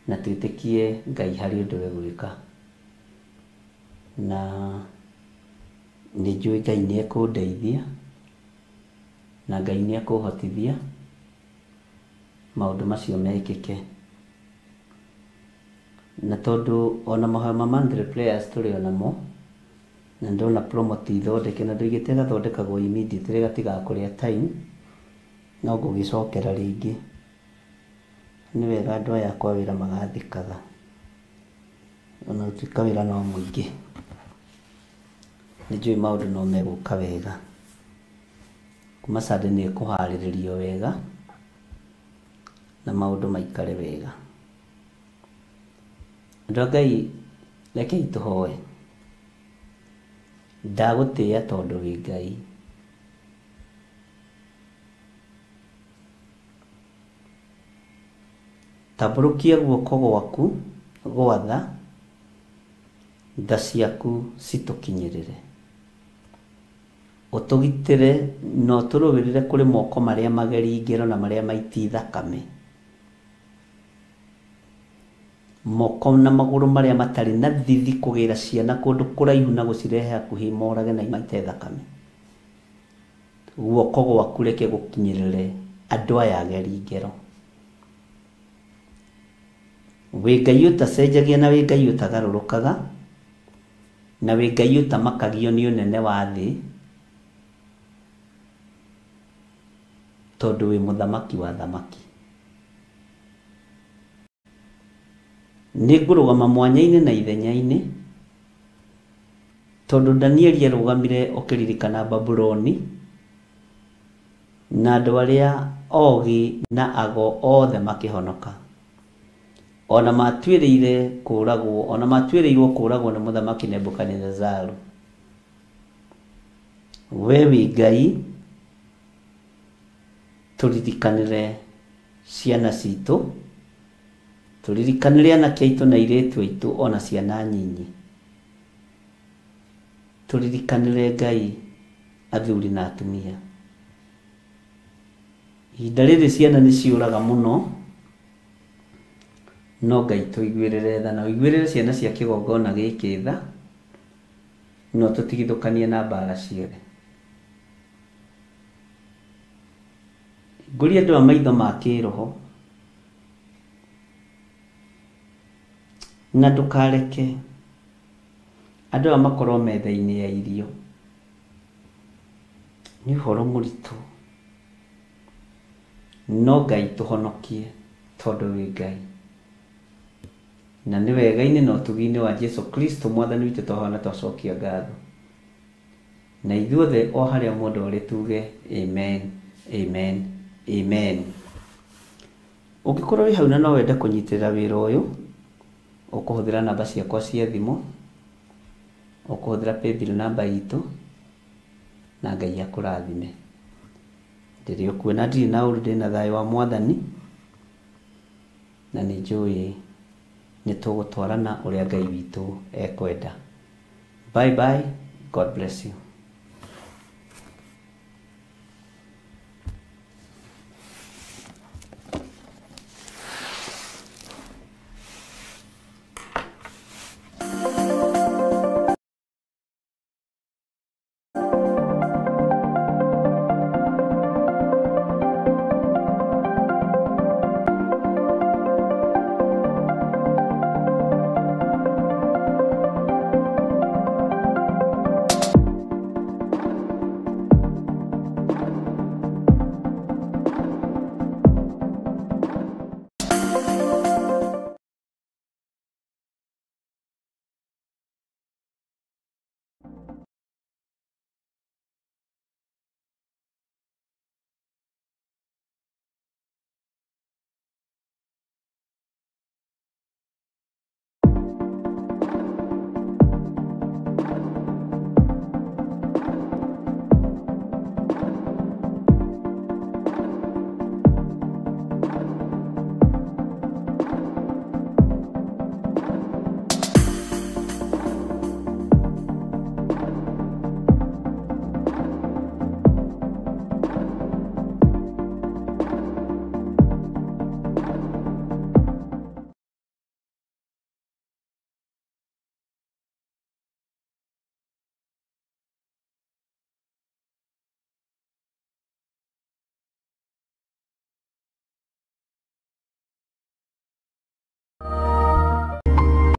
na twĩtĩkie Ngai harĩ ũndũ egwĩka. Na nĩ njũĩ Ngai nĩ ekũndeithia na Ngai nĩ ekũhotithia maũndũ macio mekĩke. Na tondũ ona mahoya ma monthly prayers tũrĩ onamo, na ndona promo ti thondeke na ndoigĩte gathondekagwo immediately gatigaga kũrĩa time, no ngũgĩcokera rĩngĩ. Nĩ wega andũ aya akwa wĩra magathĩkaga ona gũtuĩka wĩra no mũingĩ. Nĩ njũĩ maũndũ no megũka wega. Kuma Sunday nĩ ĩkũharĩrĩrio wega na maũndũ maikare wega. Andũ a Ngai rekei tũhoe. Ndagũtĩĩa tondũ wĩ Ngai. Tambũrũkia guoko gwaku gwa tha, tha ciaku citũkinyĩrĩre. Ũtũgitĩre na ũtũrũĩrĩre kũrĩ moko marĩa mageri ngero na marĩa maiti thakame. Moko na magũrũ marĩa matarĩ na thithi kũgĩra ciana kũndũ kũraihu na gũcirehe hakuhĩ morage na imaite thakame. Guoko gwaku reke gũkinyĩrĩre andũ aya ageri ngero. Wĩ Ngai ũtacenjagia na wĩ Ngai ũtagarũrũkaga na wĩ Ngai ũtamakagio nĩ ũnene wa thĩ tondũ wĩ mũthamaki wa thamaki. Nĩ ngũrũgama mwanya-inĩ na ithenya-inĩ tondũ Danieli arũgamire ũkĩririkana Babuloni na andũ arĩa ogĩ na ago othe makĩhonoka. Ona matuĩrĩire kũragwo, ona matuĩrĩirwo kũragwo nĩ mũthamaki Nebukadinezaru. We wĩ Ngai tũririkanĩre ciana citũ, tũririkanĩre anake aitũ na airĩtu aitũ ona ciana nyinyi. Tũririkanĩre Ngai athuri na atumia. Ihinda rĩrĩ ciana nĩ ciũraga mũno, no Ngai tũiguĩrĩre tha na ũiguĩrĩre ciana cia kĩgongona gĩkĩ tha, no tũtigithũkanie na mbara ciothe. Ngũria andũ a maitho ma kĩroho na ndũkareke andũ aya makorwo metha-inĩ ya irio. Nĩ ũhoro mũritũ, no Ngai tũhonokie tondũ wĩ Ngai. Na nĩ wega-inĩ na ũtugi-inĩ wa Jesu Kristo mwathani witũ twahoya na twacokia ngatho. Na ithuothe o harĩa mũndũ arĩ tuge amen, amen, amen. Ũngĩkorwo wĩ hau na no wende kũnyitĩrĩra wĩra ũyũ, ũkũhũthĩra namba ciakwa cia thimũ, ũkũhũthĩra paybill namba itũ, na Ngai akũrathime. Ndĩrĩ o kuo na ndirĩ na ũru, ndĩ na thayũ wa Mwathani, na nĩ njũĩ nĩ tũgũtwarana ũrĩa Ngai witũ ekwenda. Bye bye, God bless you.